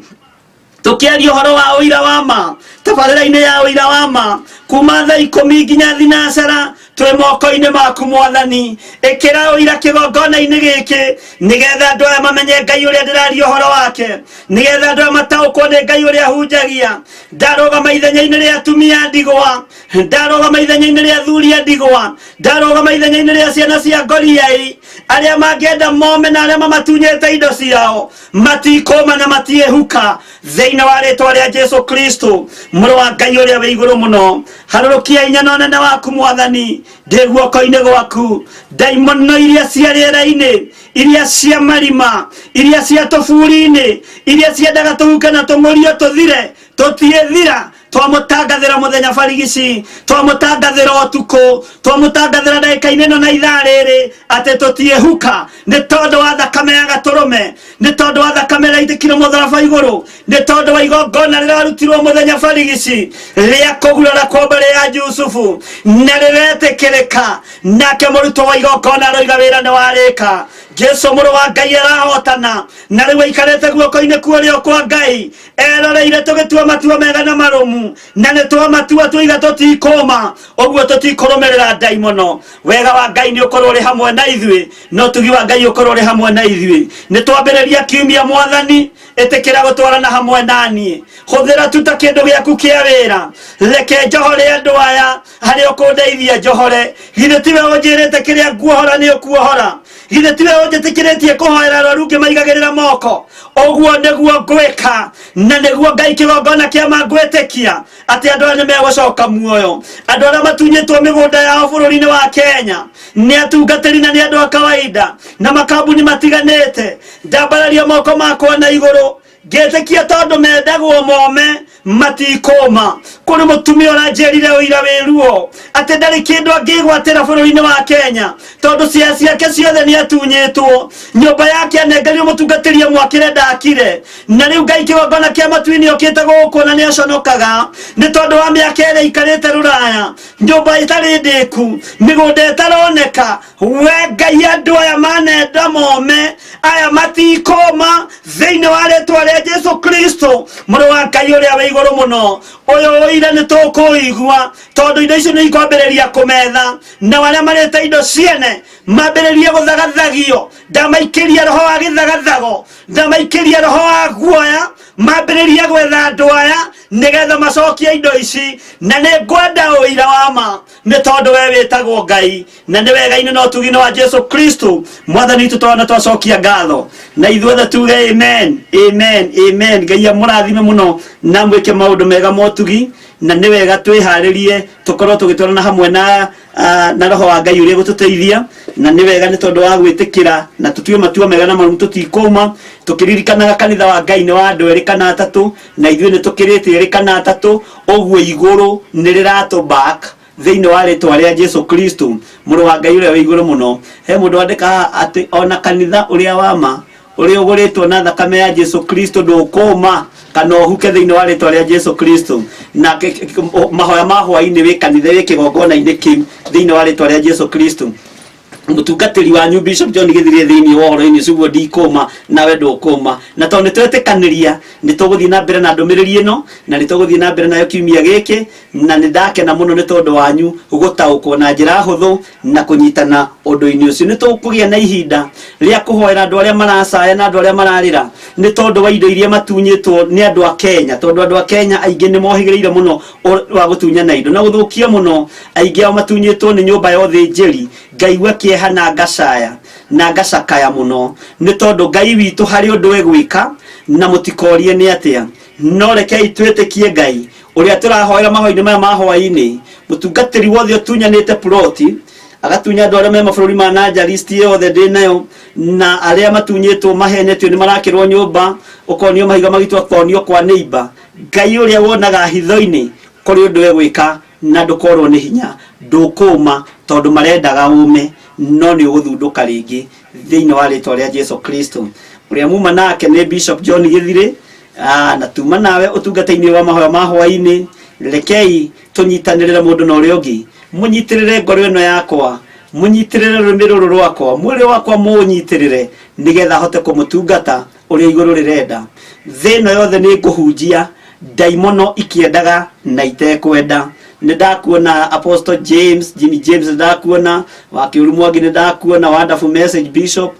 S3: tukiaria ũhoro wa ũira wa ma tabarĩra-inĩ ya ũira wa ma kuma thaa 10 nginya 9, twĩ moko-inĩ maku Mwathani. Ĩkĩra ũira kĩgongona-inĩ gĩkĩ, nĩgetha andũ aya mamenye Ngai ũrĩa ndĩraria ũhoro wake, nĩgetha andũ aya mataũkwo nĩ Ngai ũrĩa hunjagia. Ndarũgama ithenya-inĩ rĩa atumia a ndigwa, ndarũgama ithenya-inĩ rĩa athuri a ndigwa, ndarũgama ithenya-inĩ rĩa ciana cia ngoriai, arĩa mangĩenda mome na arĩa mamatunyĩte indo ciao, matikũma na matiĩhuka, thĩinĩ wa rĩtwa rĩa Jesu Kristo, mũrũ wa Ngai ũrĩa wĩ igũrũ mũno. Harũrũkia hinya na ũnene waku, Mwathani. Ndĩ guoko-inĩ gwaku. Ndaimono iria cia rĩera-inĩ, iria cia marima, iria cia tũburi-inĩ, iria ciendaga tũhuke na tũng'ũrio tũthire, tũtiĩthira. Twamũtangathĩra mũthenya barigici, twamũtangathĩra ũtukũ, twamũtangathĩra ndagĩka-inĩ ĩno na ithaa rĩrĩ atĩ tũtiĩhuka, nĩ tondũ wa thakame ya gatũrũme, nĩ tondũ wa thakame ĩrĩa ĩitĩkire mũtharaba igũrũ, nĩ tondũ wa igongona rĩrarutirwo mũthenya barigici rĩa kũgurara kwa mbarĩ ya Jusufu, na rĩretĩkĩrĩka. Nake mũrutwo wa igongona aroiga wĩra nĩ warĩka. Jesu mũrũ wa Ngai arahotana, na rĩu aikarĩte guoko-inĩ kwa ũrĩo kwa Ngai, eroreire tũgĩtua matua mega na marũmu. Na nĩ twamatua, tuiga tũtikũma ũguo, tũtikũrũmĩrĩra ndaimono. Wega wa Ngai nĩ ũkorwo ũrĩ hamwe na ithuĩ, no tugi wa Ngai ũkorwo ũrĩ hamwe na ithuĩ. Nĩ twambĩrĩria kiumia, Mwathani, ĩtĩkĩra gũtwarana hamwe naniĩ. Hũthĩra tu ta kĩndũ gĩaku kĩa wĩra. Reke njohore andũ aya harĩa ũkũndeithia njohore. Githĩ tiwe ũnjĩrĩte kĩrĩa nguohora nĩ ũkuohora? Githĩ tiwe ũnjĩtĩkĩrĩtie kũhoera arwaru ngĩmaigagĩrĩra moko? Ũguo nĩguo ngwĩka, na nĩguo Ngai kĩgongona kĩa ma ngwĩtĩkia atĩ andũ aya nĩ megũcoka muoyo. Andũ arĩa matunyĩtwo mĩgũnda yao bũrũri-inĩ wa Kenya nĩ atungatĩri na nĩ andũ a kawaida na makambuni matiganĩte, ndambararia moko makwa na igũrũ ngĩtĩkia tondũ mendagwo mome, matikũma. Kũrĩ mũtumia ũranjĩrire ũira wĩ ruo atĩ ndarĩ kĩndũ angĩgwatĩra bũrũri-inĩ wa Kenya, tondũ cia ciake ciothe nĩ atunyĩtwo. Nyũmba yake anengerio mũtungatĩri amwakĩre, ndakire. Na rĩu Ngai kĩgongona kĩa matu-inĩ okĩte gũkũ na nĩ aconokaga nĩ tondũ wa mĩaka ĩrĩa aikarĩte rũraya, nyũmba ĩtarĩ ndĩku, mĩgũnda ĩtaroneka. We Ngai, andũ aya manenda mome, aya matikũma, thĩinĩ wa rĩtwa rĩa Jesu Kristo, mũrũ wa Ngai ũrĩa wĩ igũrũ mũno. Ũyũ ũira nĩ tũkũigua, tondũ indo icio nĩ ikwambĩrĩria kũmetha, na arĩa marĩte indo ciene mambĩrĩrie gũthagathagio. Ndamaikĩria roho wa gĩthagathago, ndamaikĩria roho wa guoya, mambĩrĩrie gwetha andũ aya nĩgetha macokie indo ici. Na nĩ ngwenda ũira wa ma, nĩ tondũ we wĩtagwo Ngai, na nĩ wega-inĩ na ũtugi-inĩ wa Jesu Kristo Mwathani witũ twana twacokia ngatho, na ithuothe tuge amen, amen, amen. Ngai amũrathime mũno na mwĩke maũndũ mega motugi. Na nĩ wega twĩharĩrie tũkorwo tũgĩtwarana hamwe na roho wa Ngai ũrĩa gũtũteithia. Na nĩ wega nĩ tondũ wa gwĩtĩkĩra na tũtue matua mega na marũmu, tũtikũma, tũkĩririkanaga kanitha wa Ngai nĩ wa andũ erĩ kana atatũ, na ithuĩ nĩ tũkĩrĩte erĩ kana atatũ. Ũguo igũrũ nĩ rĩratũ back thĩinĩ wa rĩtwa rĩa Jesu Kristo, mũrũ wa Ngai ũrĩa wĩ igũrũ mũno. He mũndũ wandĩka haha atĩ ona kanitha ũrĩa wa ma ũrĩa ũgũrĩtwo na thakame ya Jesu Kristo ndũkũma kana ũhuke, thĩinĩ wa rĩtwa rĩa Jesu Kristo. Na mahoya ma hwaĩ-inĩ wĩ kanitha, wĩ kĩgongona-inĩ kĩu, thĩinĩ wa rĩtwa rĩa Jesu Kristo. Mũtungatĩri wanyu Bishop John Gĩthirie thĩinĩ wa ũhoro-inĩ ũcio, guo ndikũma nawe ndũkũma. Na tondũ nĩ twetĩkanĩria, nĩ tũgũthiĩ na mbere na ndũmĩrĩri ĩno, na nĩ tũgũthiĩ na mbere nayo kiumia gĩkĩ. Na nĩ ndakena mũno nĩ tondũ wanyu gũtaũkwo na njĩra hũthũ na kũnyitana ũndũ-inĩ ũcio. Nĩ tũkũgĩa na ihinda rĩa kũhoera andũ arĩa maracaya na andũ arĩa mararĩra nĩ tondũ wa indo iria matunyĩtwo nĩ andũ a Kenya, tondũ andũ a Kenya aingĩ nĩ mohĩgĩrĩire mũno wa gũtunyana indo na gũthũkia mũno. Aingĩ ao matunyĩtwo nĩ nyũmba ya ũthĩnjĩri. Ngaigua kĩeha na ngacaya na ngacakaya mũno, nĩ tondũ Ngai witũ harĩ ũndũ egwĩka, na mũtikorie nĩ atĩa. No rekei twĩtĩkie Ngai ũrĩa tũrahoera mahoya-inĩ maya ma hwaĩ-inĩ. Mũtungatĩri wothe ũtunyanĩte ploti, agatunya andũ arĩa me mabũrũri ma na nja, list yothe ndĩ nayo, na arĩa matunyĩtwo mahenetio nĩ marakĩrwo nyũmba, ũkonio mahiga magitwo, akonio kwa neighbor. Ngai ũrĩa wonaga hitho-inĩ kũrĩ ũndũ egwĩka na ndũkorwo nĩ hinya, ndũkũma tondũ marendaga ũme, no nĩ ũgũthundũka rĩngĩ thĩinĩ wa rĩtwa rĩa Jesu Kristo. Ũrĩa muma nake nĩ Bishop John Gĩthirĩ. Na tuma nawe ũtungata-inĩ wa mahoya ma hwaĩ-inĩ. Rekei tũnyitanĩrĩre mũndũ na ũrĩa ũngĩ, mũnyitĩrĩre ngoro ĩno yakwa, mũnyitĩrĩre rũrĩmĩ rũrũ rwakwa, mwĩrĩ wakwa mũũnyitĩrĩre, nĩgetha hote kũmũtungata ũrĩa igũrũ rĩrenda. Thĩ ĩno yothe nĩ ngũhunjia, ndaimono ikĩendaga na itekwenda. Nĩ ndakuona Apostle James, Jimmy James, nĩ ndakuona Wakĩũru Mwangi, nĩ ndakuona wonderful message Bishop.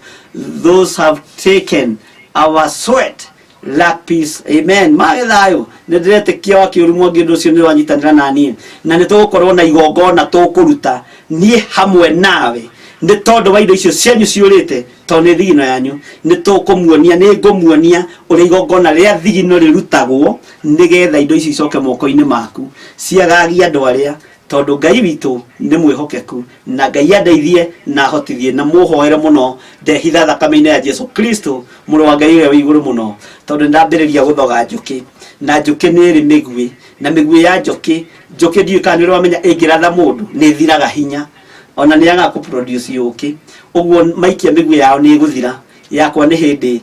S3: Those have taken our sweat lack peace. Amen. Mage thayũ. Nĩ ndĩretĩkia Wakĩũru Mwangi ũndũ ũcio nĩ wanyitanĩra na niĩ, na nĩ tũgũkorwo na igongona tũkũruta niĩ hamwe nawe nĩ tondũ wa indo icio cianyu ciũrĩte, tondũ nĩ thigino yanyu. Nĩ tũkũmuonia, nĩ ngũmuonia ũrĩa igongona rĩa thigino rĩrutagwo nĩgetha indo icio icoke moko-inĩ maku ciagagia andũ arĩa, tondũ Ngai witũ nĩ mwĩhokeku. Na Ngai andeithie na ahotithie na mũhoere mũno. Ndehitha thakame-inĩ ya Jesu Kristo, mũrũ wa Ngai ũrĩa wĩ igũrũ mũno, tondũ nĩ ndambĩrĩria gũthoga njũkĩ, na njũkĩ nĩ ĩrĩ mĩguĩ, na mĩguĩ ya njũkĩ, njũkĩ ndiũĩ kana nĩ ũrĩ wamenya ĩngĩratha mũndũ nĩ ĩthiraga hinya, ona nĩ yagaga kũproduce ũkĩ. Ũguo maikia mĩguĩ yao nĩ ĩgũthira. Yakwa nĩ hĩndĩ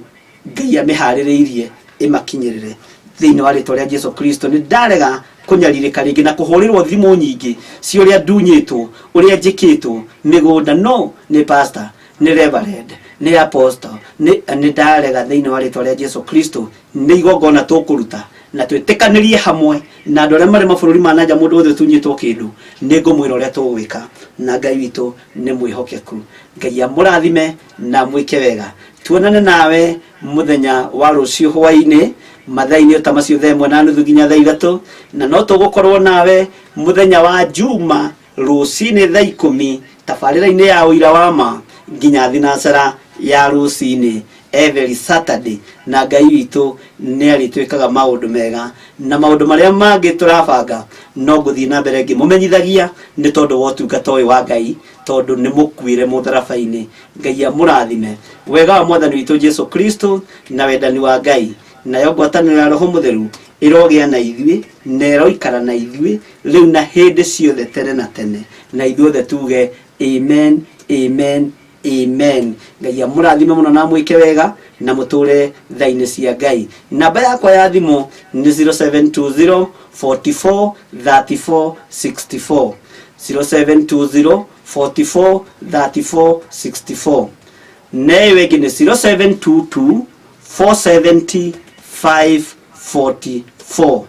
S3: Ngai amĩharĩrĩirie ĩmakinyĩrĩre thĩinĩ wa rĩtwa rĩa Jesu Kristo. Nĩ ndarega kũnyarirĩka rĩngĩ na kũhũrĩrwo thimũ nyingĩ cia ũrĩa ndunyĩtwo, ũrĩa njĩkĩtwo mĩgũnda, no nĩ pastor, nĩ reverend, nĩ apostle, nĩ ndarega thĩinĩ wa rĩtwa rĩa Jesu Kristo. Nĩ igongona tũkũruta na twĩtĩkanĩrie hamwe na andũ arĩa marĩ mabũrũri ma nanja. Mũndũ wothe ũtunyĩtwo kĩndũ, nĩ ngũmwĩra ũrĩa tũgwĩka, na Ngai witũ nĩ mwĩhokeku. Ngai amũrathime na mwĩke wega. Tuonane nawe mũthenya wa rũciũ hwaĩ-inĩ mathaa-inĩ ta macio, 1:30 nginya 3:00, na no tũgũkorwo nawe mũthenya wa Juma rũcinĩ 10:00 tabarĩra-inĩ ya Ũira wa Ma nginya 4:00 ya rũcinĩ every Saturday. Na Ngai witũ nĩ arĩtwĩkaga maũndũ mega, na maũndũ marĩa mangĩ tũrabanga no ngũthiĩ na mbere ngĩmũmenyithagia nĩ tondũ wa ũtungata ũyũ wa Ngai, tondũ nĩ mũkuĩre mũtharaba-inĩ. Ngai amũrathime. Wega wa Mwathani witũ Jesu Kristo na wendani wa Ngai nayo ngwatanĩro ya Roho Mũtheru ĩrogĩa na ithuĩ na ĩroikara na ithuĩ rĩu na hĩndĩ ciothe tene na tene. Na ithuothe tuge amen, amen, amen. Ngai amũrathime mũno na mwĩke wega na mũtũre tha-inĩ cia Ngai. Namba yakwa ya thimũ nĩ 0720 44 34 64, 0720 44 34 64, na ĩyo ĩngĩ nĩ 0722 470 544,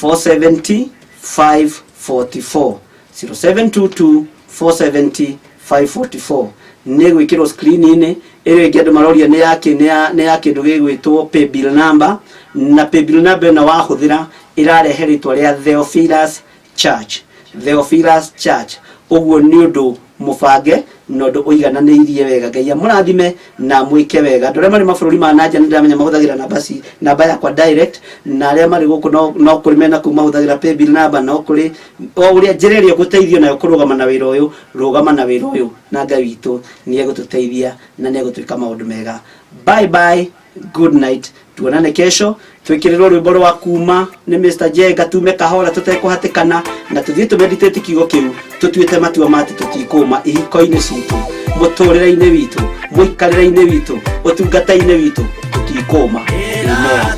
S3: 470 544, 0722 470 544. Nĩ gwĩkĩrwo screen-inĩ. Ĩrĩa ĩngĩ andũ maroria nĩ ya kĩ? Nĩ ya kĩndũ gĩgwĩtwo paybill number, na paybill number ĩno wahũthĩra ĩrarehe rĩtwa rĩa Theophilus Church, Theophilus Church. Ũguo nĩ ũndũ mũbange na ũndũ ũigananĩirie wega. Ngai amũrathime na mwĩke wega. Andũ arĩa marĩ mabũrũri ma nanja nĩ ndĩramenya mahũthagĩra namba ci namba yakwa direct, na arĩa marĩ gũkũ no kũrĩ mena kũu mahũthagĩra paybill number. No kũrĩ o ũrĩa njĩra ĩrĩa ũgũteithio nayo kũrũgama na wĩra ũyũ, rũgama na wĩra ũyũ, na Ngai witũ nĩ egũtũteithia na nĩ egũtwĩka maũndũ mega. Bye bye, good night, tuonane kesho. Twĩkĩrĩrwo rwĩmbo rwa kuma nĩ Mr Jenga, tume kahora tũtekũhatĩkana, na tũthiĩ tũmeditate kiugo kĩu, tũtuĩte matua ma atĩ tũtikũma ihiko-inĩ citũ, mũtũrĩre-inĩ witũ, mũikarĩre-inĩ witũ, ũtungata-inĩ witũ, tũtikũma. Amen.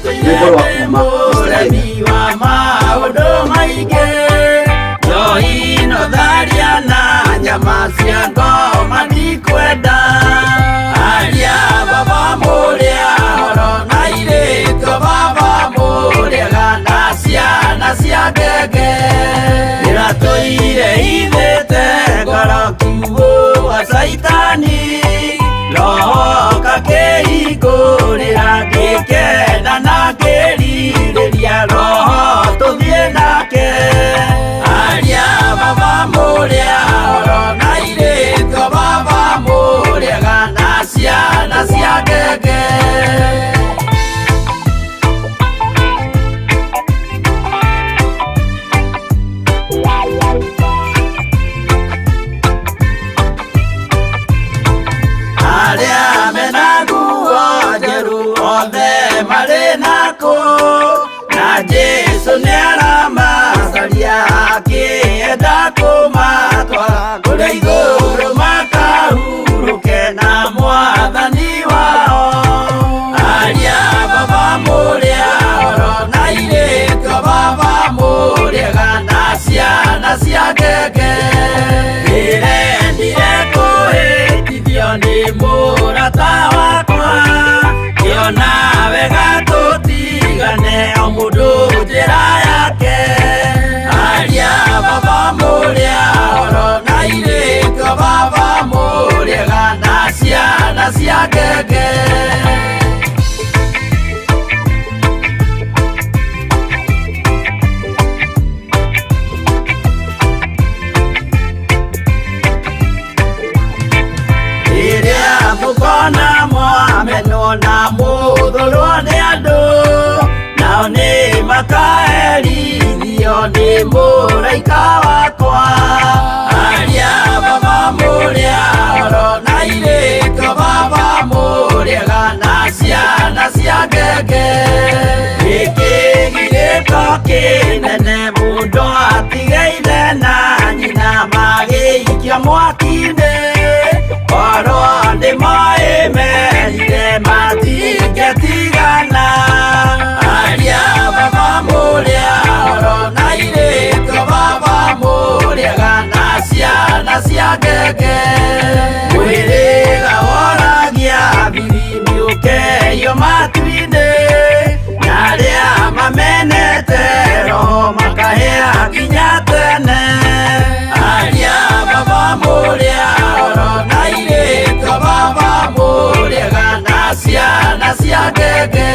S3: Rwĩmbo rwa kuma Mr Jenga.
S1: Mũremi wa maũndũ maingĩ, njohi no tharia na nyama cia ngoma ndikwenda. Aria baba mũrĩa horo na airĩtu baba mũrĩaga na ciana cia ngenge. Ndĩratũire ithĩte ngoro kiugũ wa Caitani, roho kakĩhingũrĩra, ngĩkena na ngĩrirĩria roho tũthiĩ nake. Igũrũ makahurũke na mwathani wao. Aria baba mũrĩa oro na airĩtu a baba mũrĩega na ciana cia ngenge. Ndĩrendire kũhĩtithio nĩ mũrata wakwa, ngĩona wega tũtigane o mũndũ njĩra yake. Aria baba mũrĩa oro na airĩtu a baba mũrĩega na ciana cia ngenge. Rĩrĩa mũkona mwamenwo na mũthũrwo nĩ andũ, nao nĩ makaherithio nĩ mũraika wakwa. Aria baba mũrĩa oro na airĩtu a baba mũrĩega na ciana cia ngenge. Gĩkĩgirĩko kĩnene mũndũ atige ithe na nyina magĩikio mwaki-inĩ, korwo nĩ moĩ merire matingĩtigana. Aria baba mũrĩa oro na airĩtu a baba mũrĩega na ciana cia ngenge. Mwĩrĩga woragia birimbi ũkeio matu-inĩ, na arĩa mamenete roho makahĩa nginya tene. Aria baba mũrĩa oro na airĩtu a baba mũrĩega na ciana cia ngenge.